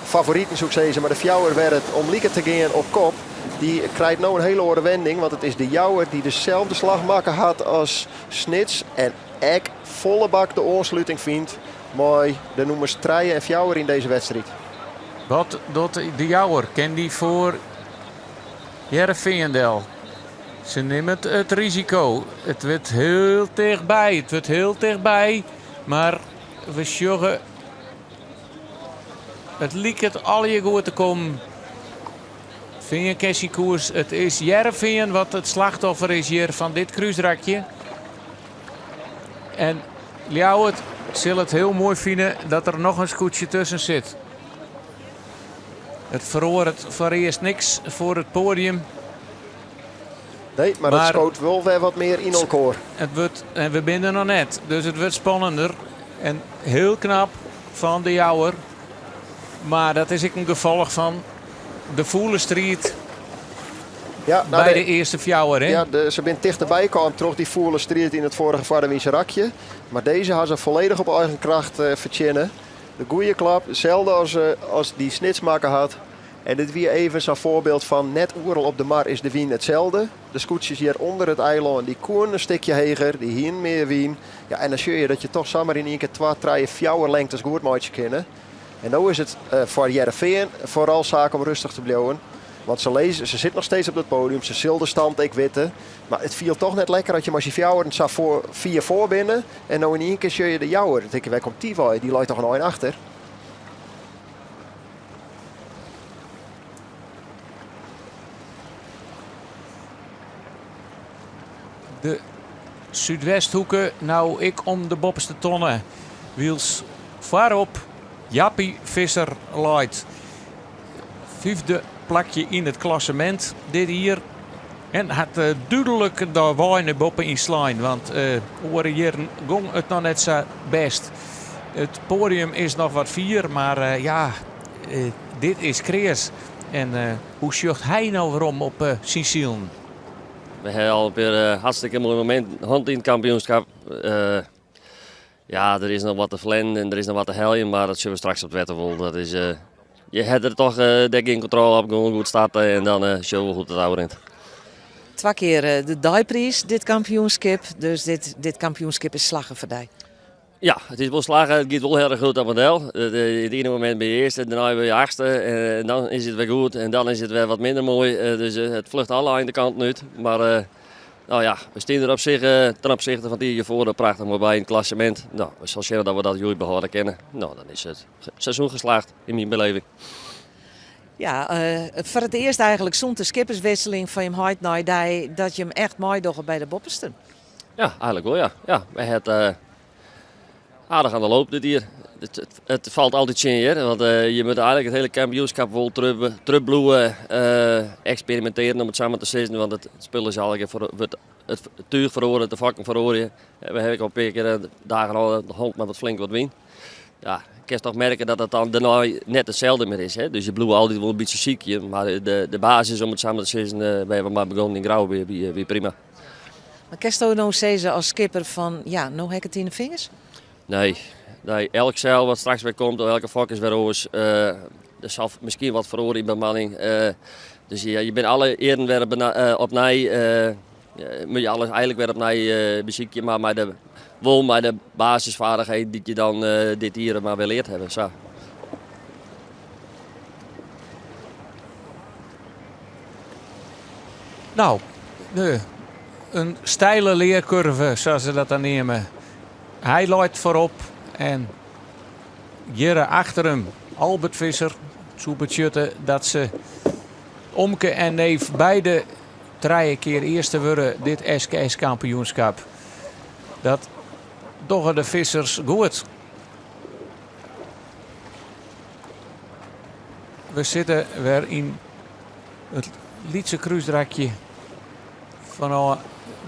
favoriten soe ik sizze, mar de fjouwer wêr it om liket te gean op kop, dy krijt no in hiele oare wending, want it is de Jouwer dy't deselde slach makke hat as Snits en ek folle bak de oansluting fynt mei de nûmers trije en fjouwer yn dizze wedstriid. Wat docht de Jouwer? Kin dy foar Hearrenfean del? Se nimme it risiko. It wurdt hiel tichtby. It wurdt hiel tichtby. Mar we sjogge. It liket allegear goed te kommen. Fean ken syn koers. It is Hearrenfean wat it slachtoffer is hjir fan dit krúsrakje. En Ljouwert sil it hiel moai fine dat der noch in skûtsje tusken sit. It feroaret foarearst niks foar it poadium. Nee, mar it skoot wol wer wat mear yn elkoar. It wurdt, en we binne der noch net, dus it wurdt spannender. En hiel knap fan de Jouwer. Mar dat is ek in gefolch fan de fûle striid Ja, nou, by de earste fjouwer. Hè? Ja, se binne tichterby kaam troch dy fûle striid yn it foarige foarderwynse rakje. Mar dizze ha se folledich op eigen kracht eh, fertsjinne. De goede klap, itselde as, eh, as dy Snits makke hat. En dit wie even sa'n foarbyld fan net oeral op de mar is de wyn itselde. De skûtsjes hjir ûnder it eilân dy koenen in stikje heger, dy hienen mear wyn. Ja, en dan sjogge je dat je toch samar yn ien kear twa, trije, fjouwer lengtes goed meitsje kinne. En no is it eh, foar Hearrenfean foaral saak om rêstich te bliuwen. Want se, lizze, se sit noch steeds op dat podium, se sil de stand ek witte. Mar it fielt toch net lekker as je mei syn fjouweren sa foar, fier foar binne. En no yn ien kear sjogge je de Jouwer. Dan tink je, wêr komt dy wei? Dy leit toch in ein achter. De Súdwesthoeke no ek om de boppeste tonne. Wylst foarop Jappie Visser leit. Fyfde plakje yn it klassemint dit jier. En hat dúdlik de wei nei boppe ynslein, want oare jierren gong it noch net sa bêst. It poadium is noch wat fier, mar ja, dit is kreas. En hoe sjocht hy no werom op syn silen? We hawwe al in pear hartstikke moaie mominten hân yn it kampioenskip. Ja, der is noch wat te ferlern en der is noch wat te heljen, mar dat sjogge we straks op it wetter wol. Dat is, je ha der toch dêr gjin kontrôle op, gewoan goed starte en dan sjogge we hoe't it ôfrint. Twa kear de deipriis dit kampioenskip, dus dit, dit kampioenskip is slagge foar dy. Ja, it is wol slagge. It giet wol hiel erch goed op en del. It iene momint bin je earste, dêrnei wurde je achtste en dan is it wer goed en dan is it wer wat minder moai. Dus it fljocht alle ein de kanten út. Mar no ja, we stean der op sich ten opzichte fan it jier hjirfoar prachtich moai by yn it klassemint. No, we sille sjen dat we dat hjoed behâlde kinne. No, dan is it seizoen geslaagd yn myn beleving. Ja, foar it earst eigentlik sûnt de skipperswisseling fan jim heit nei dy dat jim echt meidogge by de boppesten. Ja, eigentlik wol ja. Ja, we ha it aardich oan de loop dit jier. It, it, it falt altyd tsjin hjir, want je moatte eigentlik it hiele kampioenskip wol trochbliuwe eksperimintearjen om it sa mar te sizzen, want it spul is allegear foar, wurdt it túch feroaret, de fokken feroarje. We hawwe ek al in pear kear dagen al hân mei wat flink wat wyn. Ja, kinst toch merke dat it dan dêrnei net itselde mear is. Hè? Dus je bliuwe altyd wol in bytsje sykjen, mar de, de basis om it sa mar te sizzen, wêr't we mei begûnen yn Grou wie, wie, wie prima. Mar kinsto no sizze as skipper fan ja, no ha ik it yn de fingers? Nee, nee, elk seil wat straks wer komt, of elke fok is wer oars. Uh, der sil miskien wat feroarje yn bemanning. Uh, dus ja, je binne alle jierren wer uh, opnij. Uh, moet je alles eigentlik wer opnij uh, besykje, mar mei de, wol mei de basisvaardigheden dy't je dan uh, dit jier mar wer leard hawwe. Sa. No, de, in steile learkurve, sa't se dat dan neame. Hy leit foarop en hjirre achter him Albert Visser. It soe betsjutte dat se omke en neef beide trije kear earste wurde dit SKS-kampioenskip. Dat dogge de Vissers goed. We sitte wer yn it lytse krúsrakje fanôf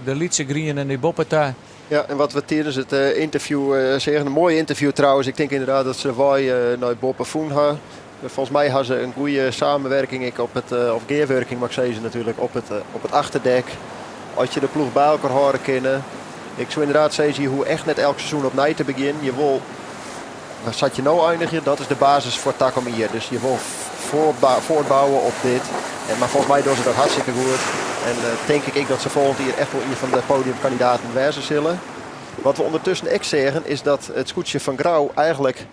de lytse griene nei boppe ta. Ja, en wat we tidens it eh, ynterview eh, seagen, in moai ynterview trouwens. Ik tink ynderdaad dat se de wei eh, nei boppe fûn ha. Folgens my ha se in goede samenwerking ek op it, of gearwurking moat ik sizze natuerlik, op it, op it achterdek. As je de ploech by elkoar hâlde kinne. Ik soe ynderdaad sizze, je hoege echt net elk seizoen opnij te begjinnen. Je wol Sa't je no einigje, dat is de basis foar takom jier. Dus je wol fuortbouwe op dit. En, mar folgens my dogge se dat hartstikke goed. En uh, tink ik ek dat se folgjend jier echt wol ien fan de podiumkandidaten wêze sille. Wat we ûndertusken ek seagen is dat it skûtsje fan Grou eigentlik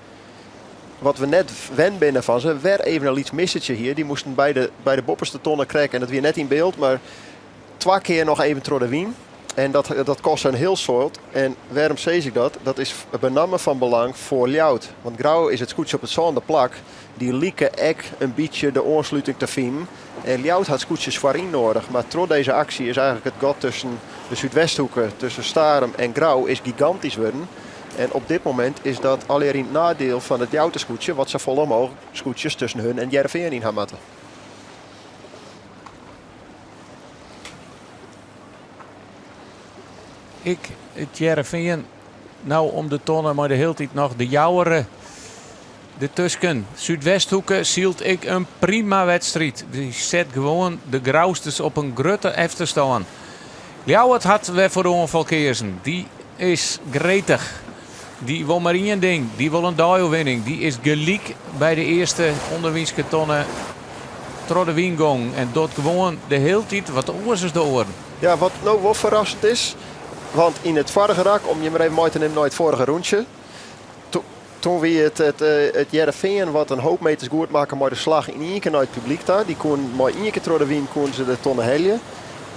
wat we net wend binne fan se, wer even in lyts missetje hie. Dy moasten by de, by de boppeste tonne krekt en dat wie net yn byld, mar twa kear noch even troch de wyn. En dat, dat koste in hiel soad. En wêrom sis ik dat? Dat is benammen fan belang foar Ljouwert. Want Grou is it skûtsje op it sânde plak. Dy like ek in bytsje de oansluting te finen. En Ljouwert hat skûtsjes foaryn nedich. Mar troch dizze aksje is eigentlik it gat tusken de Súdwesthoeke, tusken Starum en Grou is gigantysk wurden. En op dit momint is dat allegear yn it neidiel fan it Ljouwerter skûtsje, wat safolle mooglik skûtsjes tusken hun en Hearrenfean yn ha moatte. Ek it Hearrenfean no om de tonne mei de hieltyd noch de Jouwer dertusken. Súdwesthoeke sylt ek in prima wedstriid. Dy set gewoan de Grousters op in grutte efterstân. Ljouwert hat wer foar de oanfal keazen. Dy is gretich. Dy wol mar ien ding, dy wol in deioerwinning. Dy is gelyk by de earste ûnderwynske tonne troch de wyn gong en docht gewoan de hieltyd wat oars as de oaren. Ja, wat no wol ferrassend is, want yn it foarige rak, om jim mar even mei te nimmen nei it foarige rûntsje. Toen wie it it, it Hearrenfean wat in hoop meters goed makke mei de slach yn ien kear nei it publyk ta. Dy koenen mei ien kear troch de wyn koenen se de tonne helje.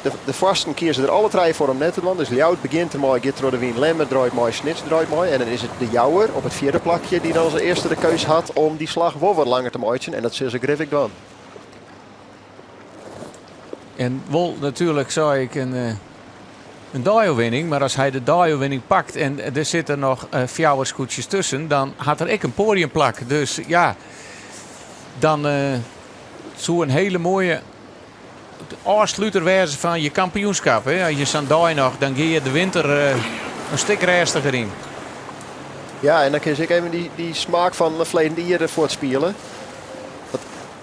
De, de foarsten kieze der alle trije foar om net te dwaan. Dus Ljouwert begjint dermei, giet troch de wyn. Lemmer draait mei, Snits draait mei. En dan is it de Jouwer op it fjirde plakje dy't dan as earste de keus hat om dy slach wol wat langer te meitsjen. En dat sille se grif ek dwaan. En wol natuerlik sei ik in, eh, in deioerwinning. Mar as hy de deioerwinning pakt en der sitte noch eh, fjouwer skûtsjes tusken, dan hat er ek in poadiumplak. Dus ja, dan eh, soe in hiele moaie ôfsluter wêze fan je kampioenskip. Hè? As je sa'n dei noch, dan gean je de winter in stik rêstiger yn. Ja, en dan kin se ek even dy, dy smaak fan de ferleden jier fuortspiele. Dat,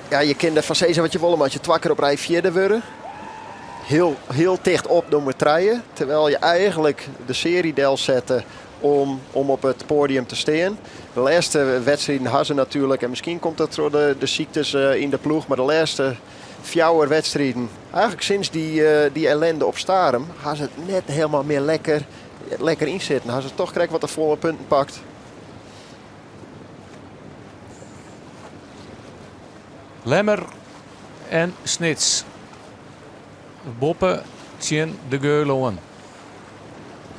ja, je kinne derfan sizze wat je wolle, mar as je twa kear op rij fjirde wurde, hiel, hiel ticht op nûmer trije, terwijl je eigenlijk de serie delsette om, om op it poadium te stean. De lêste wedstriden ha se natuerlik, en miskien komt dat troch de, de syktes eh, yn de ploech, mar de lêste fjouwer wedstriden, eigenlijk sinds dy, eh, dy ellende op Starum, ha se it net hielendal mear lekker, lekker ynsitten. Ha se toch krekt wat te folle punten pakt. Lemmer en Snits. Boppe tsjin de geul oan.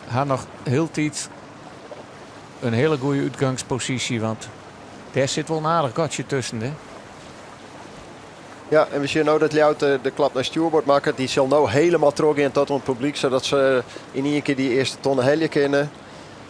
Ha noch hieltyd in hiele goede útgangsposysje, want dêr sit wol in aardich gatsje tusken. Hè? Ja, en we sjogge no dat Ljouwert de, de klap nei stjoerboard makket. Dy sil no hielendal trochgean tot oan it publyk, sadat se yn ien kear dy earste tonne helje kinne.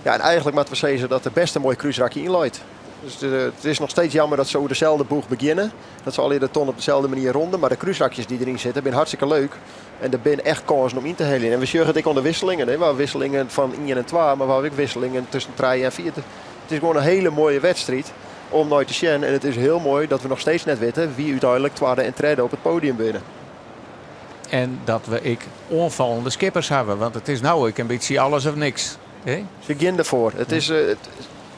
Ja, en eigenlijk moatte we sizze dat der bêst in moai krúsrakje yn leit. Dus de, it is noch steeds jammer dat se oer deselde boech begjinne. Dat se allegear de ton op deselde manier ronde. Mar de krúsrakjes dy't deryn sitte binne hartstikke leuk. En der binne echt kânsen om yn te heljen. En we sjogge it ek oan de wisselingen. Hè. We hawwe wisselingen fan ien en twa, mar we hawwe ek wisselingen tusken trije en fier. It is gewoan in hiele moaie wedstriid om nei te sjen. En it is hiel moai dat we noch steeds net witte wie úteinlik twadde en tredde op it podium binne. En dat we ek oanfallende skippers hawwe, want it is no ek in bytsje alles of niks. Hè? Se gean derfoar. It is, eh, it,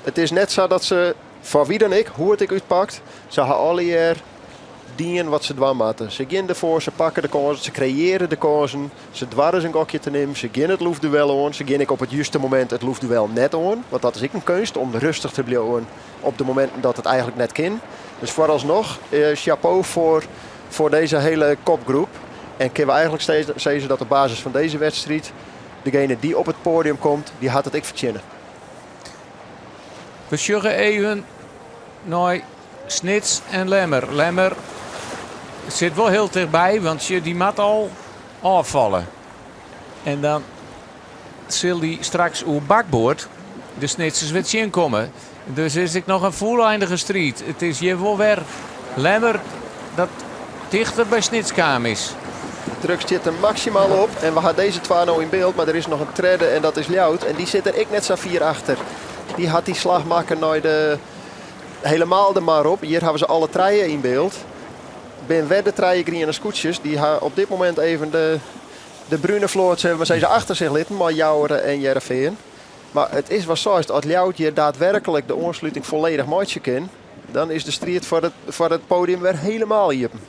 it is net sa dat se, foar wie dan ek, hoe it ek útpakt, se ha allegear dien wat se dwaan moatte. Se gean derfoar, se pakke de kânsen, se kreëarje de kânsen, se doare in gokje te nimmen, se gean it loftduel oan, se gean ek op it juste momint it loftduel net oan, want dat is ek in keunst om rêstich te bliuwen op de mominten dat it eigentlik net kin. Dus foaralsnoch, eh, chapeau foar, foar dizze hiele kopgroep. En kinne we eigentlik steeds sizze dat op basis fan dizze wedstriid degene dy't op it poadium komt, dy hat it ek fertsjinne. We sjogge even nei Snits en Lemmer. Lemmer sit wol hiel tichtby, want dy moat al ôffalle. En dan sil dy straks oer bakboard de Snitsers wer tsjinkomme. Dus is it noch in fûleindige striid. It is hjir wol wer Lemmer dat tichter by Snits kaam is. De druk stiet der maksimaal op. En we ha dizze twa no yn byld, mar der is noch in tredde en dat is Ljouwert. En dy sit der ek net sa fier achter. Dy hat dy slach makke nei de hielendal de mar op. Hjir hawwe se alle trije yn byld. Bin wer de trije griene skûtsjes. Dy ha op dit momint even de, de brune float sille we mar sizze, achter sich litten mei Jouwer en Hearrenfean. Mar it is wat seist, as Ljouwert hjir daadwerklik de oansluting folledich meitsje kin, dan is de striid foar it, foar it podium wer hielendal iepen.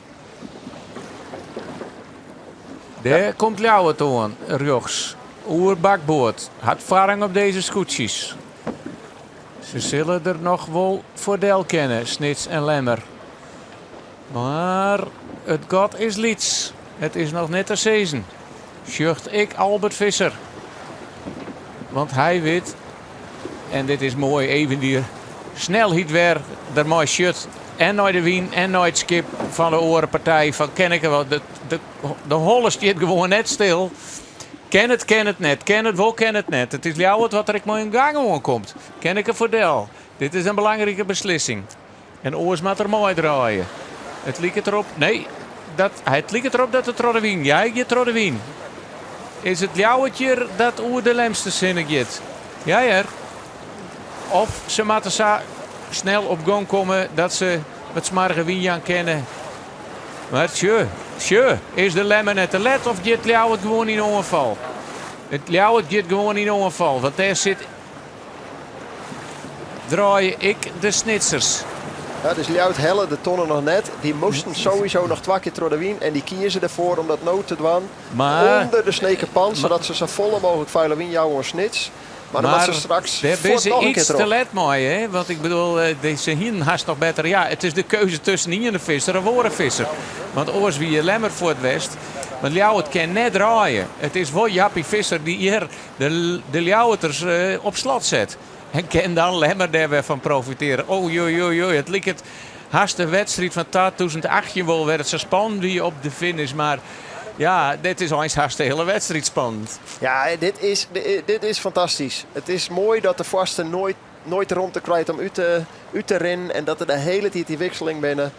Dêr komt Ljouwert oan, rjochts. Oer bakboard. Hat foarrang op dizze skûtsjes. Se sille der noch wol foar del kinne, Snits en Lemmer. Mar it gat is lyts. It is noch net te sizzen. Sjocht ek Albert Visser. Want hy wit, en dit is moai, even dy snelheid wer dermei sjut en nei de wyn en nei it skip fan de oare partij. Fan kin ik wat, de, de, de holle stiet gewoan net stil. Kin it, kin it net. Kin it wol, kin it net. It is Ljouwert wat der ek mei in gang oankomt. Kin ik der foar del? Dit is in belangrike beslissing. En oars moat er meidraaie. It liket derop. Nee, dat, it liket derop dat it troch de wyn. Ja, hy giet troch de wyn. Is it Ljouwert hjir dat oer de Lemsters hinne giet? Ja, hear. Of se moatte sa snel op gong komme dat se wat smoarge wyn jaan kinne. Mar sjoch, sjoch, is de Lemmer net te let of giet Ljouwert gewoan yn oanfal? It Ljouwert giet gewoan yn oanfal, want dêr sit draaie ek de Snitsers. Ja, dus Ljouwert helle de tonne noch net. Dy moasten sowieso noch twa kear troch de wyn. En dy kieze derfoar om dat no te dwaan. Mar, Under de Snekerpan, sadat se sa folle mooglik feile wyn jouwe oan Snits. Maar dan moat se straks dêr binne fuort se noch in kear iets te troch. let mei, hè? Want ik bedoel, se hienen hast noch better. Ja, it is de keuze tusken iene Visser of oare Visser. Want oars wie Lemmer fuort west. Want Ljouwert kin net draaie. It is wol Jappie Visser dy't hjir de Ljouwerters op slot set. En kin dan Lemmer dêr wer fan profitearje. Oei, oei, oei, oei. It liket hast de wedstriid fan 2018 wol wêr't it sa spannend wie op de finish. Mar ja, dit is eins hast de hiele wedstriid spannend. Ja, dit is, dit is fantastysk. It is moai dat de foarste noait, noait de romte krijt om út te, út te rinnen en dat der de hiele tiid dy wikseling binne.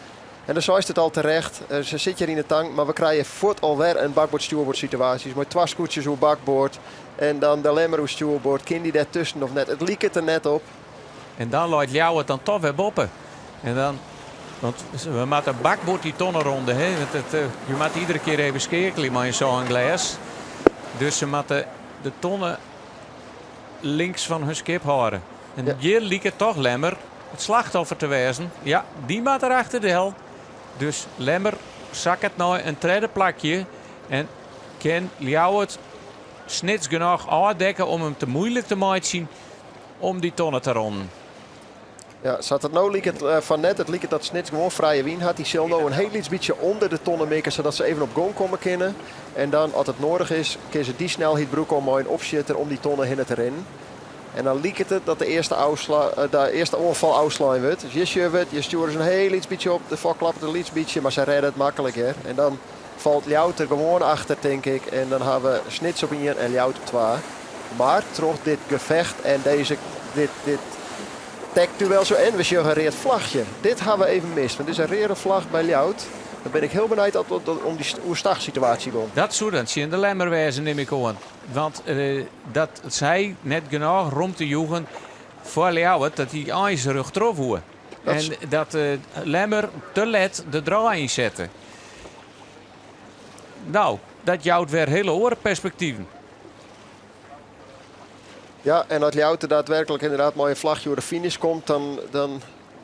En dan seist it al terecht, se sit hjir yn de tank, mar we krije fuort alwer in bakboard-stjoerboard situaasjes mei twa skûtsjes oer bakboard en dan de Lemmer oer stjoerboard. Kin dy dêr tusken of net? It liket der net op. En dan leit Ljouwert dan toch wer boppe. En dan, want we moatte bakboard dy tonne ronde. Hè? Want it, je moatte iedere kear even skeakelje mei in sânglês. Dus se moatte de tonne links fan hun skip hâlde. En hjir liket toch Lemmer it slachtoffer te wêzen. Ja, dy moat der achter del. Dus Lemmer sakket nei in tredde plakje. En kin Ljouwert Snits genôch ôfdekke om him te muoilik te meitsjen om dy tonne te ronnen. Ja, sa't it no liket fan net. It liket dat Snits gewoan frije wyn hat. Dy sil no in hiel lyts bytsje ûnder de tonne mikke, sadat se even op gong komme kinne. En dan, as it noadich is, kinne se dy snelheid brûke om mei in opsjitter om dy tonne hinne te rinnen. En dan liket it dat de earste, ôfsla, de earste oanfal ôfslein wurdt. Dus hjir sjogge we it, hjir stjoere se in hiel lyts bytsje op. De fok klappet in lyts bytsje, mar se rêde it maklik hear. En dan falt Ljouwert der gewoan achter, tink ik. En dan ha we Snits op ien en Ljouwert op twa. Mar troch dit gefecht en deze, dit, dit tech-duel zo en we sjogge in read flachje. Dit ha we even mist, want dit is in reade flach by Ljouwert. Dan bin ik hiel benijd at it om dy oerstachsituaasje gongt. Dat soe dan tsjin de Lemmer wêze, nim ik oan. Want dat sy net genôch romte joegen foar Ljouwert dat hy eins rjochtroch woe. En dat Lemmer te let de draai ynsette. No, dat jout wer hiele oare perspektiven. Ja, en as Ljouwert der daadwerklik ynderdaad mei in flachje oer de finish komt, dan, dan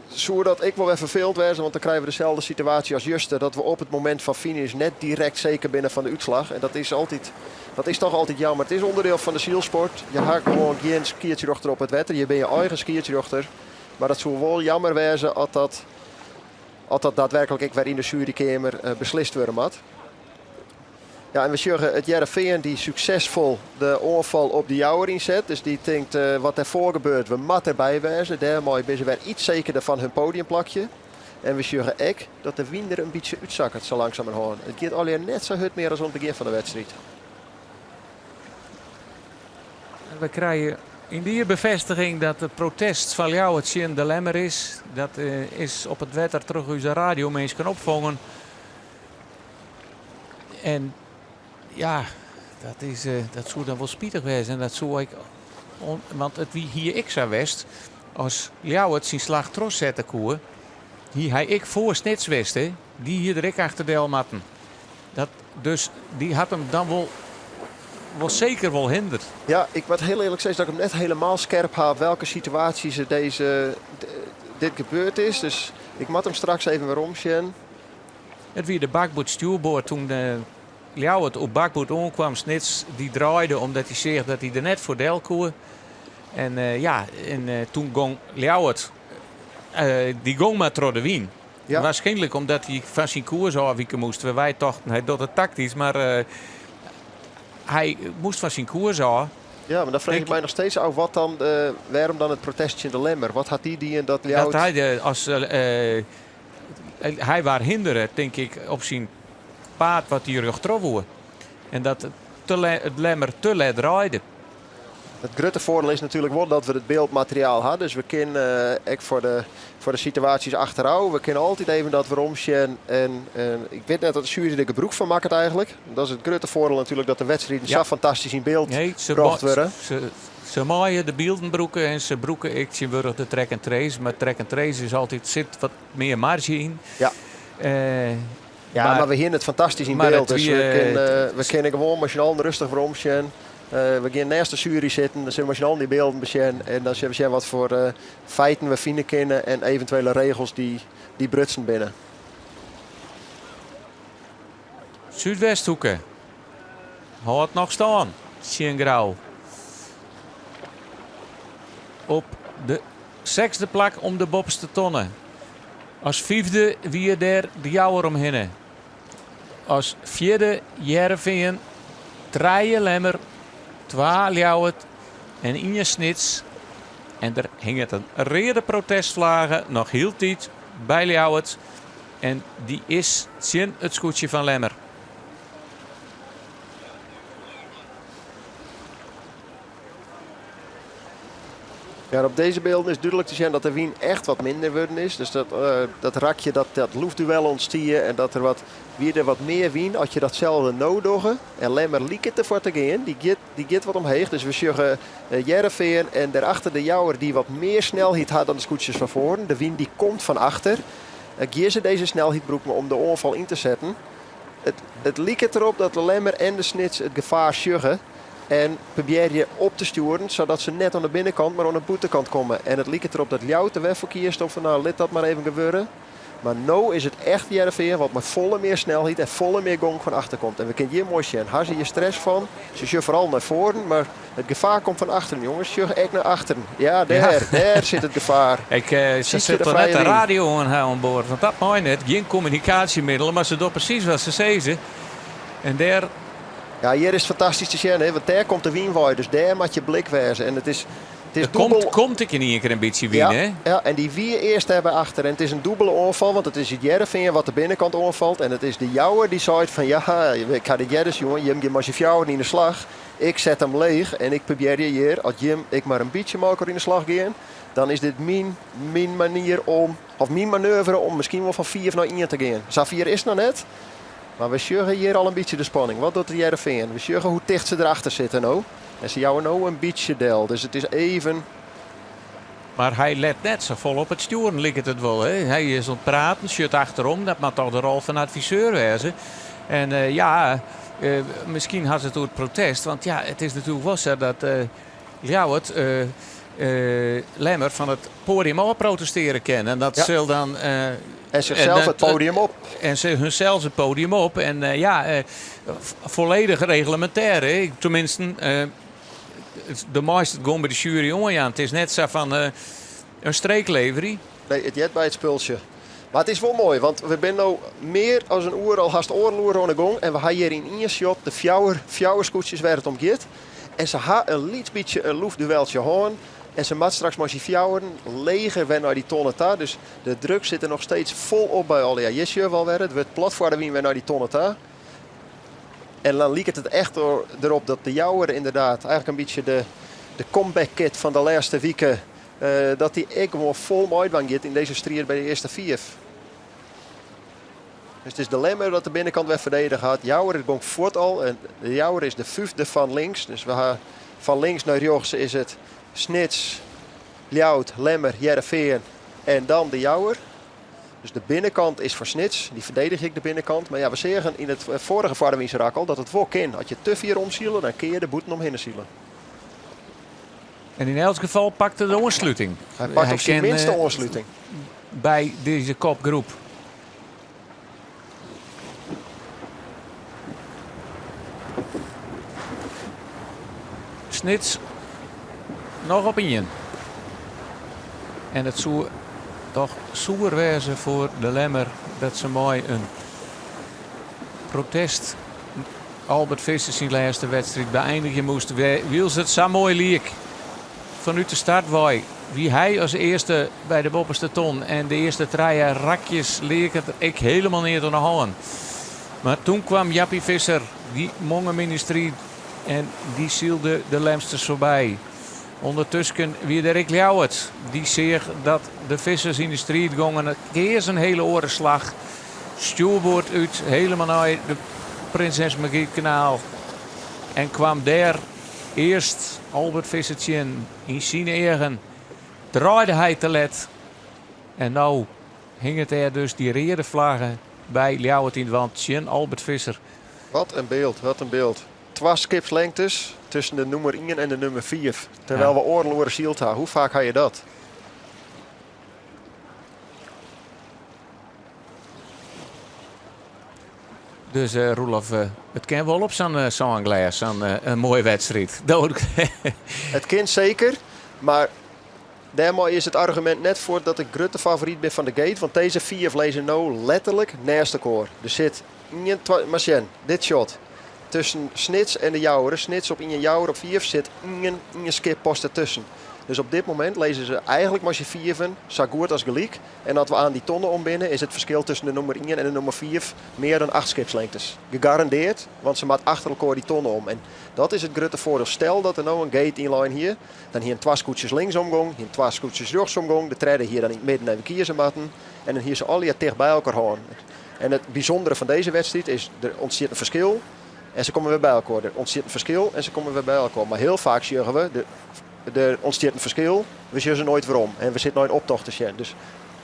soe dat ek wol wer ferfelend wêze, want dan krije we deselde situaasje as juster, dat we op it momint fan finish net direkt seker binne fan de útslach. En dat is, altyd, dat is toch altyd jammer. It is ûnderdiel fan de sylsport. Je ha gewoan gjin skiedsrjochter op it wetter. Je binne je eigen skiedsrjochter. Mar dat soe wol jammer wêze as dat, as dat daadwerklik ek wer yn de sjuerykeamer beslist wurde moat. Ja, en we sjogge it Hearrenfean dy't suksesfol de oanfal op de Jouwer ynset. Dus dy tinkt wat derfoar gebeurt, we moatte derby wêze. Dêrmei binne se wer iets sekerder fan hun podiumplakje. En we sjogge ek dat de wyn der in bytsje útsakket sa langsumerhân. It giet allegear net sa hurd mear as oan it begjin fan de wedstriid. We krije yndie befêstiging dat it protest fan Ljouwert tsjin de Lemmer is. Dat is op it wetter troch ús radiominsken opfongen. En ja, dat, is, dat soe dan wol spitich wêze. En dat soe ek, want it wie hie ek sa west as Ljouwert syn slach trochsette koe, hie hy ek foar Snits west. Hè? Dy hie der ek achter del moatten. Dat, dus dy hat him dan wol, wol seker wol hinderd. Ja, ik moat hiel earlik sizze dat ik him net hielendal skerp ha welke situaasjes dizze, dit gebeurd is. Dus ik moat him straks even werom sjen. It wie de bakboard-stjoerboard toen Ljouwert op bakboard oankwam. Snits dy draaide omdat hy seach dat hy der net foar del koe. En ja, en toen gong Ljouwert, dy gong mar troch de wyn. Ja. Waarskynlik omdat hy fan syn koers ôfwike moast. Wy tochten hy docht it taktysk, mar hy moast fan syn koers ôf. Ja, mar dan freegje ik my noch steeds ôf wat dan, wêrom dan it protest tsjin de Lemmer? Wat hat dy dien dat Ljouwert... Dat hy de, as, Hy waard hindere, tink ik, op syn paad wat hy rjochtroch woe. En dat it Lemmer te let draaide. It grutte foardiel is natuerlik wol dat we it byldmateriaal ha. Dus we kinne ek foar de, foar de situaasjes achterôf, we kinne altyd even dat werom sjen. En, en ik wit net oft de sjuery der gebrûk fan makket eigentlik. Dat is it grutte foardiel natuerlik dat de wedstriden sa fantastysk yn byld Nee, se, brocht wurde. se, Se meie de bylden brûke en se brûke ek tsjintwurdich de track and trace. Mar track and trace is altyd sit wat mear marge yn. Ja. Ja, mar we hiene it fantastysk yn byld. Dus we kinne, we kinne gewoan mei syn allen rêstich werom sjen. We gean neist de sjuery sitten, dan sille we mei syn allen dy bylden besjen. En dan sille we sjen wat foar feiten we fine kinne en eventuele regels dy't brutsen binne. Súdwesthoeke hâldt noch stân tsjin Grou. Op de sechsde plak om de boppeste tonne. As fyfde wie dêr de Jouwer omhinne. As fjirde Hearrenfean, trije Lemmer, twa Ljouwert en ien Snits. En der hinget in reade protestflage noch hieltyd by Ljouwert en dy is tsjin it skûtsje fan Lemmer. Ja, op deze beelden is duidelijk te zien dat de wyn echt wat minder wurden is. Dus dat, uh, dat rakje, dat, dat loefduel ontstie en dat er wat, wie er wat meer wyn als je datzelfde no dogge. En Lemmer liket ervoor te gaan, die giet, die giet wat omheech. Dus we sjogge uh, Hearrenfean en daarachter de Jouwer die wat meer snelheid had dan de skûtsjes van voren. De wyn die komt van achter. Uh, Gean se deze snelheid brûken om de oanfal yn te setten. It, it liket derop dat de Lemmer en de Snits it gefaar sjogge. En probearje op te stjoeren, sadat se net oan de binnenkant, mar oan de bûtenkant komme. En it liket derop dat Ljouwert der wer foar kiest om fan nou, lit dat mar even gebeuren. Mar no is it echt Hearrenfean wat mei folle mear snelheid en folle mear gong fan achter komt. En we kinne hjir moai sjen. Ha se hjir stress fan? Se sjogge foaral nei foaren, mar it gefaar komt fan achteren, jonges. Sjoch ek nei achteren. Ja, dêr, Ja. dêr sit it gefaar. Ik, eh, se Sykje sit de der net frije de wyn. radio oan ha oan board, want dat mei net. Gjin kommunikaasjemiddelen, mar se docht presys wat se sizze. En dêr Ja, hjir is it fantastysk te sjen, hè, want dêr komt de wyn wei, dus dêr moat je blik wêze. En it is, it is Der komt, dûbel. komt ek yn ien kear in bytsje wyn, Ja, hè? ja, en dy wie earst dêr by achter. En it is in dûbele oanfal, want it is it Hearrenfean wat de binnenkant oanfalt. En it is de Jouwer dy seit fan ja, ik ha dit earder sjoen, jim gean mei syn fjouweren yn de slach. Ik set him leech en ik probearje hjir, as jim ek mar in bytsje mei elkoar yn de slach gean, dan is dit myn, myn manier om, of myn manoeuvre om miskien wol fan fiif nei ien te gean. Safier is it noch net. Mar we sjogge hjir al in bytsje de spanning. Wat docht de Hearrenfean? We sjogge hoe ticht se derachter sitte no. En se jouwe no in bytsje del. Dus it is even. Mar hy let net sa folle op it stjoeren, liket it wol. Hè? Hy is oan it praten, sjocht achterom. Dat moat toch de rol fan adviseur wêze. En eh, ja, eh, miskien hat it oer it protest. Want ja, it is natuerlik wol sa dat eh, Ljouwert eh, Lemmer fan it poadium ôf protestearje kin. En dat Ja. sil dan. eh, En zichzelf en het podium op. En ze hunzelf het podium op. En eh, ja, eh, volledig reglementair. Hè. Tenminste, eh, de meeste het gewoon by de sjuery oanjaan. It is net sa fan eh, in streek leverje. Nee, it heart by it spultsje. Mar it is wol moai, want we binne no mear as in oere, al hast oardel oere oan de gong. En we ha hjir yn ien shot de fjouwer, fjouwer skûtsjes wêr't it om giet. En se ha in lyts bytsje in loefdueltsje hân. En se moat straks mei syn fjouweren leger wer nei dy tonne ta. Dus de druk sit der noch steeds fol op by allegear. Hjir sjogge we alwer, it wurdt plat foar de wyn wer nei dy tonne ta. En dan liket it echt derop dat de Jouwer inderdaad eigenlijk in bytsje de, de comeback kid fan de lêste wike, eh, dat dy ek gewoan fol meidwaan giet yn dizze striid by de earste fiif. Dus it is de Lemmer dat de binnenkant wer ferdedige hat. Jouwer it gong fuort al. En de Jouwer is de fyfde fan links. Dus we ha fan links nei rjochts is it Snits, Ljouwert, Lemmer, Hearrenfean en dan de Jouwer. Dus de binnenkant is foar Snits. Dy ferdedigje ek de binnenkant. Mar ja, we seagen yn it foarige foardewinsrak al dat it wol kin. As je te fier omsile, dan kinne je der bûten omhinne sile. En yn elts gefal pakt er de oansluting. Hy pakt op syn kin, minst de eh, oansluting. By dizze kopgroep. Snits noch op ien. En it soe toch soer wêze foar de Lemmer dat se mei in protest Albert Visser syn lêste wedstriid beëindigje moast. Wylst it sa moai liek fanút de start wei wie hy as earste by de boppeste ton en de earste trije rakjes liek it ek hielendal neat oan de hân. Mar toen kwam Jappie Visser, dy mong him yn de striid en dy sylde de Lemsters foarby. Undertusken wie der ek Ljouwert. Dy seach dat de Vissers yn de striid gongen. Keas in hiele oare slach. Stjoerboard út, hielendal nei de Prinses Margrietkanaal. En kwam dêr earst Albert Visser tsjin. Yn syn eagen draaide hy te let. En no hinget dêr dus dy reade flagge by Ljouwert yn it want tsjin Albert Visser. Wat in byld, wat in byld. Twa skipslengtes tusken de nûmer ien en de nûmer fiif. Terwyl we oardel oere syld ha. Hoe faak ha je dat? Dus eh, Roelof, eh, it kin wol op sa'n uh, sânglês, sa'n uh, moaie wedstriid. It kin seker, mar Dêrmei is it argumint net fuort dat ik grutte favoryt bin fan de gate, want dizze fiif lizze no letterlik nêst elkoar. Der sit ien, twa, mar sjen, dit shot. Tusken Snits en de Jouwer, Snits op ien, Jouwer op fiif, sit ien, ien skip pas dertusken. Dus op dit momint lizze se eigenlik mei syn fiven sa goed as gelyk. En as we oan dy tonne om binne, is it ferskil tusken de nûmer ien en de nûmer fiif mear dan acht skipslengtes. Gegarandeard, want se moat achter elkoar dy tonne om. En dat is it grutte foardiel. Stel dat der no in gate ynlein hie, dan hienen twa skûtsjes linksom gong, hienen twa skûtsjes rjochtsom gong, de tredde hie dan yn it midden even kieze moatten. En dan hie se allegear ticht by elkoar hân. En it bysûndere fan dizze wedstriid is, der ûntstiet in ferskil en se komme wer by elkoar. Der ûntstiet in ferskil en se komme wer by elkoar. Mar hiel faak sjogge we, de, der ûntstiet in ferskil, we sjogge se noait werom. En we sitte nei in optocht te sjen. Dus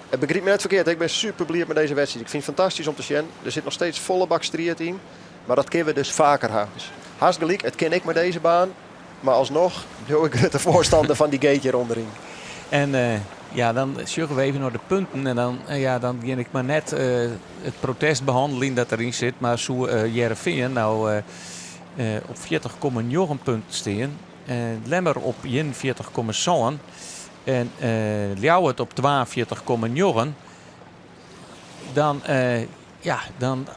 begryp my net ferkeard, ik bin super bliid mei dizze wedstriid. Ik fyn it fantastysk om te sjen. Der sit noch steeds folle bak striid yn. Mar dat kinne we dus faker ha. Dus hast gelyk, it kin ek mei dizze baan. Mar alsnoch bliuw ik grutte foarstanner fan dy gate hjir ûnderyn. En eh, ja, dan sjogge we even nei de punten. En dan, eh, ja, dan gean ik mar net eh, it protest behanneljen dat deryn sit. Mar soe Hearrenfean no op 40,9 punten stean. Lemmer op 41,7 en Ljouwert op 42,9. Dan, ja, dan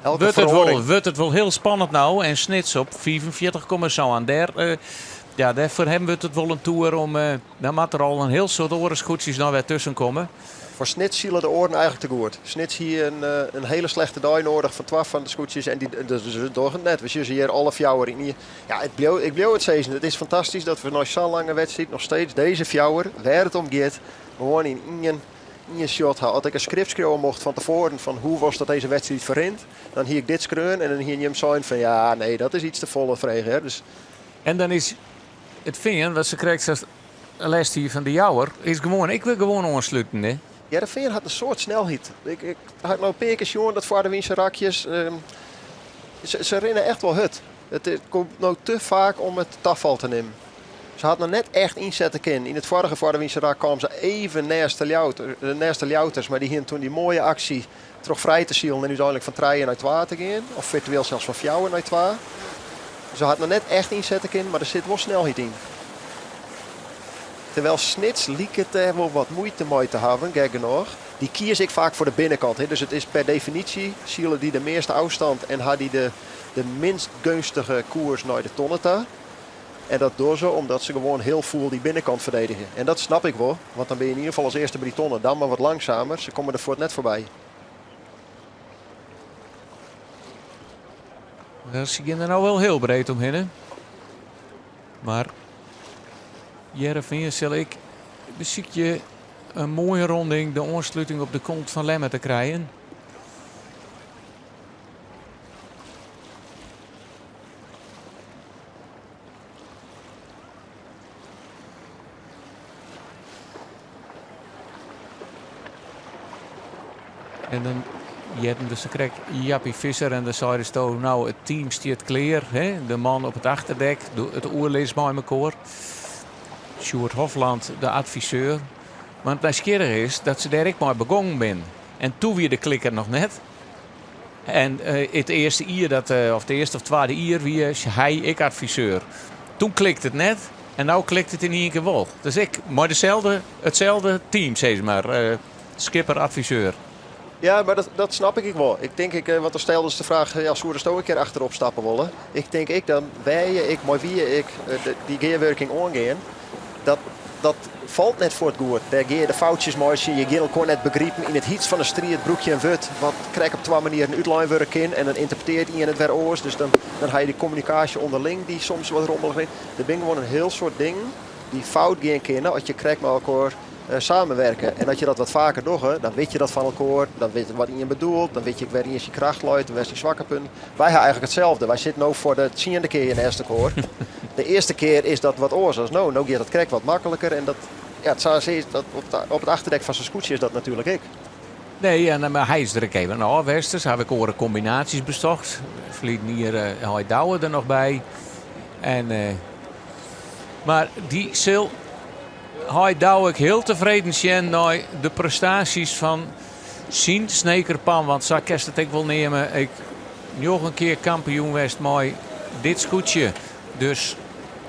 wurdt it, wol, wurdt it wol hiel spannend no. En Snits op 45,7. Dêr, uh, ja, dêr foar him wurdt it wol in toer om. Uh, dan moat der al in hiel soad oare skûtsjes noch wer tusken komme. Foar Snits sile de oaren eigenlik te goed. Snits hie in, eh, in hiele slechte dei noadich fan twa fan de skûtsjes en dy dus docht it net. We sjogge hjir alle fjouwer yn. Ja, it bliuw, ik bliuw it sizzen. It is fantastysk dat we nei sa'n lange wedstriid noch steeds dizze fjouwer, wêr't it om giet, gewoan yn ien ien shot ha. As ik in skript skriuwe mocht fan tefoaren fan hoe wolst dat dizze wedstriid ferrint, dan hie ik dit skreaun en dan hiene jim sein fan ja, nee, dat is iets te folle frege. Hè. Dus... En dan is it Fean, wat se krekt sa lêst hie fan de Jouwer, is gewoan ek wer gewoan oansluten. Hè? Hearrenfean hat in soad snelheid. Ik, ik ha no in pear kear sjoen dat foar de wynse rakjes, um, se, se rinne echt wol hurd. It, it komt no te faak om it tafal te nimmen. Se hat noch net echt ynsette kinnen. Yn it foarige foar de wynse rak kaam se even nêst de Ljouwer, nêst de Ljouwerters, mar dy hiene toen dy moaie aksje troch frij te silen en úteinlik fan trije nei twa te gean. Of firtueel sels fan fjouwer nei twa. Se hat noch net echt ynsette kinnen, mar der sit wol snelheid yn. Terwijl Snits liket dêr wol wat muoite mei te hawwen, gek genôch. Dy kieze ek faak foar de binnenkant. Dus it is per definysje sile dy de measte ôfstân en ha dy de, de minst geunstige koers nei de tonne ta. En dat dogge se omdat se gewoan hiel fûl dy binnenkant ferdedigje. En dat snap ik wol, want dan bin je yn ieder gefal as earste by dy tonne. Dan mar wat langsamer, se komme der fuort net foarby. Se gean der no wol hiel breed omhinne. Mar Hearrenfean sil ek besykje in moaie ronding, de oansluting op de kont fan Lemmer te krijen. En dan hearden we sakrekt Jappie Visser en dan seidesto, no it team stiet klear. Hè? De man op it achterdek, it oerlis mei mekoar. Sjoerd Hofland, de adviseur. Want nijsgjirrich is dat se dêr ek mei begongen binne. En toen wie de klikker noch net. En it earste jier, dat, of it earste of twadde jier, wie hy ek adviseur. Toen klikte it net en no klikt it yn ien kear wol. Dus ek mei deselde, itselde team, sis mar. Skipper, adviseur. Ja, mar dat, dat snap ik ek wol. Ik tink ek, want dan stelde se de fraach, ja, soesto in kear achterop stappe wolle? Ik tink ek dan wêr je ek, mei wie je ek dy gearwurking oangean, dat, dat falt net fuort goed. Dêr gean je de foutsjes meitsjen, je gean elkoar net begripen. Yn it hyts fan de striid brûk je in wurd wat krekt op twa manieren útlein wurde kin en dan ynterpretearret ien it wer oars. Dus dan, dan ha je de kommunikaasje ûnderling dy't soms wat rommelich is. Der binne gewoan in hiel soad dingen dy't fout gean kinne as je krekt mei elkoar eh, samenwerken. En as je dat wat faker dogge, dan wit je dat fan elkoar, dan wit je wat ien bedoelt, dan wit je ek wêr ien syn kracht leit en wêr syn swakke punten. Wy ha eigenlik itselde. Wy sitte no foar de tsiende kear hjir nêst elkoar. De earste kear is dat wat oars as no. No giet dat krekt wat makliker en dat, ja, sa is dat op it achterdek fan sa'n skûtsje is dat natuerlik ek. Nee, en mar hy is der ek even ôf west, dus haw ik oare kombinaasjes besocht. Ferliden jier uh, hy Douwe der noch by. En, uh, mar dy sil hy Douwe ek hiel tefreden sjen nei de prestaasjes fan syn Snekerpan, want sa kinst it ek wol neame. Ek njoggen kear kampioen west mei dit skûtsje. Dus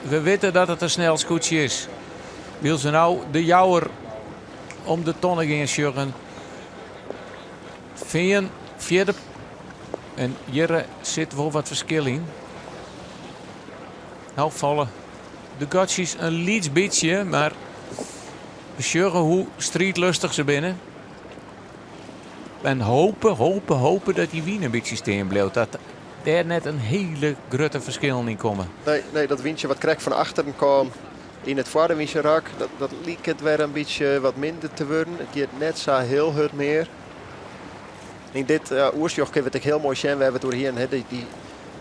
we witte dat it in snel skûtsje is. Wylst we no de Jouwer om de tonne gean sjoggen. Fean fjirde en hjir sit wol wat ferskil yn. No falle de gatsjes in lyts bytsje, mar we sjogge hoe striidlustich se binne. En hope, hope, hope dat dy wyn in bytsje stean bliuwt. Dat dêr net in hiele grutte ferskillen yn komme. Nee, nee, dat wyntsje wat krekt fan achteren kaam yn it foarde wynserak, dat, dat liket wer in bytsje wat minder te wurden. It giet net sa hiel hurd mear. Yn dit uh, oersjoch kinne we it ek hiel moai sjen wêr't we it oer hienen. Die, die,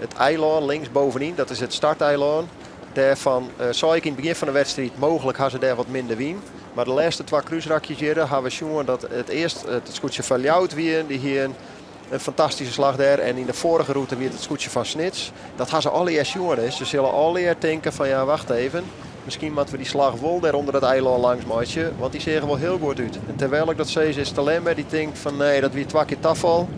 it eilân links bovenyn, dat is it starteilân. Dêrfan uh, sei ik yn it begjin fan de wedstriid, mooglik ha se dêr wat minder wyn. Mar de lêste twa krúsrakjes hjir ha we sjoen dat it earst it skûtsje fan Ljouwert wie. Dy hie in, in fantastyske slach dêr. En yn de foarige rûte wie it it skûtsje fan Snits. Dat ha se allegear sjoen. Hè. Se sille allegear tinke fan ja, wacht even. Miskien moatte we dy slach wol dêr ûnder dat eilân langs meitsje. Want dy seagen wol hiel goed út. En terwijl ik dat sis is Telemmer dy tinkt fan nee, dat wie twa kear tafal.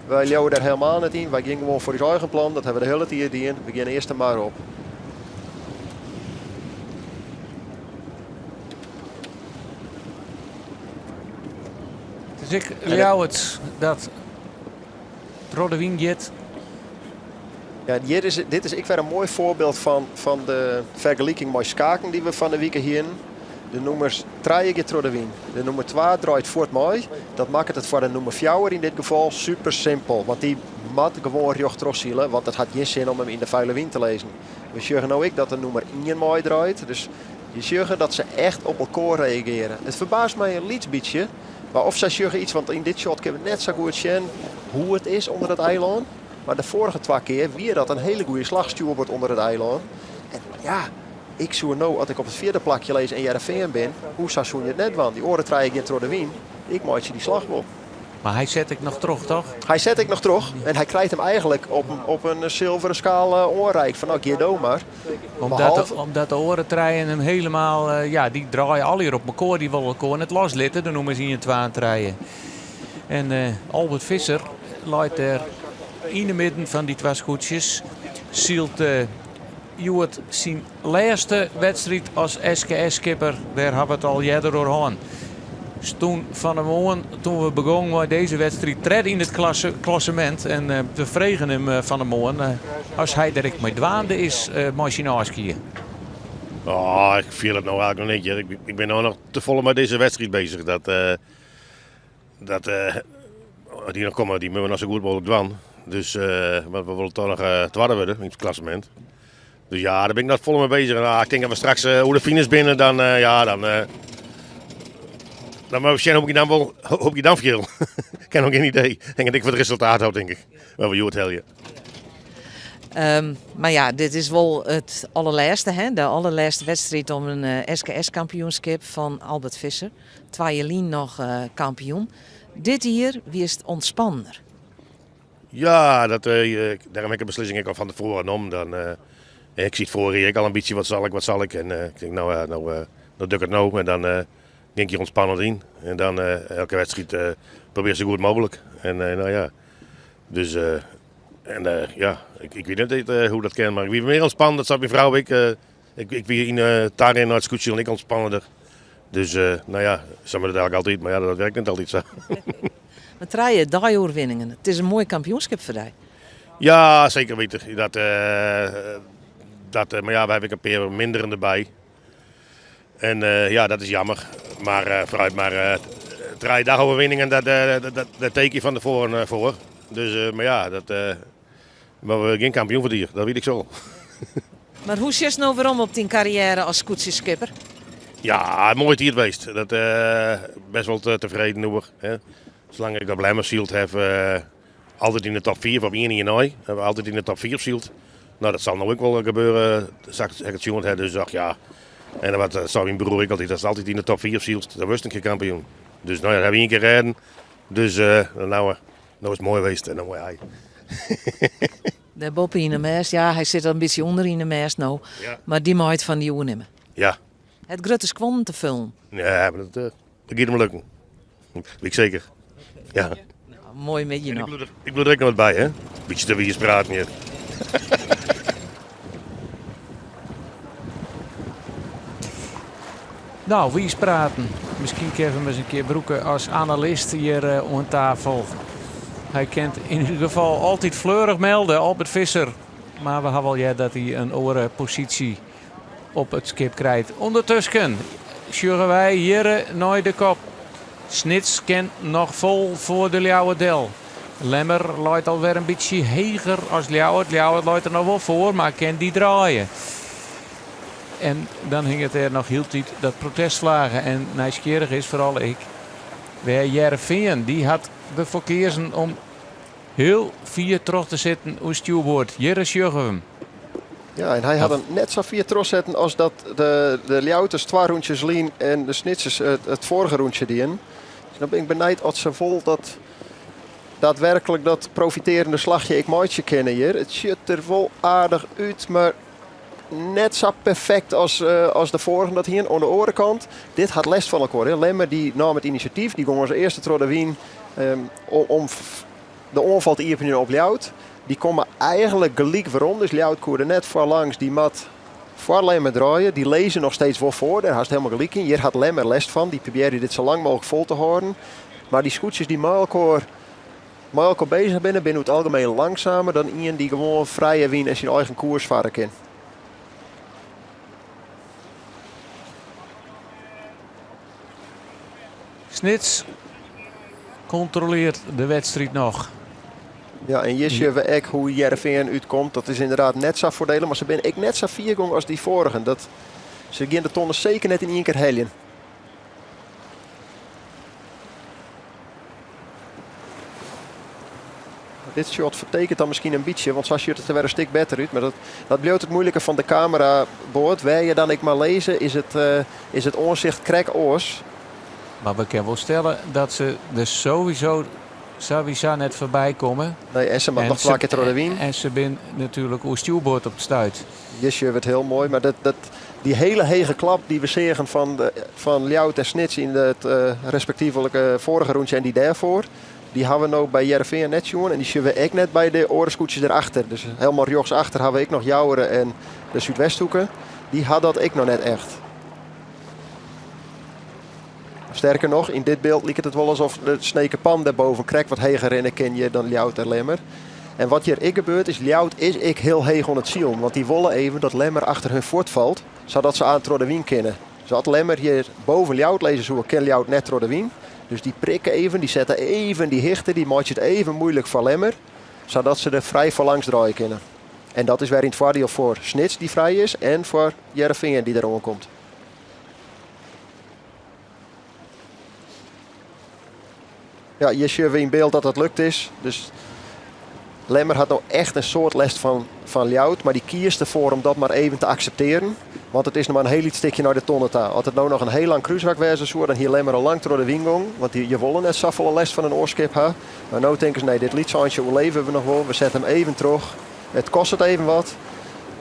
Wy leauwe dêr helemaal net yn. Wy gean gewoan foar ús eigen plan. Dat ha we de hiele tiid dien. We gean earst der mar op. It is ek Ljouwert dat troch de wyn giet. Ja, hjir is, dit is ek wer in moai foarbyld fan, fan de fergeliking mei skaken dy't we fan de wike hienen. De nûmers 3 giet troch de wyn. De nûmer 2 draait fuort mei. Dat makket it foar de nûmer 4 yn dit gefal super simpel. Want dy moat gewoan rjocht trochsile, want it hat gjin sin om him yn de fuile wyn te lizzen. We sjogge no ek dat de nûmer 1 meidraait. Dus je sjogge dat se echt op elkoar reagearje. It ferbaast my in lyts bytsje. Mar of sy sjogge iets, want yn dit shot kinne we net sa goed sjen hoe it is ûnder it eilân. Mar de foarige twa kear wie dat in hiele goede slach stjoerboard ûnder it eilân. En ja, ik soe no, as ik op it fjirde plakje lis en Hearrenfean bin, hoe sa soene je it net dwaan? Dy oare trije gean troch de wyn. Ik meitsje dy slach wol. Mar hy set ek noch troch, toch? Hy set ek noch troch en hy krijt him eigentlik op, op in silveren skaal eh, oanreikt. Fan no, gean do mar. Omdat de, omdat de oare trijen him helemaal, eh, ja, dy draaie allegear op mekoar. Dy wolle elkoar net loslitte, de nûmers 1, 2 en 3. En eh, Albert Visser leit dêr yn de midden fan dy twa skûtsjes. Sylt uh, hjoed syn lêste wedstriid as SKS-skipper. Dêr ha we it al earder oer hân. Stûn fan 'e moarn, toen we begongen mei dizze wedstriid, tredde yn it klasse, klassemint. En uh, we fregen him uh, fan 'e moarn uh, as hy der ek mei dwaande is mei syn ôfskie. Oh, ik fiel it no eigentlik noch net. Ik, ik bin no noch te folle mei dizze wedstriid beuzich. Dat, dat, dy noch komme, dy moatte we noch sa goed mooglik dwaan. Dus want we wolle toch noch twadde wurde yn it klassemint. Dus ja, dêr bin ik noch folle mei beuzich. En, ik tink dat we straks oer de finish binne, dan, ja, dan, dan moatte we sjen hoe ik dan wol, hoe ik dan fiel. ik ha noch gjin idee. Ik denk dat ik foar it resultaat hâld, tink ik. Wat we hjoed helje. Um, mar ja, dit is wol it allerlêste, hè? De allerlêste wedstriid om in uh, SKS-kampioenskip fan Albert Visser. Twa jier lyn noch uh, kampioen. Dit jier wiest ûntspanner. Ja, dat, uh, dêrom ha ik de beslissing ek al fan tefoaren nommen. Dan, uh, ik siet foarich jier ek al in bytsje, wat sil ik, wat sil ik. En uh, ik tink, no ja, no, no doch ik it no. En dan gean ik hjir ûntspannend yn. En dan elke wedstriid probearje sa goed mooglik. En no ja, dus en, ja, ik, ik wit net hoe dat kin, mar ik wie mear ûntspannen, dat sei myn frou ek. Ik, ik wie yn de tarin nei it skûtsje ek ûntspannender. Dus no ja, sa moat it eigentlik altyd, mar ja, dat wurket net altyd sa. Mar trije deioerwinningen, it is in moai kampioenskip foar dy. Ja, seker wite. Dat, dat, mar ja, we hawwe ek in pear minderen derby. En ja, dat is jammer. Mar foarút mar trije dagoerwinningen, dat, dat, dat teken je fan tefoaren foar. Dus, mar ja, dat, mar we wurde gjin kampioen fan it jier, dat wit ik sa. Mar hoe sjochst no werom op dyn karriêre as skûtsjeskipper? Ja, moaie tiid west. Dat, best wol tefreden oer. Hè. Salang ik op Lemmer syld ha, altyd yn de top 5 op ien jier nei. Hawwe we altyd yn de top 5 syld. No, dat sil no ek wol gebeure, sa't ik it sjoen ha. Dus ach ja. En wat sei myn broer ek altyd, ast altyd yn de top 5 sylst, dan wurdst in kear kampioen. Dus no ja, dat hawwe we ien kear rêden. Dus no, no is it moai west en dan moai hy. Dêr boppe yn de mêst, ja, hy sit al in bytsje ûnder yn de mêst no. Ja. Mar dy mei it fan dy oernimme. Ja. Hat grutte skuon te fullen. Ja, mar dat, dat giet him lukken. Wit ik seker. Ja. Nou, moai middei noch. Ik bliuw der ek noch wat by, hè. Bytsje te wiis praten hjir. Nou, wiis praten. Miskien kinne we him ris in kear brûke as analist hjir oan tafel. Hy kin yn ieder gefal altyd fleurich melde, Albert Visser. Mar we hawwe al heard dat hy in oare posysje op it skip krijt. Undertusken sjogge wy hjir nei de kop. Snits kin noch fol foar de Ljouwert del. Lemmer leit alwer in bytsje heger as Ljouwert. Ljouwert leit der noch wol foar, mar kin dy draaie. En dan hinget der noch hieltyd dat protestflage. En nijsgjirrich is foaral ek wêr Hearrenfean. Dy hat derfoar keazen om hiel fier troch te sitten oer stjoerboard. Hjir sjogge we him. Ja, en hy hat him net sa fier trochsetten as dat de, de Ljouwters twa rûntsjes lyn en de Snitsers it, it foarige rûntsje dienen. Dus dan bin ik benijd oft se wol dat daadwerkelijk dat profitearende slachje ek meitsje kinne hjir. It sjocht der wol aardich út, mar net sa perfekt as, eh, as de foarigen dat hienen. Oan de oare kant, dit hat lêst fan elkoar. Hè. Lemmer dy naam it inisjatyf, dy gong as earste troch de wyn ehm, om, om de oanfal te iepenjen op Ljouwert. Dy komme eigenlik gelyk werom, dus Ljouwert koe der net foar langs. Dy moat foar Lemmer draaie. Dy lizze noch steeds wol foar, dêr hast helemaal gelyk yn. Hjir hat Lemmer lêst fan, dy probearje dit sa lang mooglik fol te hâlden. Mar dy skûtsjes dy mei elkoar, mei elkoar bezich binne, binne oer it algemeen langsumer dan ien dy't gewoan frije wyn en syn eigen koers farre kin. Snits kontrolearret de wedstriid noch. Ja, en hjir sjogge we ek hoe Hearrenfean útkomt. Dat is ynderdaad net sa foardelich, mar se binne ek net sa fier gong as dy foarigen. Dat, se gean de tonne seker net yn ien kear heljen. Dit shot fertekent dan miskien in bytsje, want sa sjocht it der wer in stik better út. Mar dat, dat bliuwt it muoilike fan de kameraboat. Wêr je dan ek mar lizze, is it, eh, is it oansicht krekt oars. Mar we kinne wol stelle dat se der sowieso sawiesa net foarby komme. Nee, en se moat noch twa kear troch de wyn. En se binne natuerlik oer stjoerboard op it stuit. Hjir sjogge we it hiel moai, mar dat, dat, dy hiele hege klap dy't we seagen fan, de, fan Ljouwert en Snits yn it uh, respektivelike foarige rûntsje en dy dêrfoar, dy hawwe we no by Hearrenfean net sjoen en dy sjogge we ek net by de oare skûtsjes derachter. Dus helemaal rjochts achter hawwe we ek noch Joure en de Súdwesthoeke. Dy ha dat ek noch net echt. Sterker noch, yn dit byld liket it wol asof de Snekerpan dêrboven krekt wat heger rinne kin hjir dan Ljouwert en Lemmer. En wat hjir ek gebeurt is, Ljouwert is ek hiel heech oan it silen, want dy wolle even dat Lemmer achter hun fuortfalt, sadat se aan troch de wyn kinne. Dus as Lemmer hjir boven Ljouwert lizze soe, kin Ljouwert net troch de wyn. Dus dy prikke even, dy sette even dy hichte, dy meitsje it even muoilik foar Lemmer, sadat se der frij foar langs draaie kinne. En dat is wer yn it foardiel foar Snits dy't frij is en foar Hearrenfean dy't der oankomt. Ja, hjir sjogge we yn byld dat dat lukt is. Dus Lemmer hat no echt in soad lêst fan, fan Ljouwert, mar dy kiest derfoar om dat mar even te akseptearjen. Want it is noch mar in hiel lyts stikje nei de tonne ta. As it no noch in hiel lang krúsrak wêze soe, dan hie Lemmer al lang troch de wyn gong. Want dy, je wolle net safolle lêst fan in oar skip ha. Mar no tinke se, nee, dit lyts eintsje oerleve we noch wol. We sette him even troch. It kostet even wat.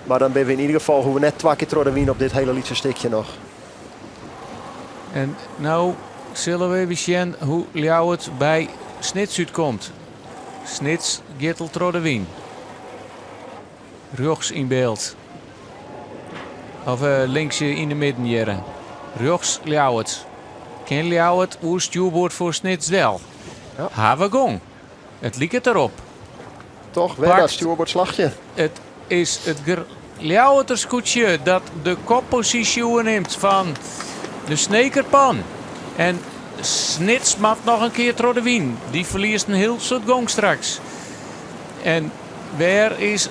Mar dan binne we yn ieder gefal hoege we net twa kear troch de wyn op dit hiele lytse stikje noch. En no sille we even sjen hoe Ljouwert by Snits útkomt. Snits giet al troch de wyn. Rjochts yn byld. Of eh, links yn de midden hjir. Rjochts Ljouwert. Kin Ljouwert oer stjoerboard foar Snits del? Ja. Hawwe gong. It liket derop. Toch wer dat stjoerboardslachje. It is it Ljouwerter skûtsje dat de kopposysje oernimt fan de Snekerpan. En Snits moat noch in kear troch de wyn. Dy ferliest in hiel soad gong straks. En wêr is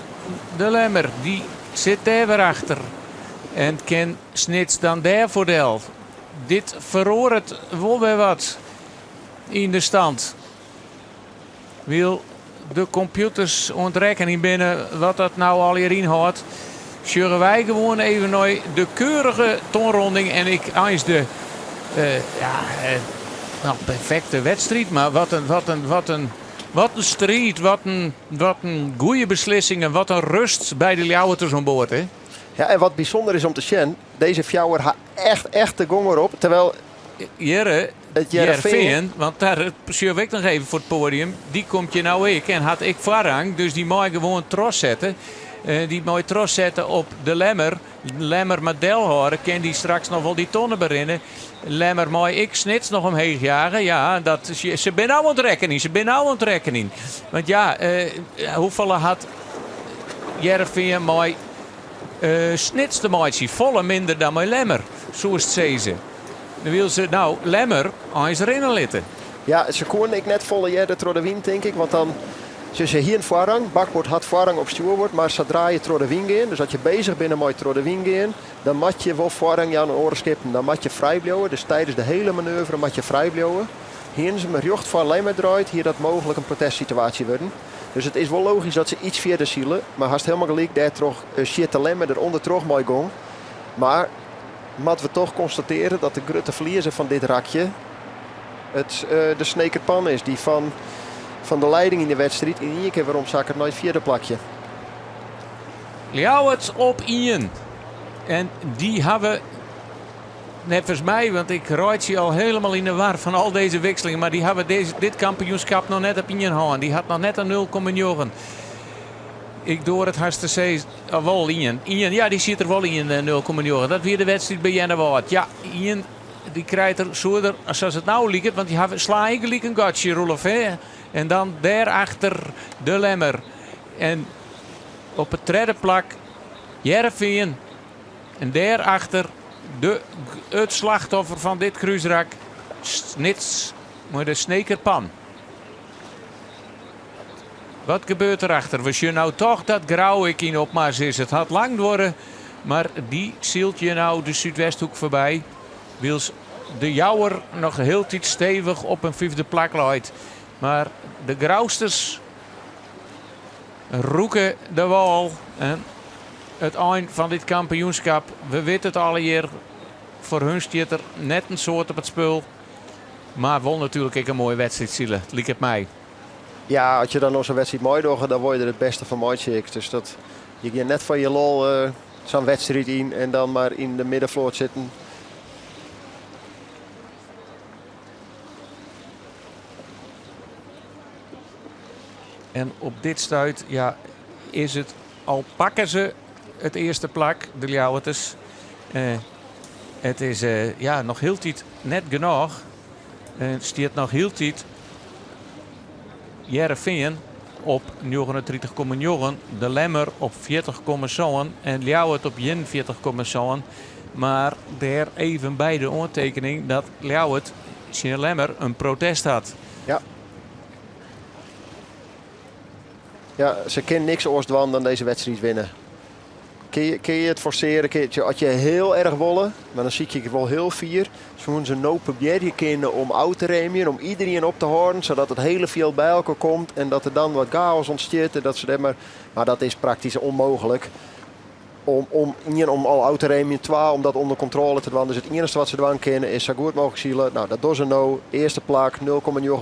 de Lemmer? Dy sit dêr wer achter. En kin Snits dan dêr foar del? Dit feroaret wol wer wat yn de stand. Wyl de kompjûters oan it rekkenjen binne wat dat no allegear ynhâldt, sjogge wy gewoan even nei de keurige tonronding en ik eins de uh, ja, uh, nou, perfekte wedstriid, mar wat in, wat in, wat in, wat in striid, wat in, wat in goede beslissing en wat in rust by de Ljouwerters oan board. Hè? Ja, en wat bysûnder is om te sjen, dizze fjouwer ha echt, echt de gong erop. Terwijl Hjirre, it Hearrenfean, want dêr sjoch ik noch even foar it poadium. Dy komt hjir no ek en hat ek foarrang, dus dy mei gewoan trochsette. Dy mei trochsette op de Lemmer. Lemmer moat delhâlde, kin dy straks noch wol dy tonne berinne. Lemmer mei ek Snits noch omheech jage. Ja, dat, se binne no oan it rekkenjen. Se binne no oan it rekkenjen. Want ja, hoefolle hat Hearrenfean mei Snits te meitsjen? Folle minder dan mei Lemmer, soest sizze. Dan wil se no Lemmer eins rinne litte. Ja, se koene ek net folle earder troch de wyn, tink ik. Want dan, se se hiene foarrang, bakboard hat foarrang op stjoerboard, mar sadra je troch de wyn gean, dus as je bezich binne mei troch de wyn gean, dan moat je wol foarrang jaan oan oare skippen. Dan moat je frij bliuwe, dus tidens de hele manoeuvre moat je frij bliuwe. Hiene se 'm rjocht foar Lemmer draaid, hie dat mooglik in protestsituaasje wurden. Dus it is wol logysk dat se iets fierder sile, mar hast helemaal gelyk, dêrtroch sjit de Lemmer der ûndertroch mei gong. Mar moatte we toch konstatearje dat de grutte ferliezer fan dit rakje it de Sneker Pan is, dy't fan, fan de leiding yn de wedstriid yn ien kear werom sakket nei it fjirde plakje. Ljouwert op ien. En dy hawwe neffens my, want ik reitsje al helemaal yn de war fan al dizze wikselingen, mar dy hawwe dizze, dit kampioenskip noch net op ien hân. Dy hat noch net in 0,9. Ik doar it hast te sizzen. Oh, wol ien. Ien, ja, dy sit der wol ien 0,9. Dat wie de wedstriid by Earnewâld. Ja, ien dy krijt er soe er, sa't it no liket, want dy hawwe slaan gelyk in gatsje, Roelof. Hè? En dan dêrachter de Lemmer. En op it tredde plak Hearrenfean. En dêrachter de, it slachtoffer fan dit krúsrak, Snits, mei de Snekerpan. Wat gebeurt derachter? We sjogge no toch dat Grou ek yn opmars is. It hat lang duorre, mar dy sylt hjir no de Súdwesthoek foarby. Wylst de Jouwer noch hieltyd stevich op in fyfde plak leit. Mar de Grousters rûke de wâl. En it ein fan dit kampioenskip, we witte it allegear, foar hun stiet der net in soad op it spul. Mar wol natuerlik ek in moaie wedstriid sile, liket my. Ja, as je dan noch sa'n wedstriid meidogge, dan wol je der it bêste fan meitsje. Dus dat, je gean net foar je lol uh, sa'n wedstriid yn en dan mar yn de middenfloat sitten. En op dit stuit ja, is it al pakke se it earste plak, de Ljouwerters. Uh, it is uh, ja, noch hieltyd net genôch. It stiet noch hieltyd Hearrenfean op 39,9, de Lemmer op 40,7 en Ljouwert op 41,7. Mar dêr even by de oantekening dat Ljouwert tsjin Lemmer in protest hat. Ja. Ja, se kin niks oars dwaan dan dizze wedstriid winne. Kin je, kin je it forsearje, kin je, as je hiel erch wolle, mar dan sykje ik wol hiel fier, soene se no probearje kinne om ôf te remjen, om iderien op te hâlden, sadat it hiele fjild by elkoar komt en dat der dan wat chaos ûntstiet en dat se dêr mar, mar dat is praktysk ûnmooglik. Om, om ien om al ôf te remjen, twa om dat ûnder kontrôle te dwaan. Dus it iennichste wat se dwaan kinne is sa goed mooglik sile. No, dat dogge se no. Earste plak, 0,9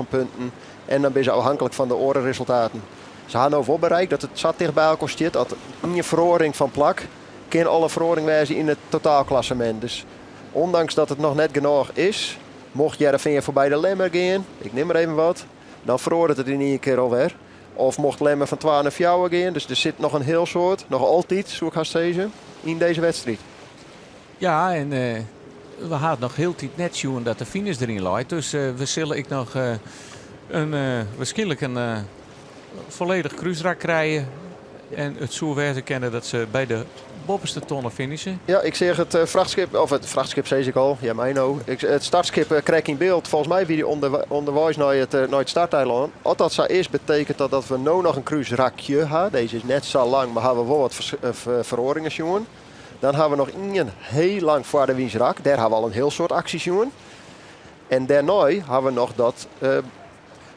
punten. En dan binne se ôfhinklik fan de oare resultaten. Se ha no wol bereikt dat it sa ticht by elkoar stiet dat ien feroaring fan plak kin al in feroaring wêze yn it totaalklassemint. Dus ûndanks dat it noch net genôch is, mocht Hearrenfean foarby de Lemmer gean, ik nim mar even wat, dan feroaret it yn ien kear alwer. Of mocht Lemmer fan twa nei fjouwer gean. Dus der sit noch in hiel soad, noch altyd soe ik hast sizze, yn dizze wedstriid. Ja, en uh, we ha noch hieltyd net sjoen dat de finish deryn leit. Dus uh, we sille ek noch uh, in, wierskynlik in folledich krúsrak krije. En it soe wêze kinne dat se by de boppeste tonne finishe. Ja, ik seach it frachtskip, of it frachtskip sis ik al, ja my no. Ik, it startskip krekt yn byld. Folgens my wie dy ûnder, ûnderweis nei it, nei it starteilân. As dat sa is, betekent dat dat we no noch in krúsrakje ha. Dizze is net sa lang, mar ha we wol wat feroaringen sjoen. Dan ha we noch ien hiel lang foar de wynsrak. Dêr ha we al in hiel soad aksje sjoen. En dêrnei ha we noch dat uh,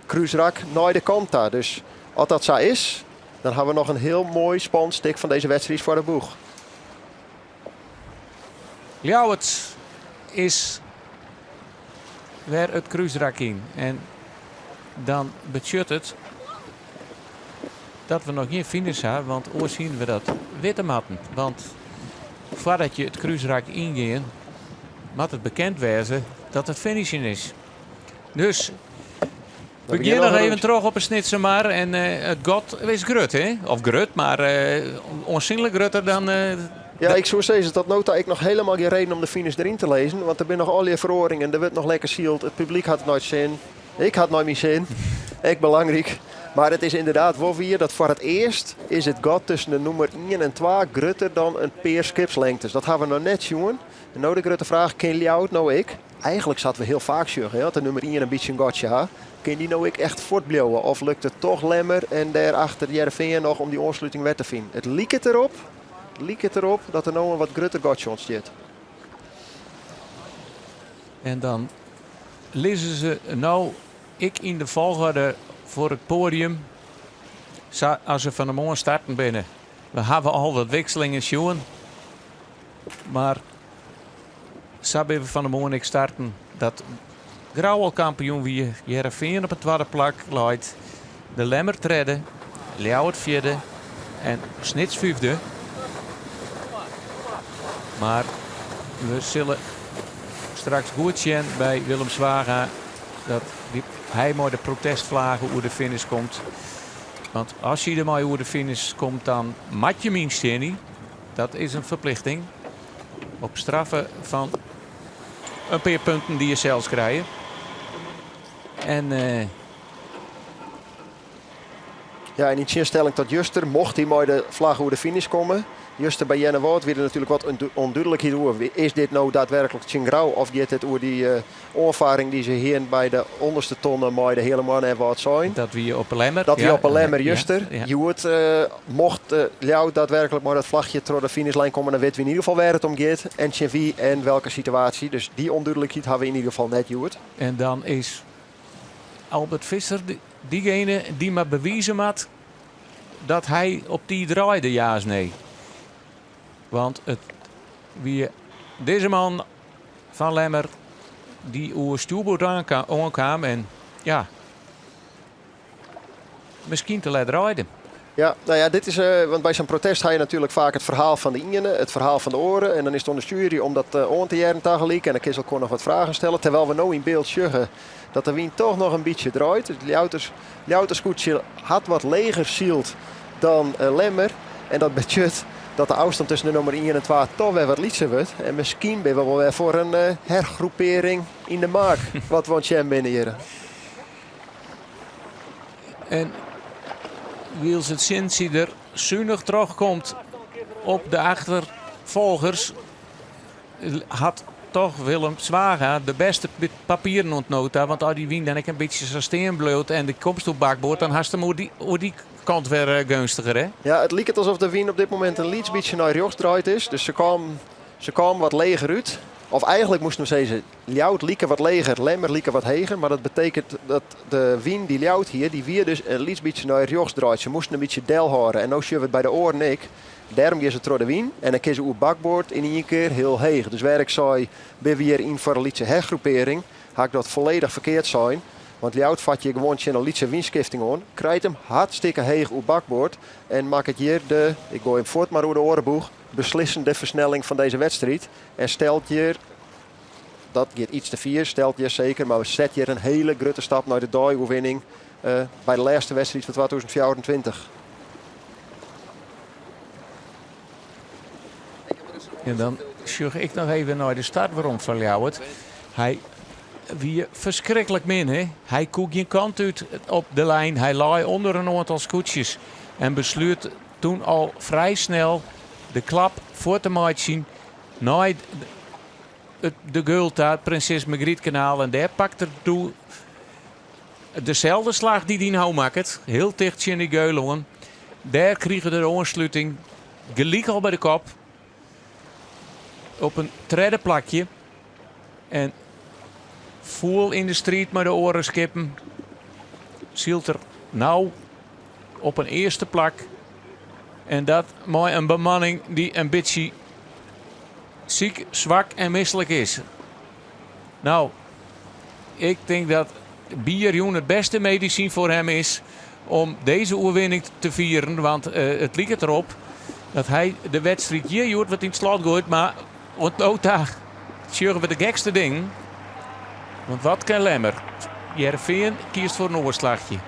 krúsrak nei de kant ta. Dus as dat sa is, dan ha we noch in hiel moai spannend stik fan dizze wedstriid foar de boech. Ljouwert is wer it krúsrak yn. En dan betsjut it dat we noch gjin finish ha, want oars hiene we dat witte moatten. Want foardat je it krúsrak yngean, moat it bekend wêze dat it finishen is. Dus. We gean noch even troch op 'e Snitsermar en it gat is grut, hè? Of grut, mar oansynlik grutter dan. Ja, ik soe sizze tot no ta ek noch hielendal gjin reden om de finish deryn te lizzen, want der binne noch allegear feroaringen, der wurdt noch lekker syld, it publyk hat it nei it sin, ik ha it nei myn sin, ek belangryk. Mar it is ynderdaad wol wier dat foar it earst is it gat tusken de nûmer ien en twa grutter dan in pear skipslengtes. Dat hawwe we noch net sjoen. En no de grutte fraach, kin Ljouwert no ek, eigenlik sa't we hiel faak sjogge, as de nûmer ien in bytsje in gatsje ha, kin dy no ek echt fuortbliuwe of lukt it toch Lemmer en dêrachter Hearrenfean noch om dy oansluting wer te finen? It liket derop, liket derop dat der no in wat grutter gatsje ûntstiet. En dan lizze se no ek yn de folchoarder foar it poadium sa as se fan 'e moarn starten binne. We hawwe al wat wikselingen sjoen, mar sa binne we fan 'e moarn ek starten dat Grou al kampioen wie, Hearrenfean op it twadde plak leit, De Lemmer tredde, Ljouwert fjirde en Snits fyfde. Mar we sille straks goed sjen by Willem Zwaga dat hy mei de protestflage oer de finish komt. Want as hy der mei oer de finish komt, dan moat je 'm yntsjinje. Dat is in ferplichting. Op straffe fan in pear punten dy't je sels krije. En Ja, en yn tsjinstelling tot juster mocht hy mei de flagge oer de finish komme. Juster by Earnewâld wie der natuerlik wat ûndúdlikheid oer. Is dit no daadwerklik tsjin Grou of giet it oer dy oanfaring dy't se hiene by de ûnderste tonne mei de Heale Moanne en Wâldsein? Dat wie op 'e Lemmer. Dat wie op 'e Lemmer juster. Hjoed mocht Ljouwert daadwerklik mei dat flachje troch de finishlijn komme, dan witte we yn ieder gefal wêr't it om giet en tsjin wie en welke situaasje. Dus dy ûndúdlikheid hawwe we yn ieder gefal net hjoed. En dan is Albert Visser diegene dy't mar bewize moat dat hy op tiid draaide, ja as nee. Want it wie dizze man fan Lemmer dy't oer stjoerboard oankaam en ja, miskien te let draaide. Ja, nou ja, dit is, want by sa'n protest ha je natuerlik faak it ferhaal fan de iene, it ferhaal fan de oare. En dan is it oan de sjuery om dat oan te hearren tagelyk. En dan kinst elkoar noch wat fragen stelle. Terwijl we no yn byld sjogge dat de wyn toch noch in bytsje draait. It Ljouwers, Ljouwerter skûtsje hat wat leger syld dan Lemmer. En dat betsjut dat de ôfstân tusken de nûmer ien en twa toch wer wat lytser wurdt. En miskien binne we wol wer foar in hergroepearring yn de maak. Wat we oan it sjen binne hjir. En wylst it sintsje der sunich trochkomt op de achterfolgers, hat toch Willem Zwaga de bêste papieren oant no ta. Want as dy wyn dan ek in bytsje sa stean bliuwt en do komst oer bakboard, dan hast him oer dy kant wer geunstiger, hè? Ja, it liket alsof de wyn op dit momint in lyts bytsje nei rjochts draaid is. Dus se kamen wat leger út. Of eigenlik moasten we sizze, Ljouwert like wat leger, Lemmer like wat heger. Mar dat betekent dat de wyn dy't Ljouwert hie, dy wie dus in lyts bytsje nei rjochts draaid. Se moasten in bytsje delhâlde. En no sjogge we it by de oaren ek. Dêrom gean se troch de wyn en dan kinne se oer bakboard yn ien kear hiel heech. Dus wêr ik sei, binne we hjir yn foar in lytse hergroepearring, ha ik dat folledich ferkeard sein. Want Ljouwert fart hjir gewoan tsjin in lytse wynskifting oan, krijt him hartstikke heech oer bakboard en makket hjir de, ik goai him fuort mar oer de oare boech, beslissende fersnelling fan dizze wedstriid. En stelt hjir, dat giet iets te fier, stelt hjir seker, mar set hjir in hiele grutte stap nei de deioerwinning by de lêste wedstriid fan 2024. En dan sjoch ik noch even nei de start werom fan Ljouwert. Hy wie ferskriklik min, hè? Hy koe gjin kant út op de lijn. Hy lei ûnder in oantal skûtsjes en beslút toen al frij snel de klap fuort te meitsjen nei de geul ta, it Prinses Margrietkanaal. En dêr pakt er doe deselde slach dy't hy no makket, hiel ticht tsjin dy geul oan. Dêr krige er de oansluting gelyk al by de kop op in tredde plakje. En foel yn de striid mei de oare skippen sylt er no op in earste plak. En dat mei in bemanning dy't in bytsje siik, swak en mislik is. No, ik tink dat bier jûn it bêste medisyn foar him is om dizze oerwinning te fieren. Want it liket derop dat hy de wedstriid hjir hjoed wat yn it slot goait. Mar oant no ta sjogge we de gekste dingen. Want wat kin Lemmer? Hearrenfean kiest foar in oar slachje.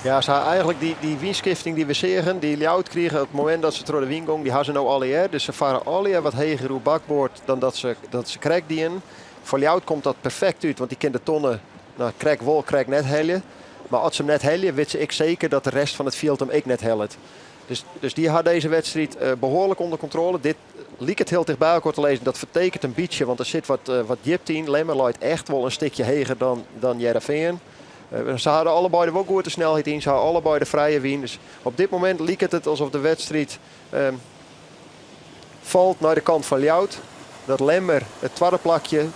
Ja, se ha eigenlik dy, dy wynskifting dy't we seagen, dy't Ljouwert krige op it momint dat se troch de wyn gongen, dy ha se no allegear. Dus se farre allegear wat heger oer bakboard dan dat se, dat se krekt dienen. Foar Ljouwert komt dat perfekt út, want dy kin de tonne no, krekt wol, krekt net helje. Mar as se him net helje, wit se ek seker dat de rest fan it fjild him ek net hellet. Dus, dus dy ha dizze wedstriid eh, behoarlik ûnder kontrôle. Dit liket hiel ticht by elkoar te lizzen. Dat fertekent in bytsje, want der sit wat, eh, wat djipte yn. Lemmer leit echt wol in stikje heger dan, dan Hearrenfean. Eh, se hawwe allebeide wol goed de snelheid yn. Se hawwe allebeide frije wyn. Dus op dit momint liket it alsof de wedstriid ehm, falt nei de kant fan Ljouwert. Dat Lemmer it twadde plakje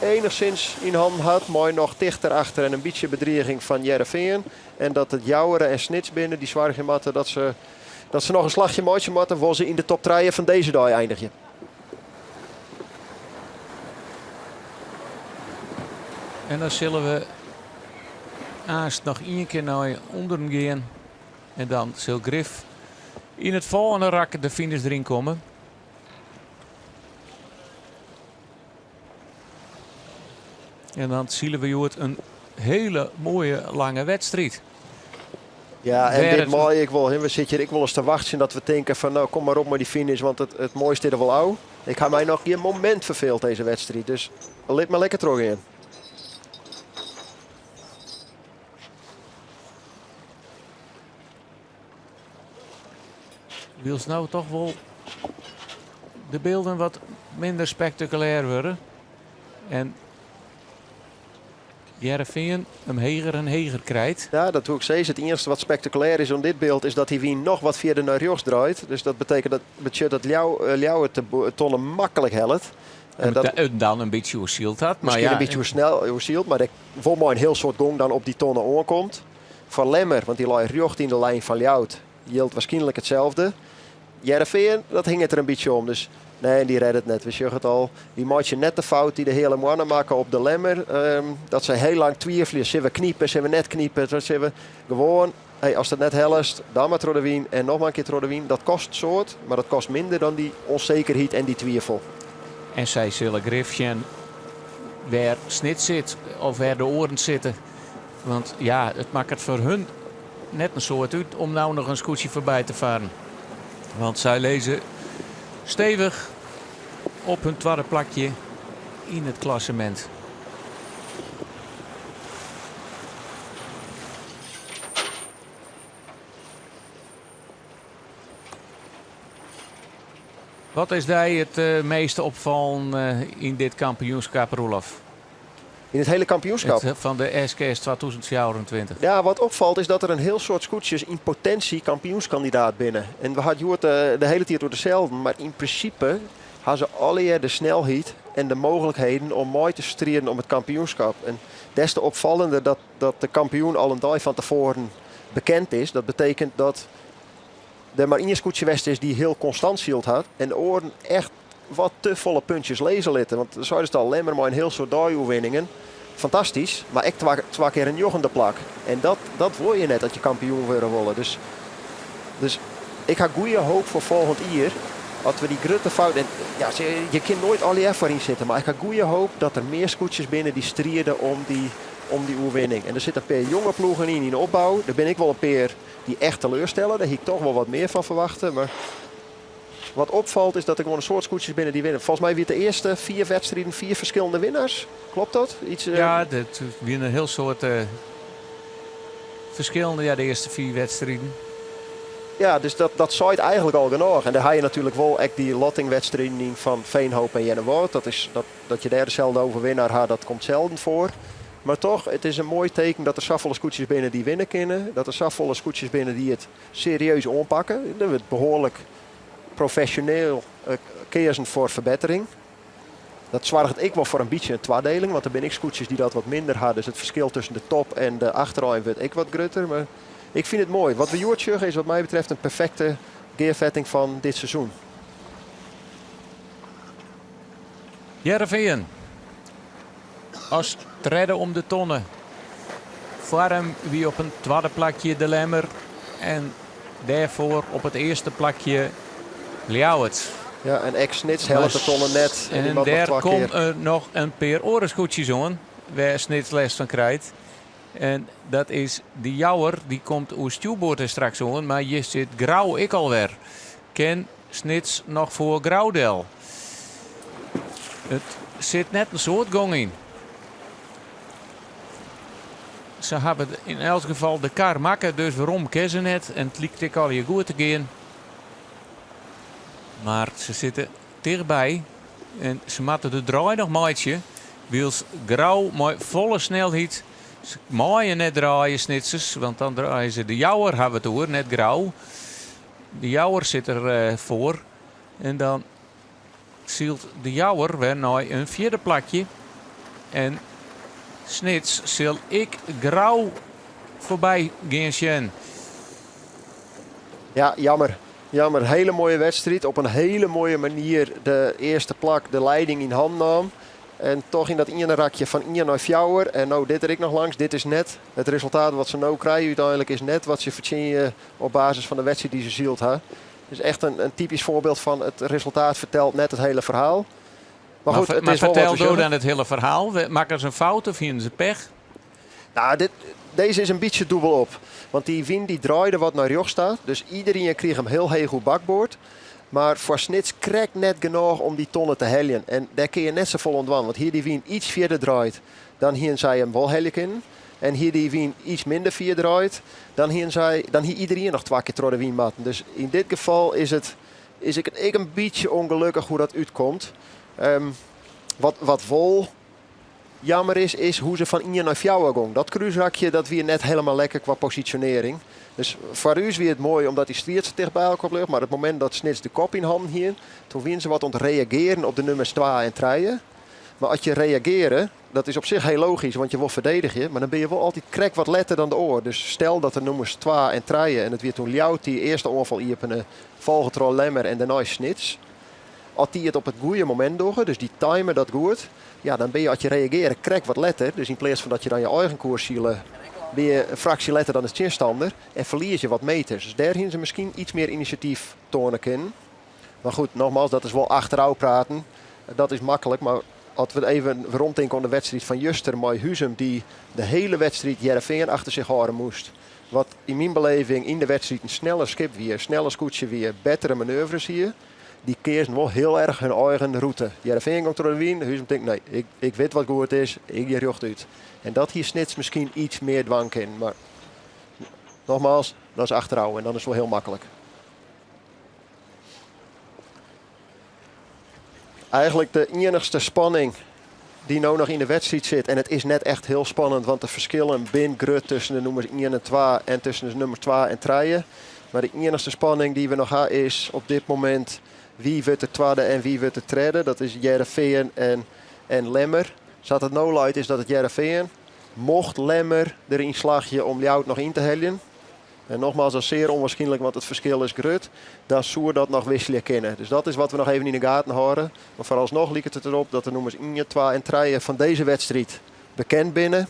enigszins yn hannen hat. Mei noch tichter achter en in bytsje bedriging fan Hearrenfean. En dat it Joure en Snits binne dy't soargje moatte dat se, dat se noch in slachje meitsje moatte. Wolle se yn de top trije fan dizze dei einigje. En dan sille we aanst noch ien kear nei ûnderen gean. En dan sil grif yn it folgjende rak de finish deryn komme. En dan sile we hjoed in hiele moaie lange wedstriid. Ja, en dit mei ik wol. We sitte hjir ek wolris te wachtsjen dat we tinke fan no kom mar op mei dy finish, want it, it moaiste is der wol ôf. Ik ha my noch gjin momint ferfeeld dizze wedstriid, dus lit mar lekker trochgean. Wylst no toch wol de bylden wat minder spektakulêr wurde. En Hearrenfean him heger en heger krijt. Ja, dat woe ik sizze. It iennichste wat spektakulêr is oan dit byld is dat dy wyn noch wat fierder nei rjochts draait. Dus dat betekent dat betsjut dat Ljou, eh, Ljouwert de tonne maklik hellet. En dat dan in bytsje oersyld hat. Mar ja, in bytsje oersnel oersyld, mar wol mei in hiel soad gong dan op dy tonne oankomt. Foar Lemmer, want dy lei rjocht yn de lijn fan Ljouwert, jildt wierskynlik itselde. Hearrenfean, dat hinget der in bytsje om. Dus nee, en dy rêdt it net. We sjogge it al. Dy meitsje net de fout dy't de hiele moanne makke op de Lemmer. Dat se hiel lang twivelje. Sille we knipe, sille we net knipe? Dan sille we gewoan, hey, ast it net hellest, dan mar troch de wyn en noch mar in kear troch de wyn. Dat kostet in soad, mar dat kostet minder dan dy onzekerheid en dy twivel. En sy sille grif sjen wêr Snits sit of wêr de oaren sitte. Want ja, it makket foar hun net in soad út om no noch in skûtsje foarby te farren. Want sy lizze stevich op hun twadde plakje yn it klassemint. Wat is dy it eh, meeste opfallen eh, yn dit kampioenskip, Roelof? Yn it hiele kampioenskip? It, fan de SKS 2024. Ja, wat opfalt is dat der in hiel soad skûtsjes yn potinsje kampioenskandidaat binne. En we ha it hjoed eh, de hiele tiid oer deselden, mar yn prinsipe ha se allegear de snelheid en de mooglikheden om mei te striden om it kampioenskip. En des te opfallender dat, dat de kampioen al in dei fan tefoaren bekend is. Dat betekent dat der mar ien skûtsje west is dy't hiel konstant syld hat en de oaren echt wat te folle puntsjes lizze litte. Want seidest al, Lemmer mei in hiel soad dei-oerwinningen. Fantastysk, mar ek twa kear in njoggende plak. En dat, dat wol je net as je kampioen wurde wolle. Dus, dus ik ha goede hoop foar folgjend jier. As we dy grutte fout. En, ja, je kin noait allegear foaryn sitte, mar ik ha goede hoop dat der mear skûtsjes binne dy't stride om dy, om dy oerwinning. En der sitte in pear jonge ploegen yn yn de opbou. Der binne ek wol in pear dy't echt teleurstelle. Dêr hie ik toch wol wat mear fan ferwachte. Mar wat opfalt is dat der gewoan in soad skûtsjes binne dy't winne. Folgens my wie it de earste fiif wedstriden fiif ferskillende winnaars. Kloppet dat? Iets, eh, Ja, dat wiene in hiel soad eh, ferskillende, ja, de earste fiif wedstriden. Ja, dus dat, dat seit eigenlik al genôch. En dêr ha je natuerlik wol ek dy lottingwedstriden yn fan Veenhoop en Earnewâld. Dat is, dat, dat je dêr deselde overwinnaar ha, dat komt selden foar. Mar toch, it is in moai teken dat der safolle skûtsjes binne dy't winne kinne. Dat der safolle skûtsjes binne dy't it serieus oanpakke. Der wurdt behoarlik profesjoneel eh, keazen foar ferbettering. Dat soarget ek wol foar in bytsje in twadeling, want der binne ek skûtsjes dy't dat wat minder ha. Dus it ferskil tusken de top en de achterein wurdt ek wat grutter. Mar ik fyn it moai. Wat we hjoed sjogge is wat my betreft in perfekte gearfetting fan dit seizoen. Hearrenfean as tredde om de tonne. Foar him wie op in twadde plakje de Lemmer en dêrfoar op it earste plakje Ljouwert. Ja, en ek Snits hellet de tonne net. En, en dêr komme noch in pear oare skûtsjes oan. wêr Snits lêst fan krijt. En dat is de Jouwer, dy komt oer stjoerboard straks oan, mar hjir sit Grou ek alwer. Kin Snits noch foar Grou del? It sit net in soad gong yn. Se hawwe yn elts gefal de kar makke, dus werom kin se net. En it liket ek allegear goed te gean. Mar se sitte tichtby en se moatte de draai noch meitsje. Wylst Grou mei folle snelheid. Se meie net draaie, Snitsers, want dan draaie se de Jouwer, hawwe we it oer, net Grou. De Jouwer sit der eh, foar. En dan sylt de Jouwer wer nei in fjirde plakje. En Snits sil ek Grou foarby gean sjen. Ja, jammer. Jammer. Hele mooie wedstriid. Op in hele mooie manier de earste plak, de leiding yn hannen naam. En toch yn dat iene rakje fan ien nei fjouwer. En no dit der ek noch langs. Dit is net it resultaat wat se no krije úteinlik is net wat se fertsjinje op basis fan de wedstriid dy't se syld ha. Dus echt in typysk foarbyld fan it resultaat fertelt net it hiele ferhaal. Mar goed, it is wol wat we dan it hiele ferhaal? Makken se in fout of hienen se pech? Nou, dit, deze is in bytsje dûbel op. Want dy wyn dy draaide wat nei rjochts ta. Dus iderien krige him hiel heech oer bakboard. Mar foar Snits krekt net genôch om dy tonne te heljen. En dêr kin je net safolle oan dwaan. Want hie dy wyn iets fierder draaid, dan hienen sy him wol helje kinnen. En hie dy wyn iets minder fier draaid, dan, hienen sy, dan hie iderien noch twa kear troch de wyn moatten. Dus yn dit gefal is it, is ik, ek in bytsje ûngelokkich hoe't dat útkomt. Um, wat, wat wol jammer is, is hoe't se fan ien nei fjouwer gong. Dat krúsrakje dat wie net hielendal lekker kwa posisjonearring. Dus foar ús wie it moai omdat dy striid sa ticht by elkoar bleau. Mar it momint dat Snits de kop yn hannen hie, doe wienen se wat oan it reagearjen op de nûmers 2 en 3. Mar as je reagearje, dat is op sich hiel logysk, want je wol ferdedigje, mar dan binne je wol altyd krekt wat letter dan de oar. Dus stel dat de nûmers 2 en 3, en it wie doe Ljouwert dy't earst de oanfal iepene, folge troch Lemmer en dêrnei Snits. As dy it op it goede momint dogge, dus dy time dat goed, ja, dan binne je as je reagearje krekt wat letter. Dus yn pleats fan dat je dan je eigen koers sile, binne je in fraksje letter dan de tsjinstanner en ferlies je wat meters. Dus dêr hienen se miskien iets mear inisjatyf toane kinnen. Mar goed, nogmaals, dat is wol achterôf praten. Dat is maklik, mar as we even weromtinke oan de wedstriid fan juster mei Huzum, dy't de hiele wedstriid Hearrenfean achter sich hâlde moast. Wat yn myn beleving yn de wedstriid in sneller skip wie, in sneller skûtsje wie, bettere manoeuvres hie. Dy keazen wol hiel erch hun eigen rûte. Hearrenfean gong troch de wyn, Huzum tinkt nee, ik, ik wit wat goed is, ik gean rjochtút. En dat hie Snits miskien iets mear dwaan kinnen. Mar nogmaals, dat is achterôf en dan is it wol hiel maklik. Eigenlik de iennichste spanning dy't no noch yn de wedstriid sit. En it is net echt hiel spannend, want de ferskillen binne grut tusken de nûmers 1 en 2 en tusken de nûmers 2 en 3. Mar de iennichste spanning dy't we noch ha is op dit momint wie wurdt de twadde en wie wurdt de tredde. Dat is Hearrenfean en, en Lemmer. Sa't it no leit is dat it Hearrenfean. Mocht Lemmer deryn slagje om Ljouwert noch yn te heljen. En nogmaals, dat is sear ûnwierskynlik, want it ferskil is grut. Dan soe dat noch wikselje kinne. Dus dat is wat we noch even yn de gaten hâlde. Mar foaralsnoch liket it derop dat de nûmers 1, 2 en 3 fan dizze wedstriid bekend binne.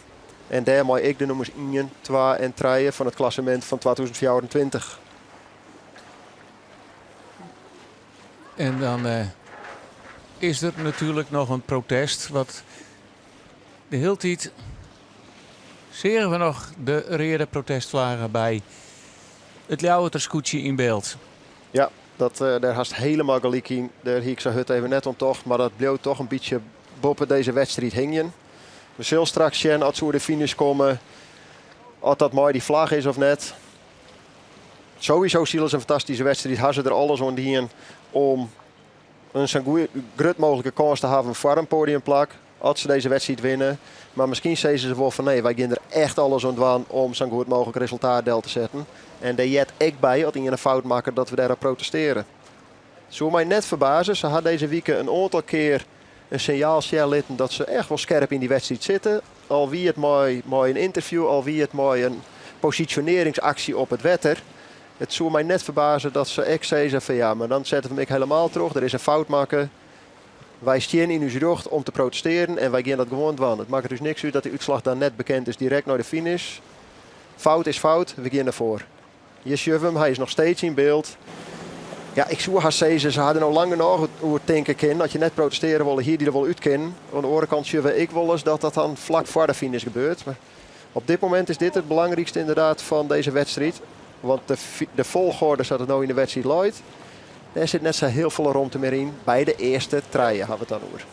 En dêrmei ek de nûmers 1, 2 en 3 fan it klassemint fan 2024. En dan eh, is der natuerlik noch in protest wat de hiele tiid seagen we noch de reade protestflaggen by it Ljouwerter skûtsje yn byld. Ja, dat, uh, dêr hast hielendal gelyk yn. Dêr hie ik sa hurd even net oan tocht, mar dat bliuwt toch in bytsje boppe dizze wedstriid hingjen. We sille straks sjen as se oer de finish komme, oft dat mei dy flagge is of net. Sowieso sile se in fantastyske wedstriid. Ha se der alles oan dien om in sa grut mooglike kâns te hawwen foar in poadiumplak. As se dizze wedstriid winne. Mar miskien sizze se wol fan nee, wy gean der echt alles oan dwaan om sa'n goed mooglik resultaat del te setten. En dêr heart ek by, as ien in fout makket, dat we dêrop protestearje. Soe my net ferbaze, se ha dizze wike in oantal kear in sinjaal sjen litten dat se echt wol skerp yn dy wedstriid sitte. Al wie it mei, mei in ynterview, al wie it mei in posisjonearringsaksje op it wetter. It soe my net ferbaze dat se ek sizze fan ja, mar dan sette we him ek hielendal troch. Der is in fout makke. Wy stean yn ús rjocht om te protestearjen en wy gean dat gewoan dwaan. It makket ús niks út dat de útslach dan net bekend is direkt nei de finish. Fout is fout, we gean derfoar. Hjir sjogge we him, hy is noch steeds yn byld. Ja, ik soe hast sizze, se ha der no lang genôch oer tinke kinnen. As je net protestearje wolle, hie dy der wol út kinnen. Oan de oare kant sjogge we ek wolris dat dat dan flak foar de finish gebeurt. Mar op dit momint is dit it belangrykste ynderdaad fan dizze wedstriid. Want de, de folchoarder sa't it no yn de wedstriid leit, dêr sit net sa hiel folle romte mear yn. By de earste trije ha we it dan oer.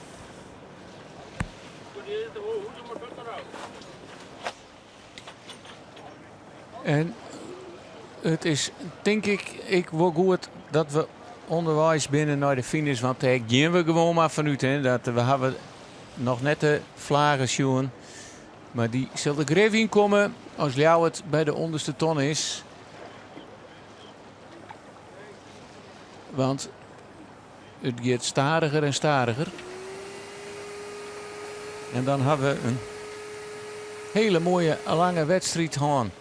En it is tink ik ek wol goed dat we ûnderweis binne nei de finish, want dêr gean we gewoan mar fanút. Hè, dat we hawwe noch net de flaggen sjoen, mar dy sil der grif yn komme as Ljouwert by de ûnderste ton is. Want it giet stadiger en stadiger. En dan hawwe we in hiele moaie lange wedstriid hân.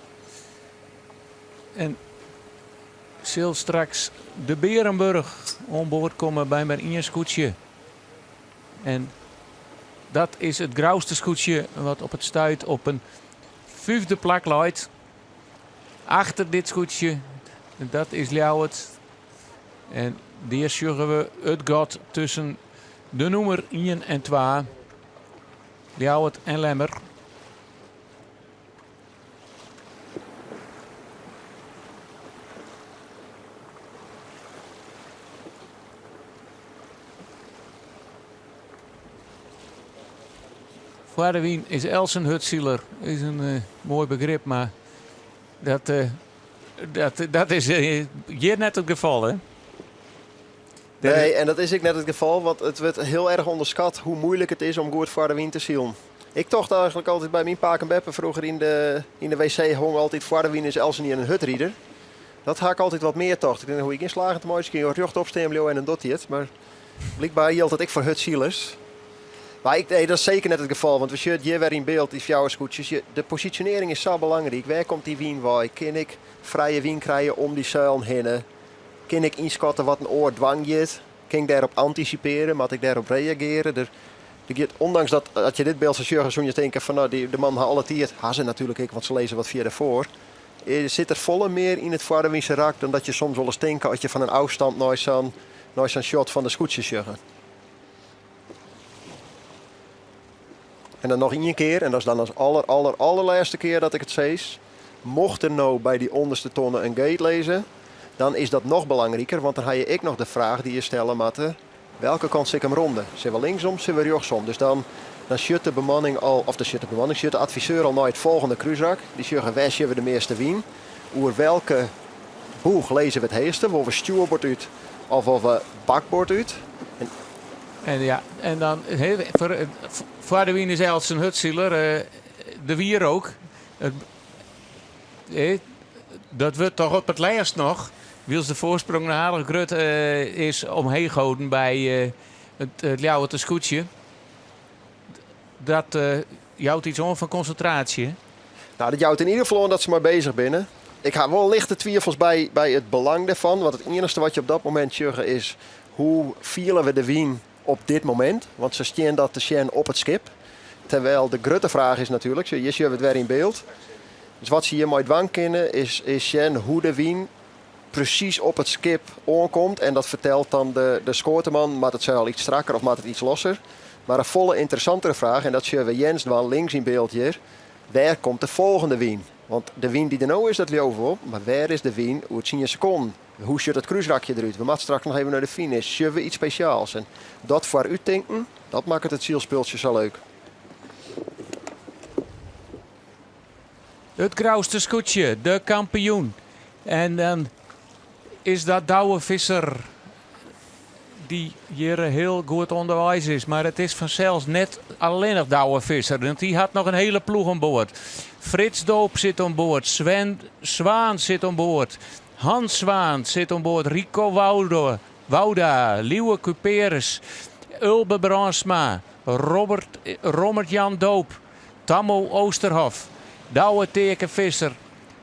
En sil straks de Berenburg oan board komme by mar ien skûtsje. En dat is it Grouster skûtsje wat op it stuit op in fyfde plak leit. Achter dit skûtsje, dat is Ljouwert. En dêr sjogge we it gat tusken de nûmer 1 en 2. Ljouwert en Lemmer. Foar de wyn is eltsen hurdsiler. Is in eh, moai begrip, mar dat, eh, dat, dat is eh, hjir net it gefal, hè? Nee, en dat is ek net it gefal, want it wurdt hiel erch ûnderskat hoe muoilik it is om goed foar de wyn te silen. Ik tocht eigenlik altyd by myn pake en beppe froeger yn de, yn de WC hong altyd foar de wyn is eltsenien in hurdrider. Dat ha ik altyd wat mear tocht. Ik tink, hoech je gjin slagen te meitsjen, kin je rjochtop stean bliuwe en dan docht hy it. Mar blykber jildt dat ek foar hurdsilers. Mar ik, nee, dat is seker net it gefal, want we sjogge it hjir wer yn byld, dy fjouwer skûtsjes. Je, de posisjonearring is sa belangryk. Wêr komt dy wyn wei? Kin ik frije wyn krije om dy seilen hinne? Kin ik ynskatte wat in oar dwaan giet? Kin ik dêrop antisipearje? Moat ik dêrop reagearje? Der, der giet, ûndanks dat as je dit byld sa sjogge, soene je tinke fan no, dy, de mannen ha alle tiid. Ha se natuerlik ek, want se lizze wat fierder foar. Eh, sit der folle mear yn it foarewynse rak dan dat je soms wolris tinke as je fan in ôfstân nei sa'n nei sa'n shot fan de skûtsje sjogge. En dan noch ien kear, en dat is dan as aller, aller, allerlêste kear dat ik it sis. Mocht der no by dy ûnderste tonne in gate lizze, dan is dat noch belangriker, want dan ha je ek noch de fraach dy't je stelle moatte, welke kant sil ik him ronde? Sille we linksom, sille we rjochtsom? Dus dan, dan sjocht de bemanning al, of dan sjocht de bemanning, sjocht de adviseur al nei it folgjende krúsrak. Dy sjogge wêr sjogge we de measte wyn, oer welke boech lizze we it heechste, wolle we stjoerboard út of wolle we bakboard út? En En ja, en dan foar de wyn is eltsen hurdsiler, de wierook. Dat wurdt toch op it lêst noch, wylst de foarsprong noch aardich grut is, omheech holden by it Ljouwerter skûtsje. Dat jout iets oan fan konsintraasje. Nou, dat jout yn ieder gefal oan dat se mei bezich binne. Ik ha wol lichte twivels by, by it belang dêrfan. Want it iennichste wat je op dat momint sjogge is hoe fiele we de wyn op dit momint. Want se stean dat te sjen op it skip. Terwijl de grutte fraach is natuerlik, hjir sjogge we it wer yn byld. Dus wat se hjirmei dwaan kinne is, is sjen hoe de wyn presys op it skip oankomt. En dat fertelt dan de, de skoateman, moat it seil iets strakker of moat it iets losser? Mar in folle ynteressantere fraach, en dat sjogge we Jens dwaan links yn byld hjir, wêr komt de folgjende wyn? Want de wyn dy't der no is, dat leauwe we wol, mar wêr is de wyn oer tsien sekonden? Hoe sjocht it krúsrakje derút? We moatte straks noch even nei de finish. Sjogge we iets spesjaals? En dat foarúttinken, dat makket it sylspultsje sa leuk. It Grouster skûtsje, de kampioen. En dan is dat Douwe Visser dy't hjir hiel goed ûnderweis is. Mar it is fansels net allinnich Douwe Visser, want dy hat noch in hiele ploech oan board. Frits Doop sit oan board, Sven Zwaan sit oan board, Hans Zwaan sit oan board, Rico Wouda, Wouda, Lieuwe Cuperus, Ulbe Brandsma, Robert, Rommert Jan Doop, Tammo Oosterhof, Douwe Teake Visser,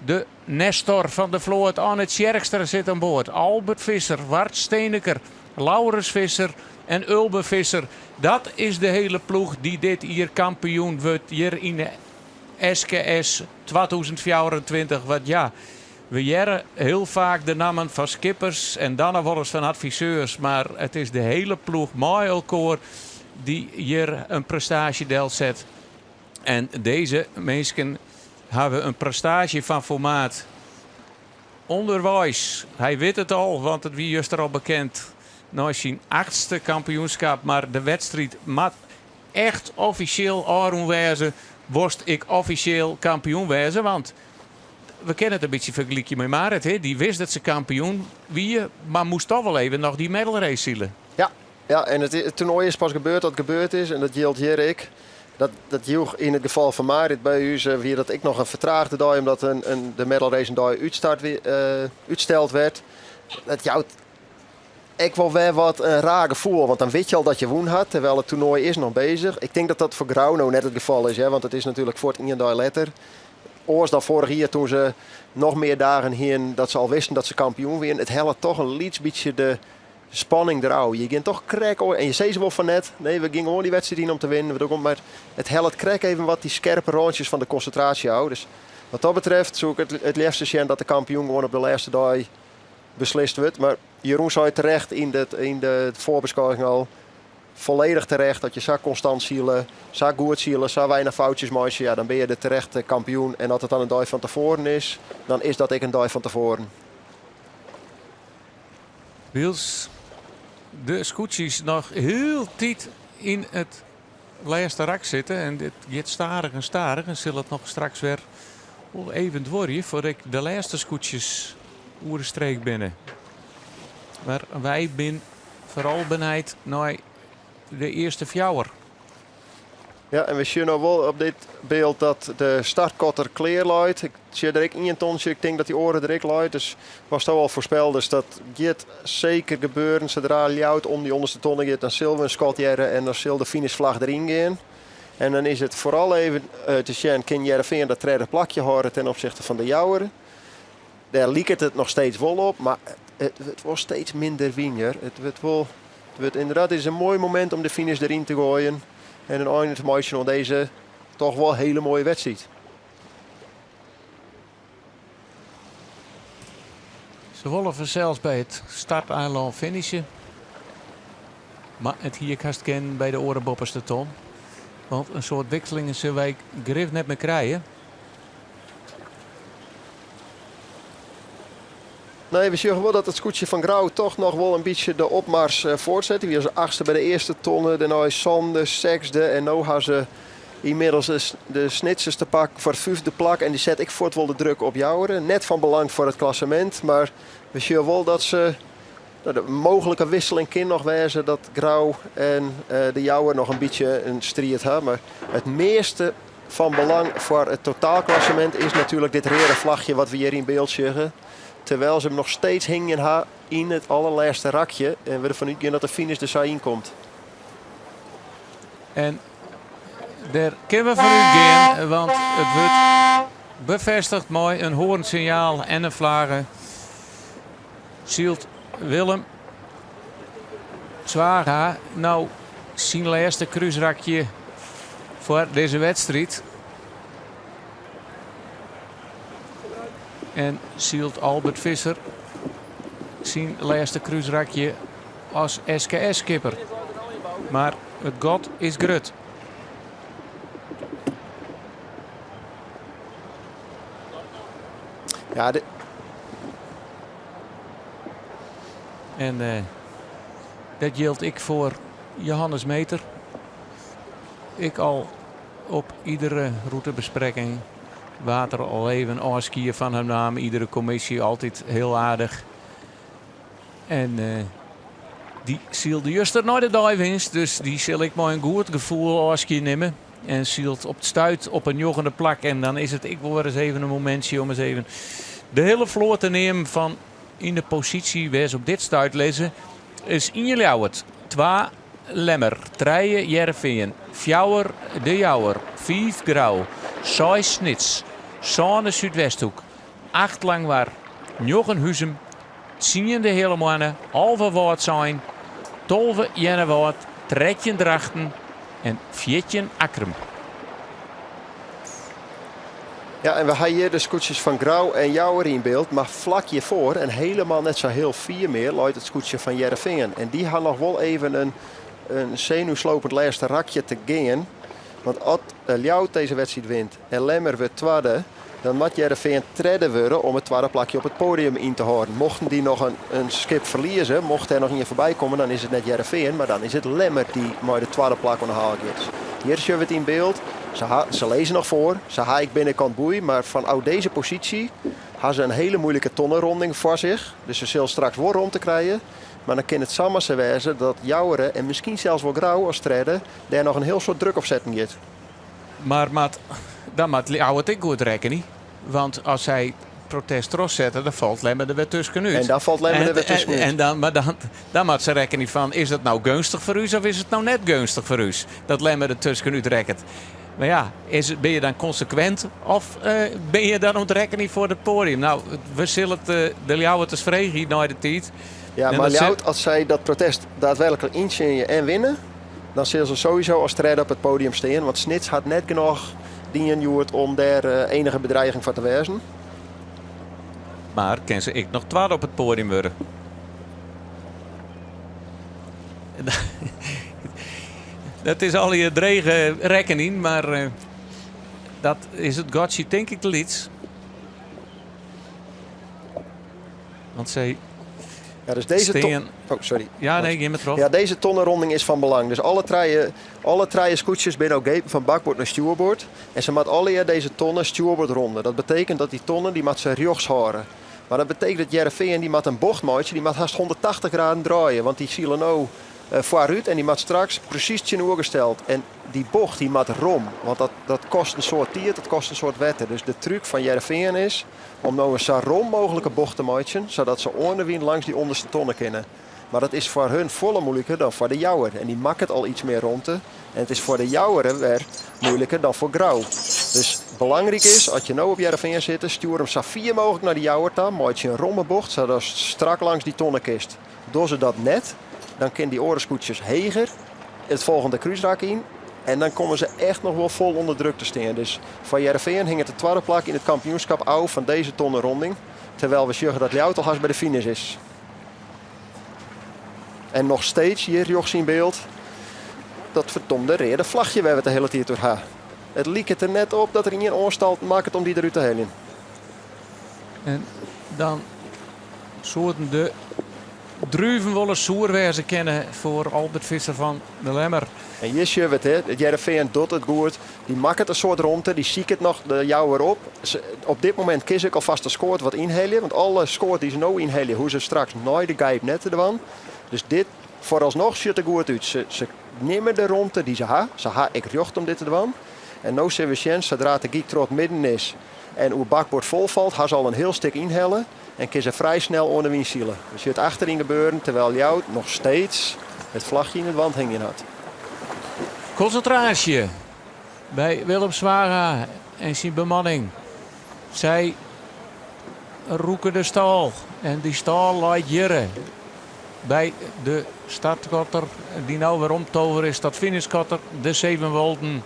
de Nestor fan de float Anne Tjerkstra sit oan board, Albert Visser, Wart Steneker, Laurens Visser en Ulbe Visser. Dat is de hiele ploech dy't dit jier kampioen wurdt hjir yn de SKS 2024. Want ja, We hearre hiel faak de nammen fan skippers en dan noch wolris fan adviseurs, mar it is de hiele ploech mei elkoar dy't hjir in prestaasje delset. En dizze minsken hawwe in prestaasje fan formaat ûnderweis. Hy wit it al, want it wie juster al bekend nei syn achtste kampioenskip. Mar de wedstriid moat echt offisjeel ôfrûn wêze, wolst ek offisjeel kampioen wêze. Want we kinne it in bytsje fergelykje mei Marit. Dy wist dat se kampioen wie, mar moast toch wol even noch dy medal race sile. Ja, ja en it toernoai is pas gebeurd dat gebeurd is. En dat jildt hjir ek. Dat joech yn it gefal fan Marit by ús eh, wie dat ek noch in fertraagde dei, omdat de medal race in dei útstart, eh, útsteld werd. Dat jout ek wol wer wat in raar gefoel, want dan wit je al dat je wûn hat, terwijl it toernoai is noch bezich. Ik tink dat dat foar Grou no net it gefal is, hè, want it is natuerlik fuort ien dei letter. Oars dan foarich jier toen se noch mear dagen hienen dat se al wisten dat se kampioen wienen. It hellet toch in lyts bytsje de spanning derôf. Je gean toch krekt en je sizze wol fan net, nee, we gean gewoan dy wedstriid yn om te winnen. We dogge mar it hellet krekt even wat dy skerpe rântsjes fan de konsintraasje ôf. Dus wat dat betreft soe ik it leafste sjen dat de kampioen gewoan op de lêste dei beslist wurdt. Mar Jeroen sei terecht yn de foarbeskôging al, folledich terecht dat je sa konstant sile, sa goed sile, sa weinich foutsjes meitsje, ja, dan binne je de terechte kampioen. En as it dan in dei fan tefoaren is, dan is dat ek in dei fan tefoaren. Wylst de skûtsjes noch hieltyd yn it lêste rak sitte en dit giet stadich en stadich en sil it noch straks wer wol even duorje foardat ek de lêste skûtsjes oer de streek binne. Mar wy binne foaral benijd nei de earste fjouwer. Ja, en we sjogge no wol op dit byld dat de startkotter klear leit. Ik sjoch der ek ien tontsje, ik tink dat dy oare der ek leit. Dus watsto al foarspeldes, dat giet seker gebeuren. Sadra Ljouwert om dy ûnderste tonne giet, dan sille we in skot hearre en dan sil de finishflagge deryn gean. En dan is it foaral even eh, te sjen, kin Hearrenfean dat tredde plakje hâlde ten opzichte fan de Jouwer. Dêr liket it noch steeds wol op, mar it wurdt wol steeds minder wyn hear. It wurdt wol, it wurdt ynderdaad is in moai momint om de finish deryn te goaien en in ein te meitsjen oan dizze toch wol hiele moaie wedstriid. Se wolle fansels by it starteilân finishe. Mar it hie ek hast kinnen by de oare boppeste ton. Want in soad wikselingen sille wy grif net mear krije. Nee, we sjogge wol dat it skûtsje fan Grou toch noch wol in bytsje de opmars eh, fuortset. Dy wie as achtste by de earste tonne, dêrnei sânde, sechsde en no ha se ynmiddels de Snitsers te pakken foar it fyfde plak. En dy set ek fuort wol de druk op Joure. Net fan belang foar it klassemint, mar we sjogge wol dat se nou, de mooglike wisseling kin noch wêze dat Grou en eh, de Jouwer noch in bytsje in striid ha. Mar it measte Fan belang foar it totaalklassement is natuerlik dit reade flachje wat we hjir yn byld sjogge. Terwijl se him noch steeds hingjen ha yn it allerlêste rakje en we derfan útgean dat de finish der sa yn komt. En dêr kinne we fan útgean, want it wurdt befêstigd mei in hoarnsinjaal en in flage. Sylt Willem Zwaga no syn lêste krúsrakje foar dizze wedstriid. En sylt Albert Visser syn lêste krúsrakje as SKS-skipper. Mar it gat is grut. Ja, de... En uh, dat jildt ek foar Johannes Meter. Ek al op iedere rûtebesprekking waard der al even ôfskie fan him naam. Iedere kommisje altyd hiel aardich. En uh, dy sylde juster nei de deiwinst, dus dy sil ek mei in goed gefoel ôfskie nimme. En sylt op it stuit op in njoggende plak. En dan is it ek wol wer ris even in momintsje om ris even de hiele float te neamen fan yn de posysje wêr't se op dit stuit lizze. Is ien Ljouwert, twa Lemmer, trije Hearrenfean, fjouwer De Jouwer, fiif Grou, seis Snits, sân de Súdwesthoek, acht Langwar, njoggen Huzum, tsien de Heale Moanne, 11 Wâldsein, 12 Earnewâld, 13 Drachten en 14 Akkrum. Ja, en we ha hjir de skûtsjes fan Grou en Jouwer yn byld, mar flak hjirfoar en hielendal net sa hiel fier mear leit it skûtsje fan Hearrenfean. En dy ha noch wol even in, in senuwslopend lêste rakje te gean. Want as Ljouwert dizze wedstriid wint en Lemmer wurdt twadde, dan moat Hearrenfean tredde wurde om it twadde plakje op it poadium yn te hâlden. Mochten dy noch in, in skip ferlieze, mocht dêr noch ien foarby komme, dan is it net Hearrenfean, mar dan is it Lemmer dy't mei de twadde plak oan de haal giet. Hjir sjogge we it yn byld. Se, ha, se lizze noch foar, se ha ek binnenkant boei, mar fanôf dizze posysje ha se in hiele muoilike tonneronding foar sich. Dus se sille straks wol romte krije. Mar dan kin it samar sa wêze dat Jouwer en miskien sels wol Grou as tredde dêr noch in hiel soad druk op setten giet. Mar moat, dan moat Ljouwert ek goed rekkenje. Want as sy protest trochsette, dan falt Lemmer der wer tuskenút. En dan falt Lemmer der wer tuskenút. En dan, mar dan, dan moat se rekkenje fan, is dat no geunstich foar ús of is it no net geunstich foar ús dat Lemmer der tuskenút rekket. Mar ja, is, bin je dan konsekwint of bin je dan oan it rekkenjen foar it poadium? No, we sille it de Ljouwerters freegje nei de tiid. Ja, mar Ljouwert, as sy dat protest daadwerklik yntsjinje en winne, dan sille se sowieso as tredde op it poadium stean. Want Snits hat net genôch dien hjoed om dêr enige bedreiging foar te wêzen. Mar kin se ek noch twadde op it poadium wurde? Dat is allegear drege rekkening, mar dat is it gatsje tink ik te lyts. Want sy Ja, dus deze stean... Oh, sorry. Ja, nee, gean mar troch. Ja, deze tonneronding is fan belang. Dus alle trije skûtsjes binne no gepen fan bakboard nei stjoerboard. En se moatte allegear deze tonne stjoerboard ronde. Dat betekent dat dy tonne dy moat se rjochts hâlde. Mar dat betekent dat Hearrenfean dy moat in bocht meitsje, dy moat hast 180 graden draaie. Want dy sile no foarút en dy moat straks presys tsjinoergesteld. En dy bocht dy moat rom, want dat kost in soad tiid, dat kost in soad wetter. Dus de trúk fan Hearrenfean is om no in sa rom mooglike bocht te meitsjen, sadat se oan de wyn langs dy ûnderste tonne kinne. Mar dat is foar hun folle muoiliker dan foar de Jouwer. En dy makket al iets mear romte. En it is foar de Jouwer wer muoiliker dan foar Grou. Dus belangryk is, as je no op Hearrenfean sitte, stjoer him sa fier mooglik nei de Jouwer ta, meitsje in romme bocht, sadatst strak langs dy tonne kinst. Dogge se dat net, dan kinne dy oare skûtsjes heger it folgjende krúsrak yn. En dan komme se echt noch wol fol ûnder druk te stean. Dus foar Hearrenfean hinget it twadde plak yn it kampioenskap ôf fan dizze tonneronding. Terwijl we sjogge dat Ljouwert al hast by de finish is. En noch steeds hjir rjochts yn byld dat ferdomde reade flachje wêr't we it de hiele tiid oer ha. It liket der net op dat der ien oanstalten makket om dy derút te heljen. En dan soenen de druven wolris soer wêze kinne foar Albert Visser fan de Lemmer. En hjir sjogge we it, hè. It Hearrenfean docht it goed. Dy makket in soad romte, dy siket noch de Jouwer op. Op dit momint kinne se ek alfêst de skoat wat ynhelje, want alle skoat dy't se no ynhelje, hoege se straks nei de Gijp net te dwaan. Dus dit foaralsnoch sjocht der goed út. Se nimme de romte dy't se ha. Se ha ek rjocht om dit te dwaan. En no sille we sjen, sadra't de gyk troch it midden is en oer bakboard fol falt, ha se al in hiel stik ynhelle en kinne se frij snel oan de wyn sile. We sjogge it achteryn gebeuren, terwijl Ljouwert noch steeds it flachje yn it want hingjen hat. Konsintraasje by Willem Zwaga en syn bemanning. Sy rûke de stâl en dy stâl leit hjirre by de startkotter dy't no wer omtovere is tot finishkotter, de Sevenwolden.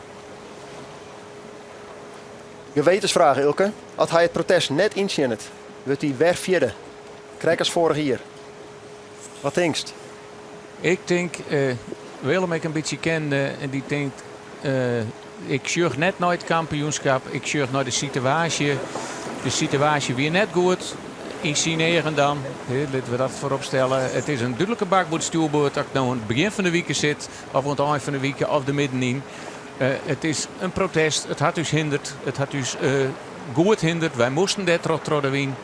Gewetensfraach, Ilke. As hy it protest net yntsjinnet, wurdt hy wer fjirde. Krekt as foarich jier. Wat tinkst? Ik tink, Willem ik in bytsje ken en dy tinkt, ik sjoch net nei it kampioenskip, ik sjoch nei de situaasje. De situaasje wie net goed yn syn eagen dan, litte we dat foarop stelle. It is in dúdlike bakboard-stjoerboard as ik no oan it begjin fan de wike sit, of oan it ein fan de wike, of der middenyn. It is in protest, it hat ús hinderd, it hat ús goed hinderd. Wy moasten dêrtroch troch de wyn.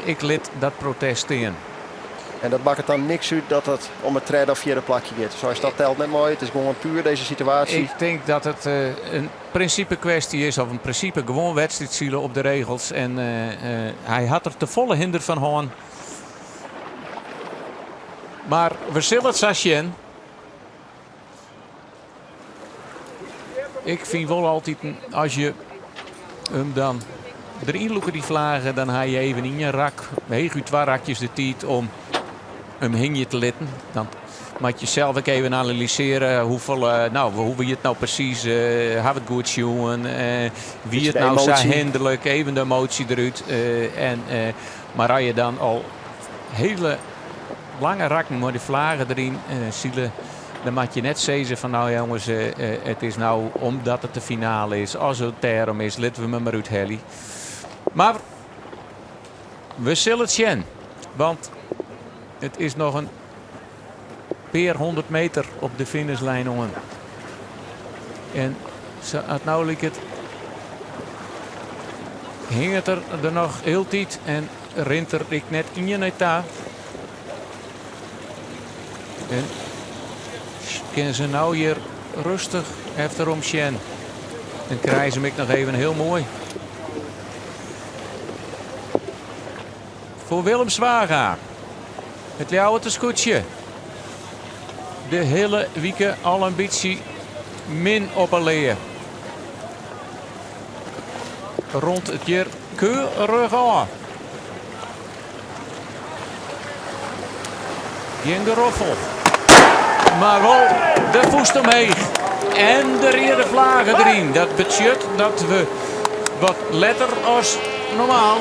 Ik lit dat protest stean. En dat makket dan niks út dat it om it tredde of fjirde plakje giet. Seist, dat telt net mei, it is gewoan puer dizze situaasje. Ik tink dat it in prinsipe kwestie is, of in prinsipe gewoan wedstriidsile op de regels. En hy hat der te folle hinder fan hân. Mar we sille it sa sjen. Ik fyn wol altyd, as je him dan deryn lûke dy flage, dan ha je even ien rak, heechút twa rakjes de tiid om him hingje te litten. Dan Moat je sels ek even analysearje hoefolle, no, hoe wie it no presys, ha we it goed sjoen, wie it no sa hinderlik, even de emoasje derút. En, mar as je dan al hiele lange rakken mei de flage deryn sile, dan moat je net sizze fan no jonges, it is no omdat it de finale is, as it dêrom is, litte we him mar úthelje. Mar we sille it sjen, want it is noch in pear hûndert meter op de finishlijn oan. En sa it no liket, hinget er der noch hieltyd en rint der ek net ien nei ta. En kinne se no hjir rêstich efterom sjen. En krije se him ek noch even hiel moai. Foar Willem Zwaga. It Ljouwerter skûtsje. De hiele wike al in bytsje min op 'e lea. Rûn it hjir keurich ôf. Gjin geroffel. Mar wol de fûst omheech. En de reade flage deryn. Dat betsjut dat we wat letter as normaal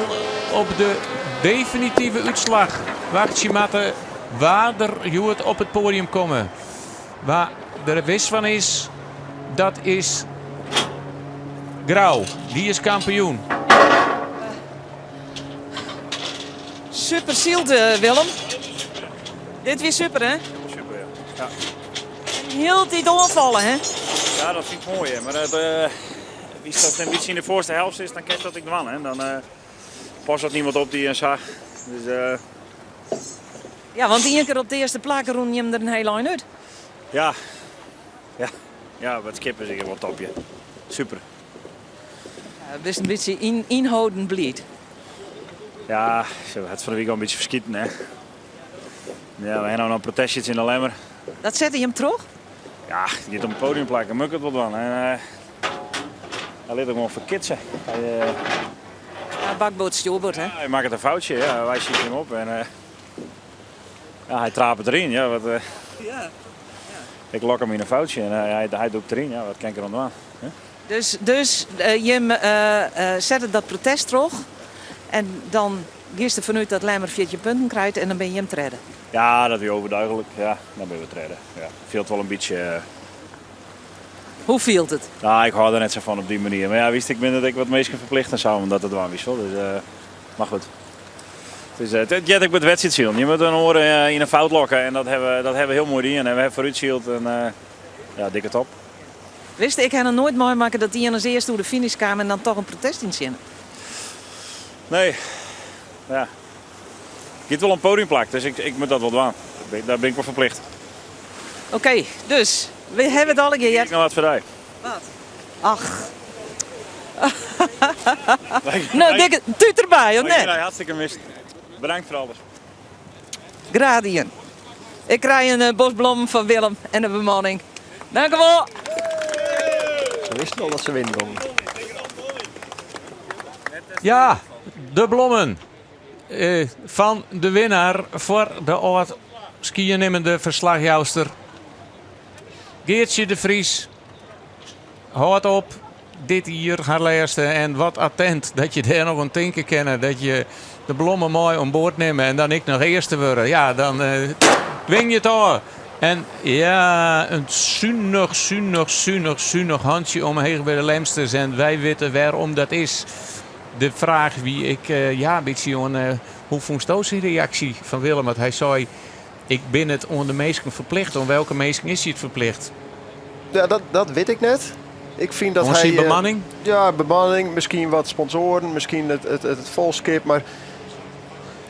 op de definitive útslach wachtsje moatte. Wa der hjoed op it poadium komme. Wa der wis fan is, dat is Grou. Dy is kampioen. Super syld, eh, Willem. Dit wie super, hè? Super, ja. ja. Hieltyd oanfalle, hè? Ja, dat fyn ik moai, hè. Mar dat, uh, wie dat in bytsje yn de foarste helte is, dan kinst dat ek dwaan, hè. Dan uh, past dat niemand op dy en sa. Dus, uh... Ja, want ien kear op de earste plak rûn jim der in hiel ein út. Ja. Ja. Ja, wat skippers ik wol topje. Super. Ja, bist in bytsje yn, ynholden bliid. Ja, se hat fan de wike al in bytsje ferskiten, hè. Ja, we hawwe no in protestje tsjin de Lemmer. Dat sette jim troch? Ja, it giet om it podiumplak. Dan moat ik it wol dwaan. En, uh, hy lit him gewoan ferkitse. Hy, uh, ja, bakboard stjoerboard, hè? Ja, hy makket in foutsje. Ja, wy sykje him op en uh, ja, hy trapet deryn. Ja, wat, uh, ja. Ik lok him yn in foutsje en hy, hy dûkt deryn. Ja, wat kin ik deroan dwaan? Hè? Dus, dus jim sette dat protest troch en dan giest derfan út dat Lemmer 14 punten krijt en dan binne jim tredde. Ja, dat wie overduidelijk. Ja, dan binne we tredde. Ja, fielt wol in bytsje. Hoe fielt it? Nou, ik hâld der net sa fan op dy manier. Mar ja, witst, ik bin dat ik wat minsken ferplicht en sa om dat te dwaan, witst wol. Dus, uh, mar goed. Dus, it heart ek by it wedstriidsilen. Je moatte in oar yn in fout lokke en dat hawwe we, dat hawwe we hiel moai dien. En we hawwe foarút syld en uh, ja, dikke top. Witst, ik ha noch noait meimakke dat ien as earste oer de finish kaam en dan toch in protest yntsjinne. Nee, ja. It giet wol om podiumplak, dus ik, ik moat dat wol dwaan. Dêr bin ik wol ferplichte. Oké, dus we hawwe it allegear heard. Ik noch wat foar dy. Wat? Ach. No, dikke tút derby, of net? Nee, hartstikke mist. Bedankt foar alles. Graach dien. Ik krij in eh, bos blommen fan Willem en de bemanning. Dankjewol. Ze wisten al dat ze winnen gongen. Ja, de blommen eh, fan de winner foar de âld skienimmende ferslachjouster Geartsje de Vries. Hâldt op dit jier har lêste en wat attent dat je dêr noch oan tinke kinne. Dat je de blommen mei oan board nimme en dan ek noch earste wurde. Ja, dan uh, dwing je it ôf. En ja, in sunich, sunich, sunich, sunich hantsje omheech by de Lemsters. En wy witte wêrom dat is. De fraach wie ek, uh, ja, in bytsje oan uh, hoe fûnsto syn reaksje fan Willem? Want hy sei, ik bin it oan de minsken ferplicht. Oan welke minsken is hy it ferplicht? Ja, dat, dat wit ik net. Ik fyn dat Oan hy... syn bemanning? Ja, bemanning, miskien wat sponsoaren, miskien it, it, it folchskip. Mar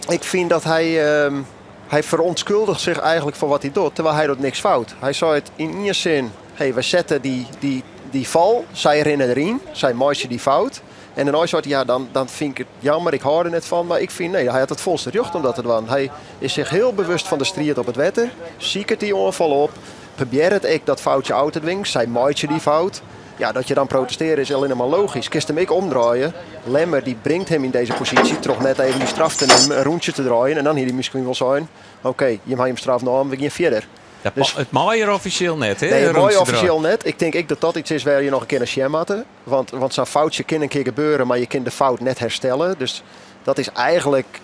ik fyn dat hy... Um, hy ferûntskuldiget sich eigenlik foar wat hy docht, terwyl hy docht niks fout. Hy seit yn ien sin, hey, wy sette dy, dy, dy fal, sy rinne deryn, sy meitsje dy fout. En dêrnei seit hy, ja, dan, dan fyn ik it jammer, ik hâld der net fan. Mar ik fyn, nee, hy hat it folste rjocht om dat te dwaan. Hy is sich hiel bewust fan de striid op it wetter, siket dy oanfal op, probearret ek dat foutsje ôf te dwingen. Sy meitsje dy fout. Ja, dat je dan protestearje is allinnich mar logysk. Kinst him ek omdraaie. Lemmer dy bringt him yn dizze posysje troch net even dy straf te nimmen, in rûntsje te draaien. En dan hie hy miskien wol sein, oké, jim ha jim straf naam, we gean fierder. Dat dus, it mei hjir offisjeel net, hè? Nee, it mei offisjeel net. Ik tink ek dat dat iets is wêr je noch in kear nei sjen moatte. Want, want sa'n foutsje kin in kear gebeure, mar je kinne de fout net herstelle. Dus dat is eigenlijk,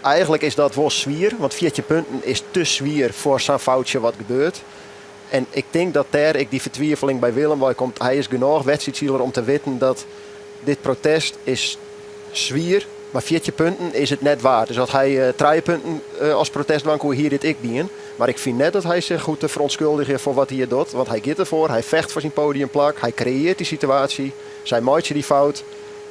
eigenlijk is dat wol swier. Want 14 punten is te swier foar sa'n foutsje wat gebeurt. En ik tink dat dêr ek dy fertwiveling by Willem wei komt. Hy is genôch wedstriidsiler om te witten dat dit protest is swier, mar 14 punten is it net waard. Dus as hy eh, trije punten eh, as protest dwaan koe, hie dit ek dien. Mar ik fyn net dat hy sich hoecht te ferûntskuldigjen foar wat hy hjir docht. Want hy giet derfoar, hy fecht foar syn podiumplak, hy kreëarret dy situaasje, sy meitsje dy fout.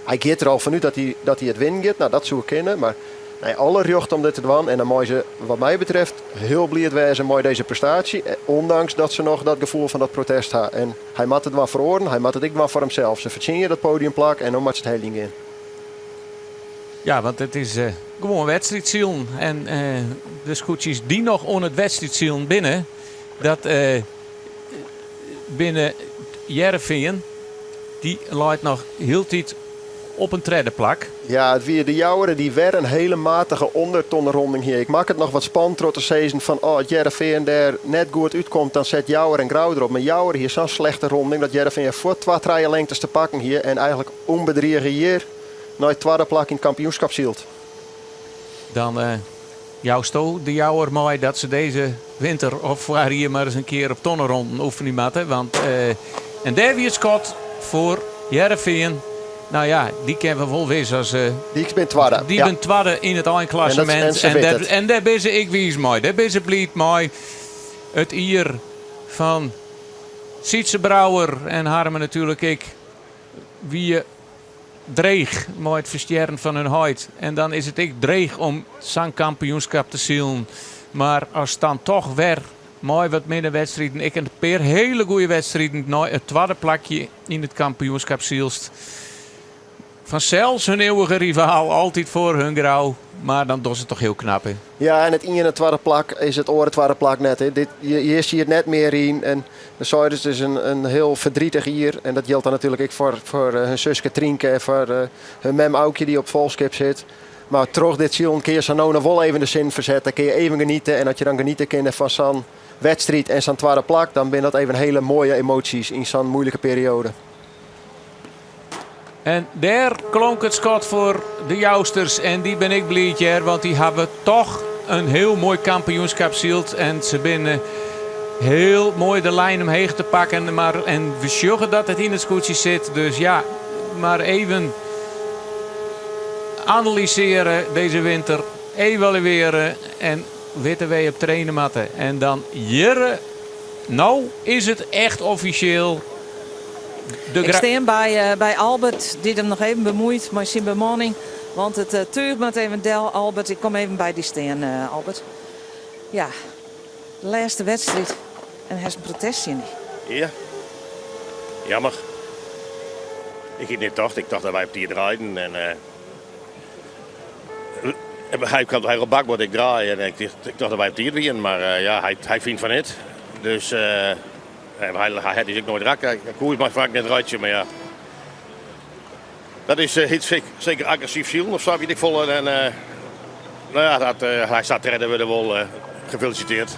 Hy giet der al fanút dat hy, dat hy it winnen giet. No, dat soe kinne, mar nee, alle rjocht om dit te dwaan. En dan mei se, wat my betreft, hiel bliid wêze mei dizze prestaasje. Ûndanks dat se noch dat gefoel fan dat protest ha. En hy moat it dwaan foar oaren, hy moat it ek dwaan foar himsels. Se fertsjinje dat podiumplak en no moat se it heljen gean. Ja, want it is eh, gewoan wedstriidsilen. En eh, de skûtsjes dy't noch oan it wedstriidsilen binne, dat eh, binne Hearrenfean. Dy leit noch hieltyd op in tredde plak. Ja, it wie de Jouwer dy't wer in hiele matige ûndertonneronding hie. Ik makke it noch wat spannend troch te sizzen fan oh, as Hearrenfean dêr net goed útkomt, dan set Jouwer en Grou derop. Mar Jouwer hie sa'n slechte ronding dat Hearrenfean fuort twa, trije lengtes te pakken hie en eigentlik ûnbedrige hjir nei it twadde plak yn it kampioenskap sylt. Dan eh, jousto de Jouwer mei dat se dizze winter of foarjier mar ris in kear op tonneronden oefenje moatte. Want, eh, en dêr wie it skot foar Hearrenfean. Nou ja, dy kinne we wol wis as... Uh, dy binne twadde. Dy binne twadde yn it einklassemint. En, en, en dêr binne se ek wiis mei. Dêr binne se bliid mei. It jier fan Sytze Brouwer en Harmen natuerlik ek wie dreech mei it ferstjerren fan hun heit. En dan is it ek dreech om sa'n kampioenskap te silen. Mar as dan toch wer mei wat minder wedstriden, ek in pear hiele goede wedstriden nei it twadde plakje yn it kampioenskap sylst. Fansels hun eeuwige rivaal, altyd foar hun Grou. Mar dan dogge se it toch hiel knap, hè? Ja, en it iene twadde plak is it oare twadde plak net. Hè. Dit, hjir siet net mear yn. En de seiders is in, in hiel verdrietig jier. En dat jildt dan natuerlik ek foar, foar eh, hun suske Trienke en foar eh, hun mem Aukje dy't op folchskip sit. Mar troch dit silen kinne se no noch wol even de sin fersette. Kinne je even geniete. En as je dan geniete kinne fan sa'n wedstriid en sa'n twadde plak, dan binne dat even hiele moaie emoasjes yn sa'n muoilike perioade. En dêr klonk it skot foar de Jousters. En dy bin ik bliid hear, want dy hawwe toch in hiel moai kampioenskap syld. En se binne hiel moai de lijn omheech te pakken. Mar, en we sjogge dat it yn it skûtsje sit. Dus ja, mar even analysearje dizze winter, evaluearje en witte wêr't je op traine moatte. En dan hjirre, no is it echt offisjeel. De Ik stean by, eh, by Albert, dy't him noch even bemuoit mei syn bemanning. Want it uh, túch moat even del. Albert, ik kom even by dy stean, uh, Albert. Ja, de lêste wedstriid en hast in protest tsjin dy. Ja, jammer. Ik hie it net tocht. Ik tocht dat wy op tiid draaiden. En, uh, hy komt hy op bakboard, ik draai. En ik, ik tocht dat wy op tiid wienen, mar uh, ja, hy, hy fynt fan net. Dus uh, hy, hy hat ús ek noait rakke. Hy koe ús mar faak net reitsje, mar ja. Dat is uh, iets seker agressyf silen of sa, wit ik folle. En, uh, no ja, dat, uh, hy sa tredde wurde wol. Uh, gefeliciteerd.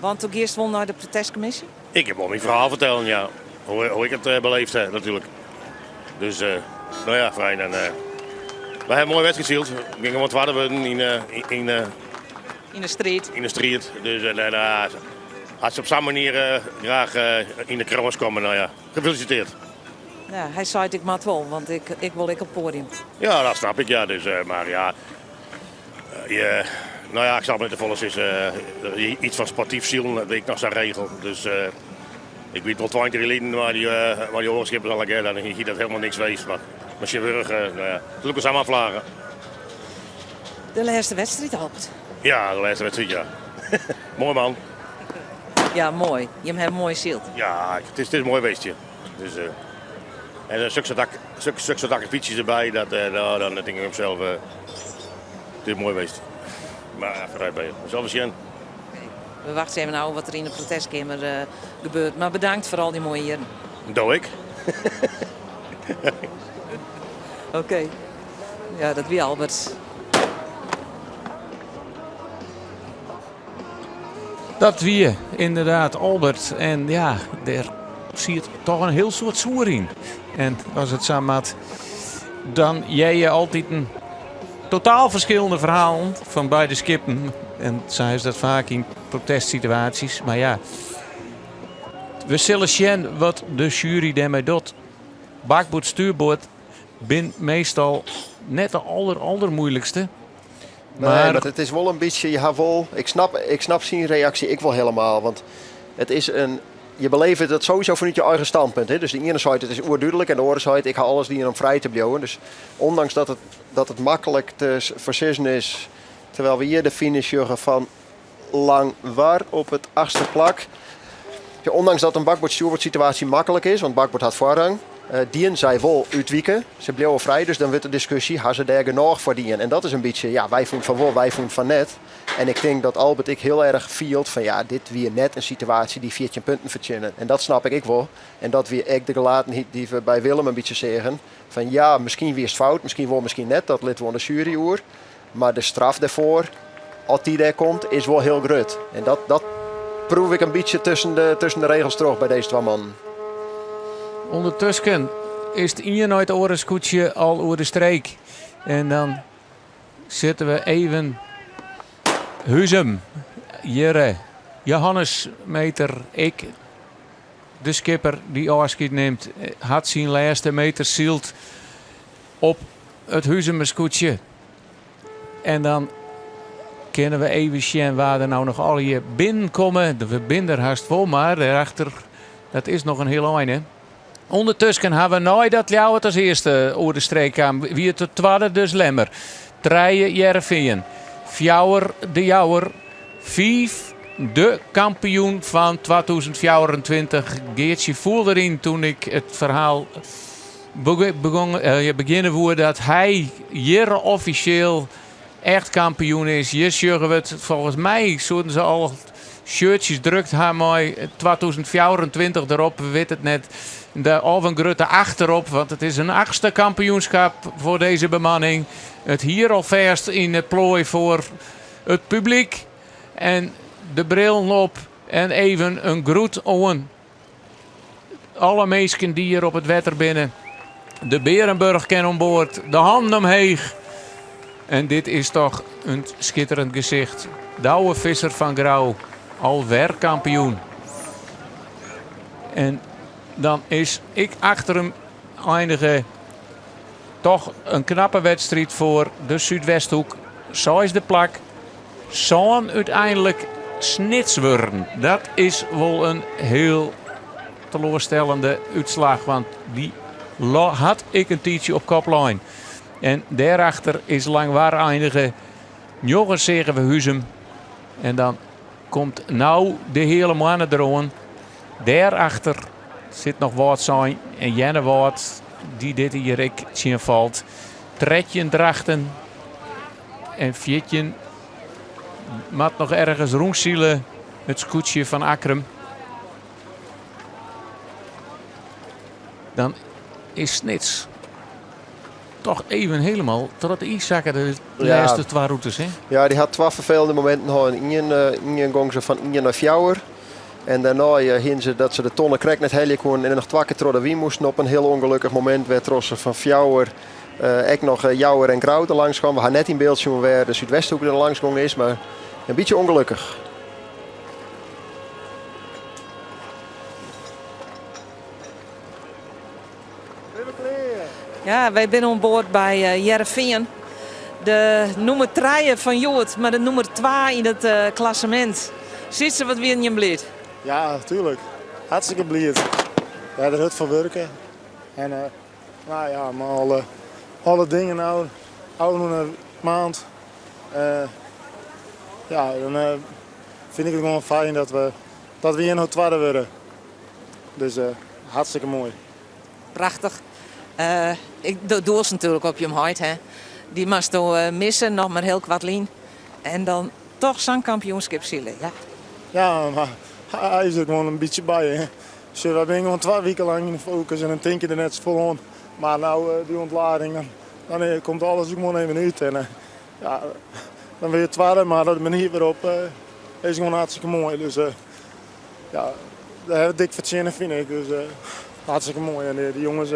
Want do giest wol nei de protestkommisje? Ik ha wol myn ferhaal fertellen, ja. Hoe, hoe ik it uh, beleefd ha, natuerlik. Dus, uh, no ja, fijn. En, uh, wy hawwe in moaie wedstriid syld. We gyngen gewoan twadde wurden yn, yn, yn de striid. Yn de striid. Dus uh, as se op sa'n manier uh, graach uh, yn de krâns komme, no ja, gefeliciteerd. Ja, hy seit ik moat wol, want ik, ik wol ek op poadium. Ja, dat snap ik, ja. Dus, uh, mar ja, je, no ja, ik sil net te folle sizze. Iets fan sportyf silen, dat ik noch sa'n regel. Dus uh, ik wit wol 20 jaar geleden waar die, waar die oare skippers allegear, dan hie dat hielendal niks west. Mar, mar tsjintwurdich, uh, no ja, gelokkich samar flage. De lêste wedstriid, Albert. Ja, de lêste wedstriid, ja. moai man. Ja, moai. Jim hawwe moai syld. Ja, it is, it is moai west. Dus, uh, en soksoarte akkefietsjes derby, dat, uh, no, dan tink ik sels, uh, it is moai west. Mar foarút by je. Sille we sjen. We wachtsje even ôf wat der yn de protestkeamer uh, gebeurt. Mar bedankt foar al dy moaie jierren. Doe ik. Oké. Okay. Ja, dat wie Albert. Dat wie inderdaad Albert. En ja, dêr siet toch in hiel soad soer yn. En as it sa moat, dan hear je altyd in totaal ferskillende ferhalen fan beide skippen. En sa is dat faak yn protestsituaasjes. Mar ja, we sille sjen wat de sjuery dêrmei docht. Bakboard, stuurboard bin meastal net de aller, allermoeilikste. Nee, mar it is wol in bytsje, je ha wol, ik snap, ik snap syn reaksje ek wol helemaal. Want it is in, je beleve dat sowieso fanút je eigen standpunt. Hè? Dus de iene seit it is oerdúdlik en de oare seit ik ha alles dien om frij te bliuwen. Dus ondanks dat it maklik te foarsizzen is, terwijl we hjir de finish sjogge fan Langwar op it achtste plak. Ja, ondanks dat in bakboard-stjoerboard-situaasje maklik is, want bakboard hat foarrang, eh, dien sy wol útwike. Se bliuwe frij, dus dan wurdt de diskusje, ha se dêr genôch foar dien? En dat is in bytsje, ja, wy fûnen fan wol, wy fûnen fan net. En ik tink dat Albert ek hiel erch fielt fan ja, dit wie net in situaasje dy't 14 punten fertsjinne. En dat snap ik ek wol. En dat wie ek de gelatenheid dy't we by Willem in bytsje seagen. Fan ja, miskien wie it fout, miskien wol, miskien net. Dat litte we oan de sjuery oer. Mar de straf dêrfoar, as dy dêr komt, is wol hiel grut. En dat, dat proef ik in bytsje tusken de regels troch by dizze twa mannen. Undertusken is it ien nei it oare skûtsje al oer de streek. En dan sitte we even Huzum, hjirre, Johannes Meeter, ik, de skipper dy't ôfskied nimt, hat syn lêste meter syld op it Huzumer skûtsje. En dan kinne we even sjen wa der no noch allegear binnenkomme. We binne der hast wol, mar dêrachter, dat is noch in hiel ein. Hè? Undertusken ha we neidat Ljouwert as earste oer de streek kaam, wie it de twadde dus Lemmer. Trije Hearrenfean, fjouwer De Jouwer, fiif de kampioen fan 2024 Geartsje foel deryn toen ik it ferhaal begong, begjinne woe dat hy hjir offisjeel echt kampioen is. Hjir sjogge we it. Folgens my soenen se al shirtsjes drukt ha mei 2024 derop. We witte it net. De, of in grutte achterop, want it is in achtste kampioenskip foar dizze bemanning. It hier al fêst yn de ploai foar it publyk. En de brillen op en even in groet oan alle minsken dy't hjir op it wetter binne. De Berenburg kin oan board, de hannen omheech. En dit is toch in skitterend gesicht. Douwe Visser fan Grou, alwer kampioen. En dan is ek achter him einige toch in knappe wedstriid foar de Súdwesthoek. Seisde plak. Sân úteinlik Snits wurden. Dat is wol in hiel teloarstellende útslach, want dy hat ek in tiidsje op kop lein. En dêrachter is Langwar einige. Njoggen seagen we Huzum. En dan komt no de Heale Moanne deroan. Dêrachter sit noch Wâldsein en Earnewâld, dy't dit jier ek tsjinfalt. 13 Drachten en 14 moat noch ergens rûnsile it skûtsje fan Akkrum. Dan is Snits toch even helemaal troch it iis sakke de lêste twa rûtes. Hè? Ja, dy hat twa ferfelende mominten hân. Ien gong se fan ien nei fjouwer. En dêrnei hiene se dat se de tonne krekt net helje koene en noch twa kear troch de wyn moasten op in hiel ûngelokkich momint wêrtroch se fan fjouwer ek noch Jouwer en Grou der langs kamen. We ha net yn byld sjoen wêr de Súdwesthoek der langs gong is, mar in bytsje ûngelokkich. Ja, wy binne oan board by Hearrenfean. De nûmer trije fan hjoed, mar de nûmer twa yn it klassemint. Sytse, wat wienen jim bliid? Ja, natuerlik. Hartstikke bliid. We ha der hurd foar wurke. En nou ja, mar alle, alle dingen nou, ôfrûne maand, ja, dan fyn ik it gewoan fijn dat we, dat we hjir no twadde wurde. Dus hartstikke moai. Prachtich. Ik doelst natuerlik op jim heit, hè. Dy moatsto misse, noch mar hiel koart lyn. En dan toch sa'n kampioenskip sile, ja. Ja, mar hy is der gewoan in bytsje by, hè. Sjoch, wy binne gewoan twa wiken lang yn de fokus en dan tink je der net safolle oan. Mar no, dy ûntlading, dan komt alles der gewoan even út. En ja, dan wurde je twadde, mar de manier wêrop. Is gewoan hartstikke moai. Dus ja, dat ha we dik fertsjinne fyn ik. Dus hartstikke moai. En de jonges,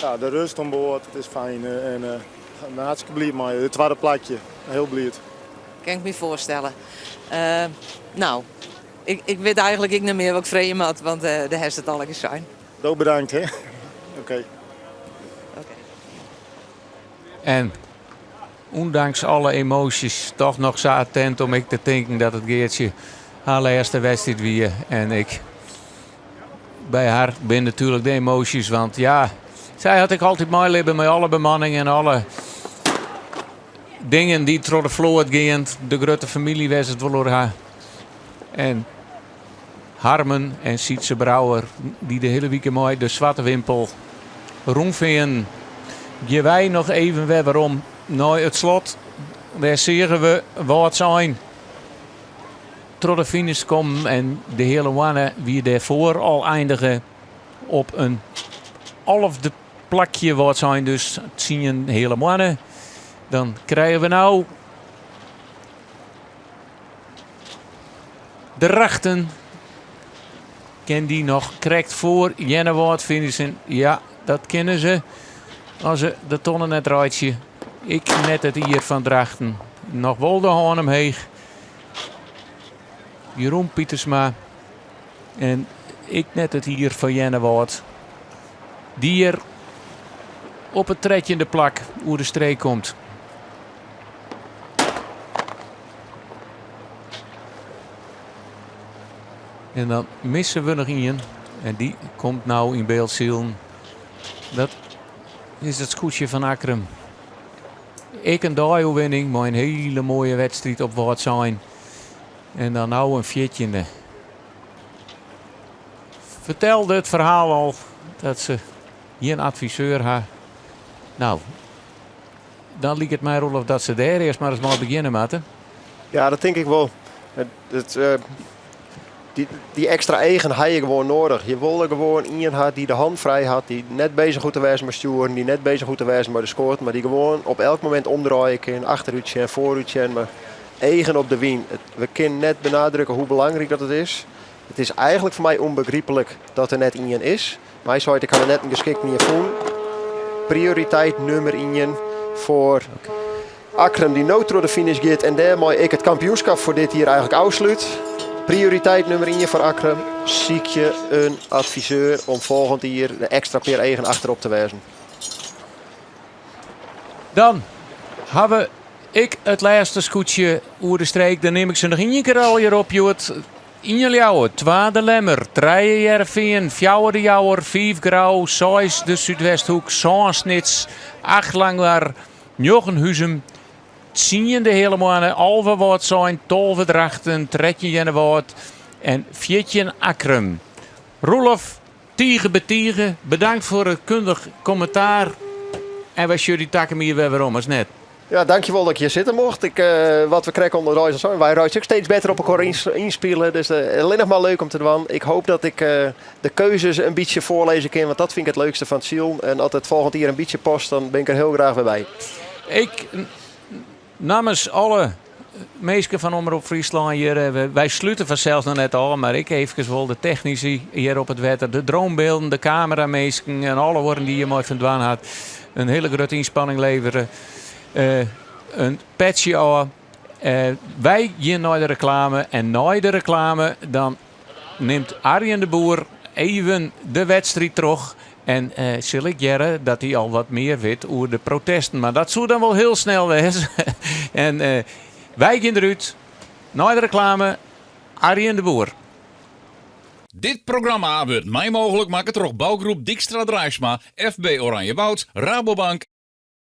ja, de rust oan board, it is fijn. En ik bin hartstikke bliid mei it twadde plakje. Hiel bliid. Kin ik my foarstelle. No, ik, ik wit eigentlik ek net mear wat ik freegje moat, want dêr hast it allegear sein. Do bedankt, hè. Oké. En ûndanks alle emoasjes toch noch sa attent om ek te tinken dat it Geartsje har lêste wedstriid wie. En ik by har bin natuerlik de emoasjes, want ja, sy hat ek altyd meilibbe mei alle bemanning en alle dingen dy't troch de float gean. De grutte famylje wêr't it wol oer ha. En Harmen en Sytze Brouwer, dy't de hiele wike mei de Swarte Wimpel rûnfearnen. Gean wy noch even wer werom nei it slot. Dêr seagen we Wâldsein troch de finish kommen en de Heale Moanne wie dêrfoar al eindige op in alfde plakje. Wâldsein dus tsien Heale Moanne. Dan krije we no Drachten. Kin dy noch krekt foar Earnewâld finishen? Ja, dat kinne se. As se de tonne net reitsje. Ek net it jier fan Drachten. Noch wol de hân omheech. Jeroen Pietersma. En ek net it jier fan Earnewâld. Dy't hjir op it trettjinde plak oer de streek komt. En dan misse we noch ien. En dy komt no yn byld silen. Dat is it skûtsje fan Akkrum. Ek in deioerwinning mei in hiele moaie wedstriid op Wâldsein. En dan no in fjirtjinde. Fertelde it ferhaal al dat se gjin adviseur ha. No, dan liket my Roelof dat se dêr earst mar ris mei begjinne moatte. Ja, dat tink ik wol. It, dy, dy ekstra eagen ha je gewoan nedich. Je wolle gewoan ien ha dy't de hand frij hat, dy't net bezich hoecht te wêzen mei stjoeren, dy't net bezich hoecht te wêzen mei de skoat, mar dy't gewoan op elk momint omdraaie kin, achterút sjen, foarút sjen, mar eagen op de wyn. We kinne net benadrukke hoe belangryk dat it is. It is eigentlik foar my ûnbegryplik dat der net ien is. Mar hy seit ik ha der net in geskikt ien fûn. Prioriteit nûmer ien foar Akkrum dy't no troch de finish giet en dêrmei ek it kampioenskip foar dit jier eigentlik ôfslút. Prioriteit nûmer ien foar Akkrum, sykje in adviseur om folgjend jier de ekstra pear eagen achterop te wêzen. Dan ha we ek it lêste skûtsje oer de streek. Dan nim ik se noch ien kear allegear op, hjoed. Ien Ljouwert, twa De Lemmer, trije Hearrenfean, fjouwer De Jouwer, fiif Grou, seis de Súdwesthoek, sân Snits, acht Langwar, njoggen Huzum, tsien de Heale Moanne, 11 Wâldsein, 12 Drachten, 13 Earnewâld en 14 Akkrum. Roelof, tige betige, bedankt foar it kundich kommentaar en wy sjogge dy takom jier wer werom, as net. Ja, dankjewol dat ik hjir sitte mocht. Ik, wat we krekt ûnder reis al seinen, wy reitsje ek steeds better op elkoar ynspile. Dus allinnich mar leuk om te dwaan. Ik hoop dat ik de keuzes in bytsje foarlêze kin, want dat fyn ik it leukste fan it silen. En as it folgjend jier in bytsje past, dan bin ik der hiel graach wer by. Ik nammens alle minsken fan Omrop Fryslân hjir, wy slute fansels noch net ôf, mar ik eefkes wol de technisy hjir op it wetter, de dronebylden, de kameraminsken en alle oaren dy't hjir mei fan dwaan hat, in hiele grutte ynspanning levere. In petsje ôf. Wy gean nei de reklame en nei de reklame dan nimt Arjen de Boer even de wedstriid troch en sil ik hearre dat hy al wat mear wit oer de protesten. Mar dat soe dan wol hiel snel wêze. En wy gean derút nei de reklame. Arjen de Boer. Dit programma wurdt mei mooglik makke troch bougroep Dykstra Draisma, FB Oranjewoud, Rabobank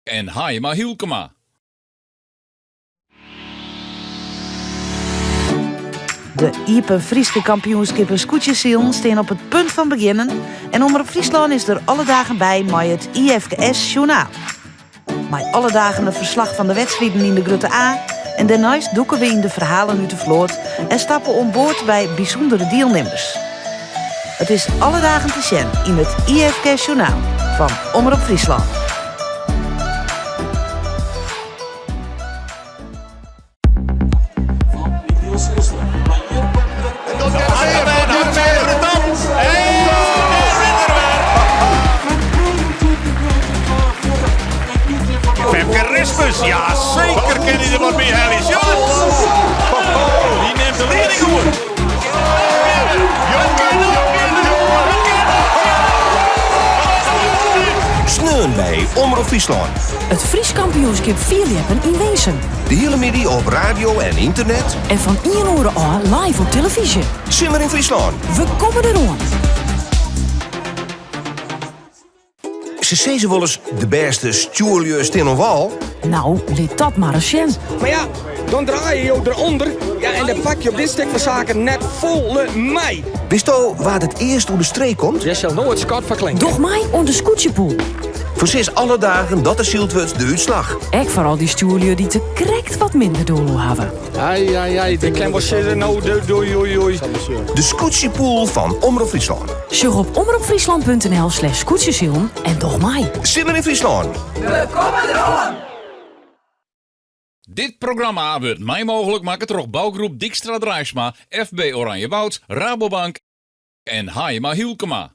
en Haijema Hylkema. De Iepen Fryske Kampioenskippen skûtsjesilen stean op it punt fan begjinnen en Omrop Fryslân is der alle dagen by mei it IFKS Sjoernaal. Mei alle dagen in ferslach fan de wedstriden yn de Grutte A en dêrneist dûke we yn de ferhalen út de float en stappe oan board by bysûndere dielnimmers. It is alle dagen te sjen yn it IFKS Sjoernaal fan Omrop Fryslân. Kerstmis. Ja, seker kin hy der wat by helje. Sjoch it. Dy nimt de lieding oer. Sneon by Omrop Fryslân. It Frysk kampioenskip fierljeppen yn Winsum. De hiele middei op radio en ynternet. En fan ien oere ôf live op telefyzje. Simmer yn Fryslân. We komme deroan! Se sizze wolris, de bêste stjoerlju stean oan wâl. No, lit dat mar ris sjen. Mar ja, dan draaie jo derûnder ja, en dan pak je op dit stik fan saken net folle mei. Witsto wa't it earst oer de streek komt? Dêr sil no it skot foar klinke. Doch mei oan de skûtsjepoel. Foarsis alle dagen dat der syld wurdt de útslach. Ek foar al dy stjoerlju dy't der krekt wat minder doel oer hawwe. Ai, ai, ai, ik kin wol sizze no, doei, oei, oei. De skûtsjepoel fan Omrop Fryslân. Sjoch op omropfryslan.nl slash skûtsjesilen en doch mei. Simmer yn Fryslân. We komme deroan! Dit programma wurdt mei mooglik makke troch bougroep Dykstra Draisma, FB Oranjewoud, Rabobank en Haaima Hylkema.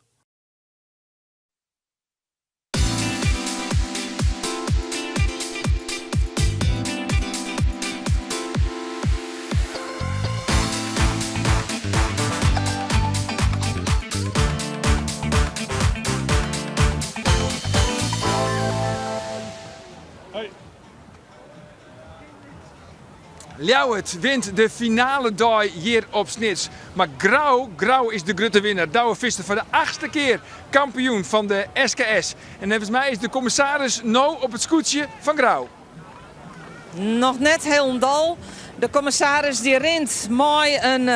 Ljouwert wint de finaledei hjir op Snits. Mar Grou, Grou is de grutte winner. Douwe Visser foar de achtste kear kampioen fan de SKS. En neffens my is de kommissaris no op it skûtsje fan Grou. Noch net hielendal. De kommissaris dy rint mei in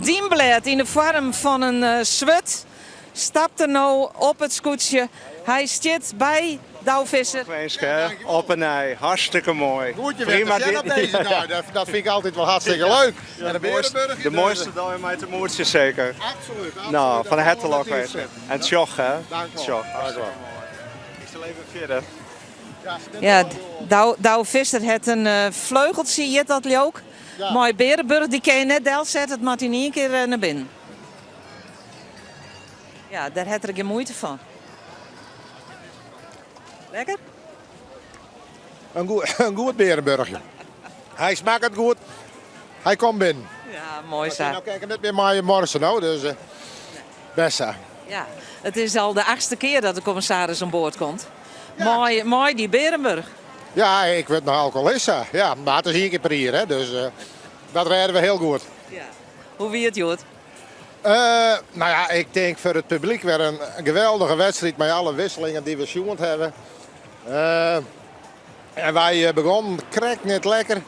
dienblêd yn de foarm fan in swurd. Stapt er no op it skûtsje. Hy stiet by Douwe Visser. Winske, op 'e nij, hartstikke moai. Goed je weer te sjen op deze dei, dat, dat vind ik altijd wel hartstikke leuk. En de, mooiste, de mooiste dei mei te moetsjen zeker. Absoluut, absoluut. Nou, van harte lokwenske. En tsjoch hè. Dank wel. Tsjoch, hartstikke moai. Ik sil even fierder. Ja, Douwe Visser hat in fleugeltsje, hjit dat leau 'k. Mei Berenburg, dy kin je net delsette, it moat yn ien kear nei binnen. Ja, dêr hat er gjin muoite fan. Lekker? In goed, in goed Berenburgje. Hy smakket goed. Hy komt binnen. Ja, moai sa. No kin ik net mear mei morsen no, dus eh, best sa. Ja, it is al de achtste kear dat de kommissaris oan board komt. Mei, mei dy Berenburg. Ja, ik wurd noch alkoholist sa. Ja, mar it is ien kear per jier, hè, dus eh, dat rêde we hiel goed. Ja. Hoe wie it hjoed? Uh, nou ja, ik tink foar it publyk wer in geweldige wedstriid mei alle wisselingen dy't we sjoen hawwe. Uh, en wy eh, begûnen krekt net lekker.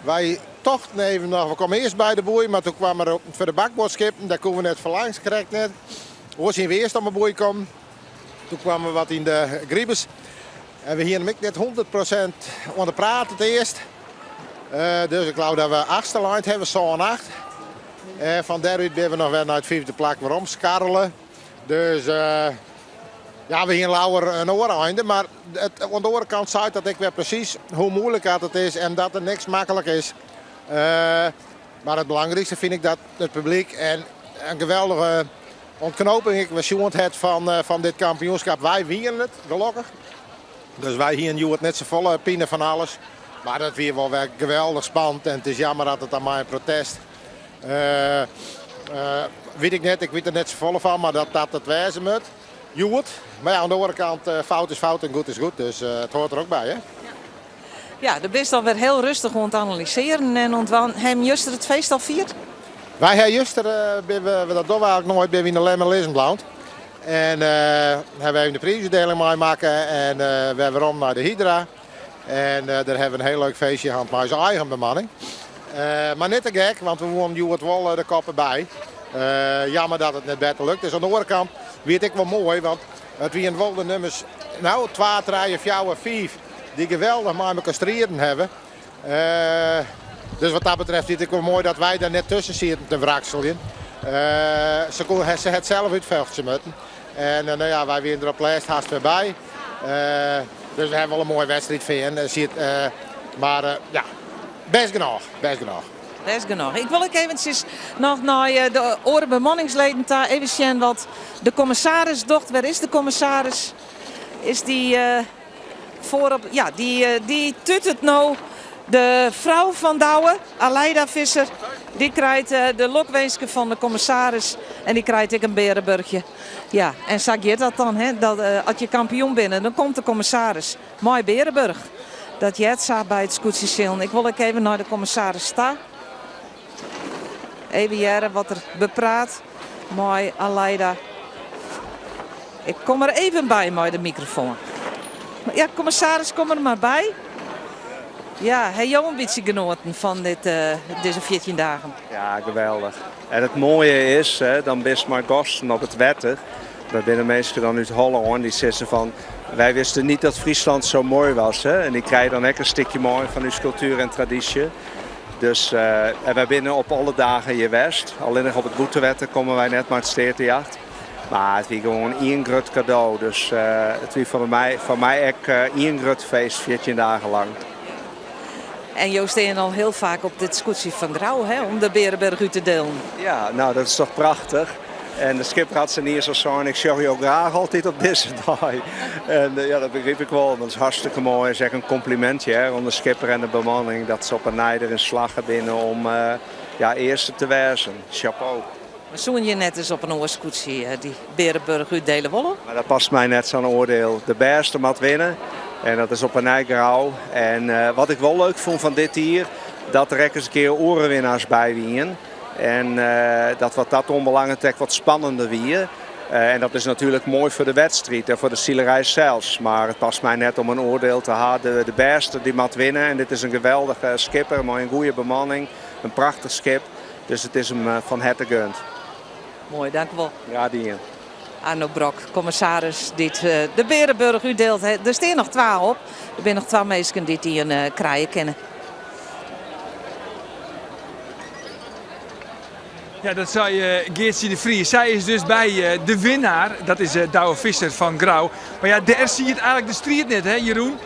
Wy tochten even noch, we komme earst by de boei, mar doe kaam er foar de bakboardskippen, dêr koene we net foarlangs, krekt net. Oars hiene we earst om 'e boei kommen. Doe kamen we wat yn de gribus. En we hiene him ek net 100% oan de praat it earst. Uh, dus ik leau dat we achtste lein hawwe, sân acht. En fan dêrút binne we noch wer nei it fyfde plak werom skarrele. Dus uh, ja, we hiene leaver in oar einde. Mar it, oan de oare kant seit dat ek wer presys hoe muoilik dat it is en dat der niks maklik is. Uh, mar it belangrykste fyn ik dat it publyk en in geweldige ûntknoping ek wer sjoen hat fan, fan dit kampioenskip. Wy wienen it, gelokkich. Dus wy hiene hjoed net safolle pine fan alles. Mar dat wie wol wer geweldich spannend en it is jammer dat it dan mei in protest. Uh, uh, wit ik net, ik wit der net safolle fan, mar dat dat it wêze moat. Hjoed. Mar ja, oan de oare kant, uh, fout is fout en goed is goed. Dus it heart der ek by, hè? Ja, do bist alwer hiel rêstich oan it analysearjen en oan it Ha jim juster it feest al fierd? Wy ha juster, binne we, dat dogge we eigentlik noait, binne we yn de Lemmer lizzen bleaun. En hawwe we even de priisútdieling meimakke en wer werom nei de Hydra. En dêr hawwe we in hiel leuk feestje hân mei ús eigen bemanning. Mar net te gek, want we woene hjoed wol de koppen by. Jammer dat it net better lukt is. Oan de oare kant wie it ek wol moai, want it wiene wol de nummers no, 2, 3, 4, 5 dy't geweldich mei mekoar striden hawwe. Dus wat dat betreft wie it ek wol moai dat wy dêr net tusken sieten te wrakseljen. Se koe se het sels útfjochtsje moatten. En no ja, wy wiene der op 't lêst hast wer by. Dus we hawwe wol in moaie wedstriid fearn. Mar ja, bêst genôch, bêst genôch. Bêst genôch. Ik wol ek eventsjes noch nei de oare bemanningsleden ta. Even sjen wat de kommissaris docht. Wêr is de kommissaris? Is dy... foarop. Ja, dy, dy tutet no de frou fan Douwe, Aleida Visser. Dy krijt de lokwinsken fan de kommissaris en dy krijt ek in bearenburchje. Ja, en sa giet dat dan, hè. Dat, as je kampioen binne, dan komt de kommissaris mei bearenburch. Dat heart sa by it skûtsjesilen. Ik wol ek even nei de kommissaris ta. Even hearre wat er bepraat mei Aleida. Ik kom der even by mei de mikrofoan. Ja, kommissaris, kom der mar by. Ja, ha jo in bytsje genoaten fan dit, dizze 14 dagen? Ja, geweldich. En it moaie is, dan bist mei gasten op it wetter. Dêr binne minsken dan út Hollân dy't sizze fan wij wisten niet dat Friesland zo mooi was. Hè? En dy krije dan ek in stikje mei fan ús kultuer en tradysje. Dus en wy binne op alle dagen hjir west. Allinnich op it bûtenwetter komme wy net mei it steatejacht. Mar it wie gewoan ien grut kado. Dus it wie foar my, foar my ek ien grut feest 14 dagen lang. En jo stean al hiel faak op dit skûtsje fan Grou hè, om de Bearenburch út te dielen. Ja, no dat is toch prachtich. En de skipper hat sa iens al sein, ik sjoch jo graach altyd op dizze dei. En ja, dat begryp ik wol, want it is hartstikke moai. It is ek in komplimint hear, oan de skipper en de bemanning dat se op 'e nij deryn slagge binne om ja, earste te wêzen. Chapeau. Mar soene je net ris op in oar skûtsje dy Bearenburch útdiele wolle? Mar dat past my net sa'n oardiel. De bêste moat winne en dat is op 'e nij Grou. En wat ik wol leuk fûn fan dit jier, dat der ek ris in kear oare winnaars by wiene. En dat wat dat oanbelanget ek wat spannender wie. En dat is natuerlik moai foar de wedstriid en foar de silerij sels. Mar it past my net om in oardiel te ha. De bêste dy moat winne en dit is in geweldige skipper mei in goede bemanning, in prachtich skip. Dus it is him fan herte gund. Moai, dankewol. Graach dien. Arno Brok, kommissaris dy't de Bearenburch útdielt. Der stean noch twa op. Der binne noch twa minsken dy't ien krije kinne. Ja, dat sei Geartsje de Vries. Sy is dus by de winnaar, dat is Douwe Visser fan Grou. Mar ja, dêr siet eigenlik de striid net, hè Jeroen?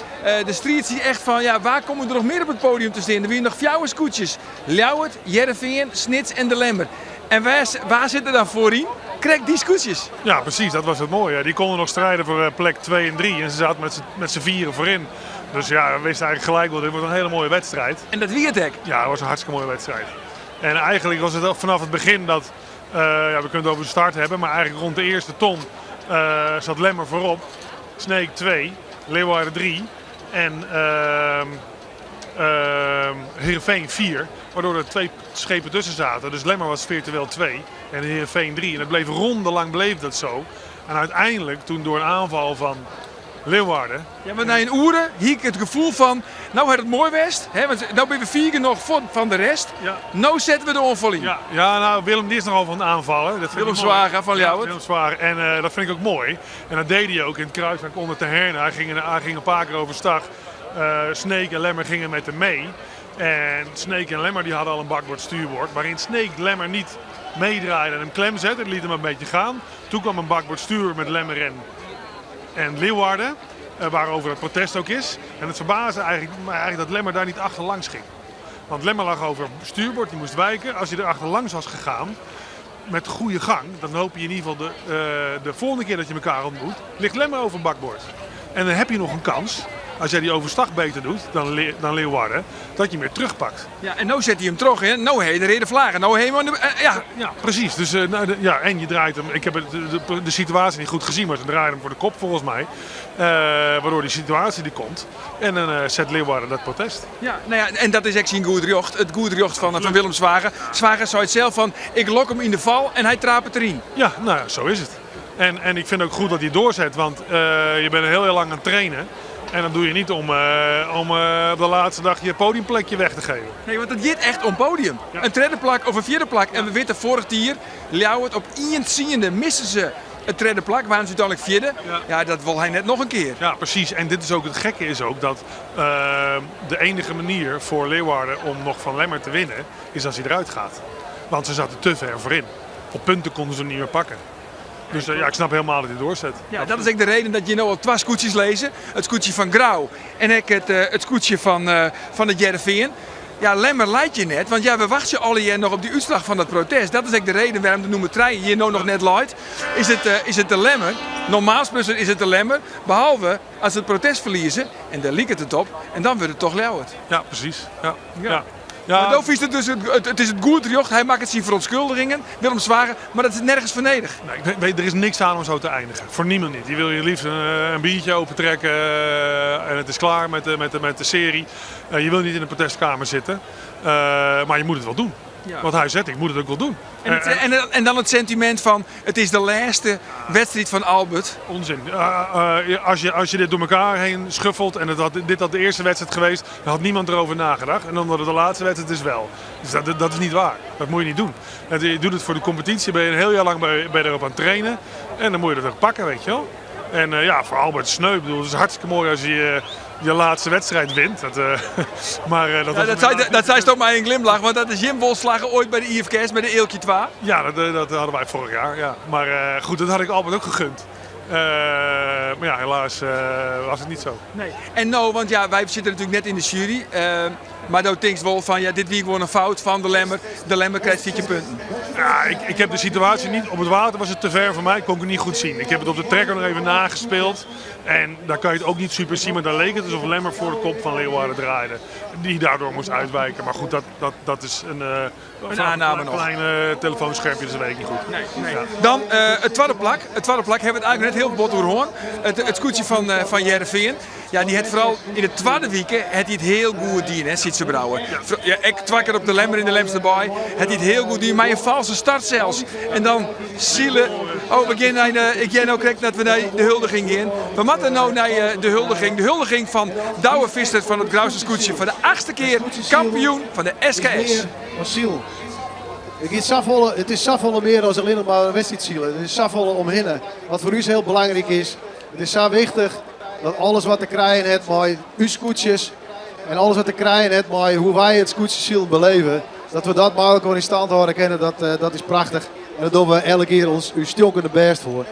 De striid siet echt fan, ja, wa komme der noch mear op it podium te stean? Der wiene noch fjouwer skûtsjes. Ljouwert, Hearrenfean, Snits en De Lemmer. En wa sit der dan foaryn? Krekt dy skûtsjes. Ja, precies. Dat was het mooie. Die konden nog strijden voor plek 2 en 3. En ze zaten met z'n vieren voorin. Dus ja, we wisten eigenlijk gelijk wel, dit wordt een hele mooie wedstrijd. En dat wie it ek? Ja, het was een hartstikke mooie wedstrijd. En eigenlijk was het al vanaf het begin dat, ja, we kunnen het over de start hebben, maar eigenlijk rond de eerste ton zat Lemmer voorop. Sneek 2, Leeuwarden 3 en Heerenveen 4. Waardoor er 2 schepen tussen zaten. Dus Lemmer was virtueel 2 en Heerenveen 3. En dat bleef rondelang bleef dat zo. En uiteindelijk, toen door een aanval van Leeuwarden. Ja, mar nei in oere hie ik it gefoel fan, no hat it moai west, hè, want no binne we fier genôch fuort fan de rest. Ja. No sette we de oanfal yn. Ja, ja, nou, Willem die is nogal van het aanvallen. Dat vind Willem ik mooi. Zwaga fan Ja, Ljouwert. Willem Zwaga. En dat vind ik ook mooi. En dat deed hij ook in het Kruiswijk onder Terherne. Hij ging een paar keer overstag. Sneek en Lemmer gingen met hem mee. En Sneek en Lemmer die hadden al een bakboord stuurboord. Waarin Sneek Lemmer niet meedraaide en hem klem zette. Die liet hem een beetje gaan. Toen kwam een bakboord stuur met Lemmer en Leeuwarden. Waarover het protest ook is. En het verbaasde eigenlijk, maar eigenlijk dat Lemmer daar niet achterlangs ging. Want Lemmer lag over stuurboord, die moest wijken. Als hij er achterlangs was gegaan, met goede gang, dan hoop je in ieder geval de volgende keer dat je elkaar ontmoet, ligt Lemmer over bakboord. En dan heb je nog een kans, als jij die overstag beter doet dan Leeuwarden, dat je hem weer terugpakt. Ja, en nu zet hij hem terug, hè? Nou he je de reden vlagen. Nou he je hem aan de ja. Ja, precies. Dus nou, de, ja, en je draait hem. Ik heb het, de, de, de situatie niet goed gezien, maar ze draaien hem voor de kop volgens mij. Waardoor die situatie die komt. En dan zet Leeuwarden dat protest. Ja, nou ja, en dat is echt zijn goed rjocht. Het goed rjocht van Willem Zwaga. Zwaga zei het zelf van, ik lok hem in de val en hij trapt erin. Ja, nou ja, zo is het. En ik vind ook goed dat hij doorzet, want je bent heel, heel lang aan het trainen. En dat doe je niet om op de laatste dag je podiumplekje weg te geven. Nee, want het gaat echt om podium. Ja. Een derde plak of een vierde plak. En we weten vorig jaar, Ljouwert op één ziende missen ze het derde plak, waren ze uiteindelijk vierde. Ja. Ja, dat wil hij net nog een keer. Ja, precies. En dit is ook het gekke is ook dat de enige manier voor Leeuwarden om nog van Lemmer te winnen, is als hij eruit gaat. Want ze zaten te ver voorin. Op punten konden ze hem niet meer pakken. Dus ik snap helemaal dat hij doorzet. Ja, dat is ook de reden dat je nou al 2 scootjes lezen. Het scootje van Grou en ook het scootje van het Hearrenfean. Ja, Lemmer leit hjir net, want ja, we wachtsje allegear noch op dy útslach fan dat protest. Dat is ek de reden wêrom de nûmer trije hjir no noch net leit. Is it, is it de Lemmer? Normaal sprutsen is it de Lemmer, behalve as se it protest ferlieze, en dêr liket it op, en dan wurdt it toch Ljouwert. Ja, presys. Ja. Ja. Ja. Mar do fynst it dus, it is it goed rjocht, hy makket syn ferûntskuldigingen, Willem Zwager, mar dat is nergens foar nedich. Nee, ik weet, der is niks aan om zo te eindigen. Voor niemand niet. Je wil je liefst een biertje opentrekken en het is klaar met de, met de, met de serie. Je wil niet in de protestkamer zitten, maar je moet het wel doen. Ja. Want hij zegt, ik moet het ook wel doen. En, het, en, en dan het sentiment van, het is de lêste wedstriid fan Albert. Onzin. Als je, als je dit door elkaar heen schuffelt en het had, dit had de eerste wedstrijd geweest, dan had niemand erover nagedacht. En omdat het de laatste wedstrijd is wel. Dus dat, dat is niet waar. Dat moet je niet doen. Je doet het voor de competitie, ben je een heel jaar lang ben je, ben je erop aan het trainen. En dan moet je dat ook pakken, weet je wel. En ja, voor Albert sneu. Ik bedoel, het is hartstikke mooi als je je laatste wedstrijd wint. Dat, maar, dat, ja, dat, zei, dat zei toch maar een glimlach, want dat is Jim Wolslager ooit bij de IFKS met de Eelkje 2. Ja, dat, dat hadden wij vorig jaar. Ja. Maar goed, dat had ik Albert ook gegund. Maar ja, helaas was het niet zo. Nee. En nou, want ja, wij zitten natuurlijk net in de jury. Maar do tinkst wol fan, ja, dit wie gewoan in fout fan de Lemmer. De Lemmer krijgt 14 punten. Ja, ik, ik heb de situatie niet. Op het water was het te ver voor mij, kon ik het niet goed zien. Ik heb het op de trekker nog even nagespeeld. En daar kan je het ook niet super zien, maar daar leek het alsof Lemmer voor de kop van Leeuwarden draaide. Die daardoor moest uitwijken. Maar goed, dat, dat, dat is een, een aanname een klein uh, telefoonschermpje, dus dat weet ik niet goed. Nee, nee. Ja. Dan uh, het tweede plak. Het tweede plak hebben we het eigenlijk net heel bot oer Het, het skûtsje fan, fan Hearrenfean. Ja, dy hat foaral yn de twadde wike hat hy it hiel goed dien, hè, Sytze Brouwer. Ja, ek twa kear op de Lemmer yn de Lemster Baai hat hy it hiel goed dien, mei in false start sels. En dan sile. Oh, we gean nei de, ik hear no krekt dat we nei de huldiging gean. We moatte no nei eh, de huldiging. De huldiging fan Douwe Visser fan it Grouster Skûtsje foar de achtste kear kampioen fan de SKS. Asiel. It giet safolle, it is safolle mear as allinnich mar in wedstriid sile. Der is safolle omhinne. Wat foar ús hiel belangryk is, it is sa wichtich dat alles wat te krijen hat mei ús skûtsjes en alles wat te krijen hat mei hoe't wy it skûtsjesilen beleve, dat we dat mei elkoar yn stand hâlde kinne, dat, eh, dat is prachtich. En dat dogge we elk jier ons ús stjonkende bêst foar.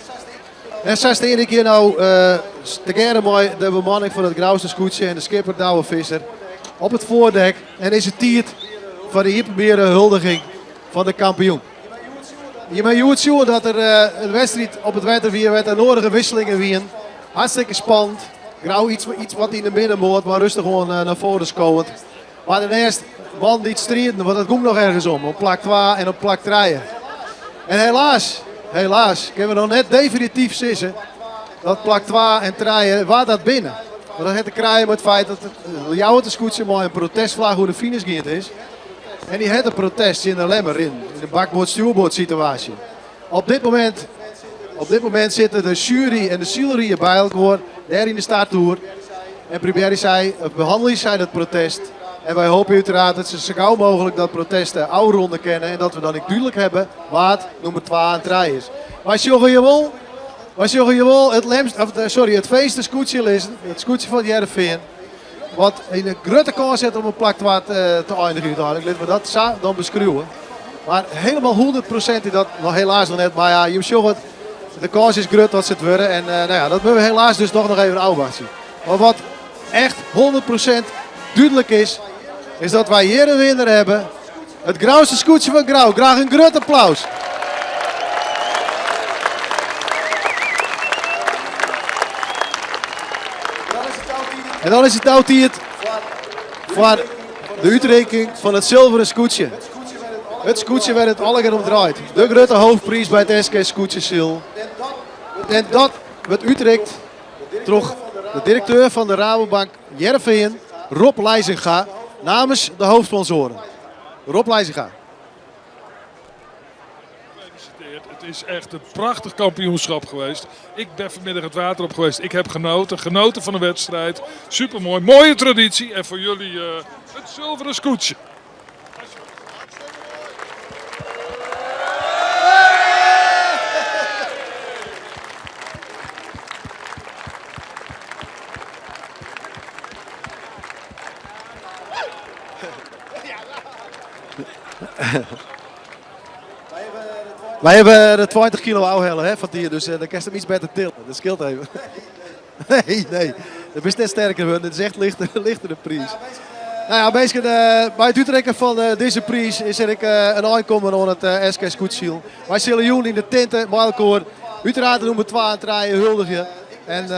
En sa stean ik hjir no uh, tegearre mei de bemanning fan it Grouster skûtsje en de skipper Douwe Visser op it foardek. En is it tiid foar de iepenbiere huldiging fan de kampioen. Je ha hjoed sjoen dat der eh, in wedstriid op it wetter wie wêr't der nodige wisselingen wienen. Hartstikke spannend. Grou iets, iets wat yn de middenmoat, mar rêstich oan eh, nei foaren skowend. Mar dêrneist mannen dy't striden, want it gong noch ergens om, op plak 2 en op plak 3. En helaas, helaas, kinne we noch net definityf sizze dat plak 2 en 3 wa dat binne. Want dat hat te krijen mei it feit dat it Ljouwerter skûtsje mei in protestflagge oer de finish gien is. En dy hat in protest tsjin de Lemmer yn de bakboard-stjoerboard situaasje. Op dit momint, op dit momint sitte de sjuery en de sylried by elkoar dêr yn de starttoer en probearje sy, of behannelje sy dat protest. En wy hoopje uiteraard dat se sa gau mooglik dat protest eh, ôfrûne kinne en dat we dan ek dúdlik hawwe wa't nûmer 2 en 3 is. Wy sjogge hjir wol, wy sjogge hjir wol it, Lemst, of, eh, sorry, it feeste skûtsje lizzen, it skûtsje fan Hearrenfean. Wat in grutte kâns hat om op plak 2 te, te eindigjen úteinlik. Litte we dat sa dan beskriuwe. Mar hielendal 100% is dat noch helaas noch net. Mar ja, je sjogge it. De kâns is grut dat se it wurde. En uh, nou ja, dat moatte we helaas dus noch, noch even ôfwachtsje. Mar wat echt 100% dúdlik is, is dat wy hjir in winner hawwe. It Grouster skûtsje fan Grou. Graach in grut applaus. En dan is it no tiid foar de útrikking fan it silveren skûtsje. It skûtsje wêr't it allegear om draait. De grutte hoofdpriis by it SKS Skûtsjesilen. En dat wurdt útrikt troch de direkteur fan de Rabobank Hearrenfean, Rob Leijzenga, namens de hoofdsponsoren. Rob Leijzenga. Het is echt een prachtig kampioenschap geweest. Ik ben vanmiddag het water op geweest. Ik heb genoten. Genoten van de wedstrijd. Supermooi. Mooie traditie. En voor jullie uh, het zilveren skûtsje. Wy hawwe de 20 kilo ôfhelle hè, fan dy, dus uh, dan kinst him iets better tillen. Dat skeelt even. Nee, nee. Do bist net sterker wurden. It is echt lichter, lichtere priis. Nou ja, minsken, by it útrikken fan dizze priis is der ek in ein kommen oan it SKS Skûtsjesilen. Wy sille jûn yn de tinte mei elkoar úteraard de nûmer 2 en 3 huldigje. En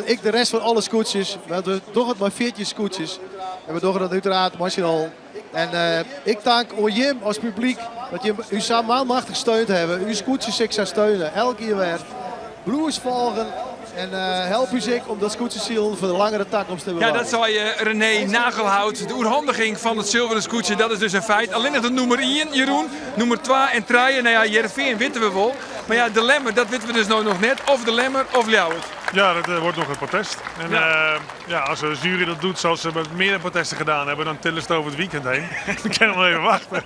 ek de rest fan alle skûtsjes, want we dogge it mei 14 skûtsjes. En we dogge dat úteraard mei syn allen. En ik tank oan jim as publyk dat jim ús sa manmachtich steund hawwe. Ús skûtsjes ek sa steune, elk jier wer. Bliuw ús folgen en help ús ek om dat skûtsjesilen foar de langere takomst te Ja, bewarjen. dat sei René Nagelhout. De oerhandiging fan it silveren skûtsje, dat is dus in feit. Allinnich de nûmer ien, Jeroen. Nûmer 2 en 3, nou ja, Hearrenfean witte we wol. Mar ja, de Lemmer, dat witte we dus no noch net. Of de Lemmer of Ljouwert. Ja, dat wordt nog een protest. En ja. Ja, als de jury dat doet zoals ze met meerdere protesten gedaan hebben, dan tillen ze het over het weekend heen. Dan kunnen we nog even wachten.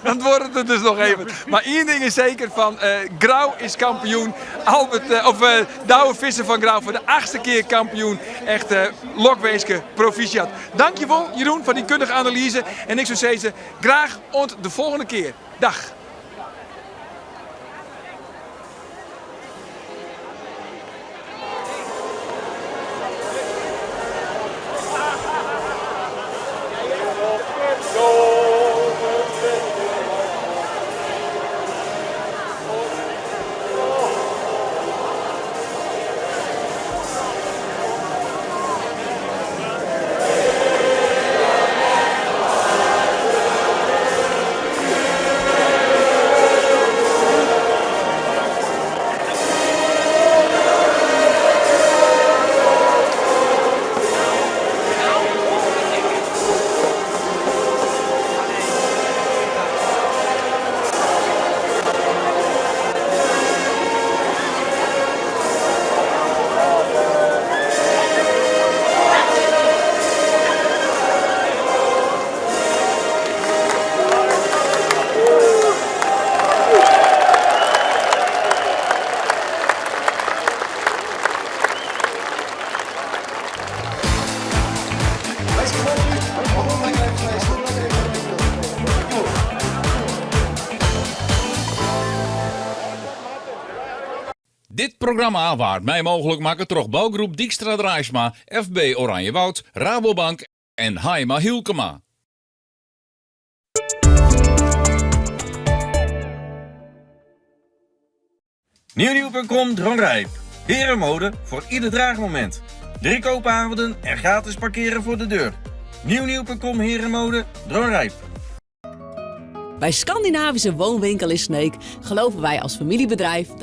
Dan wordt het dus nog even. Maar één ding is zeker, van Grou is kampioen. Albert, of Douwe Visser van Grou voor de 8e keer kampioen. Echt lokwinske, proficiat. Dankjewel Jeroen voor die kundige analyse. En ik zou zeggen, graag ont de volgende keer. Dag. Dit programma waard mei mooglik makke troch bougroep Dykstra Draaisma, FB Oranjewoud, Rabobank en Haima Hylkema. Nieuwnieuw.com Dronryp. Herenmode voor ieder draagmoment. Drie koopavonden en gratis parkeren voor de deur. Nieuwnieuw.com Herenmode Dronryp. Bij Scandinavische Woonwinkel in Sneek geloven wij als familiebedrijf.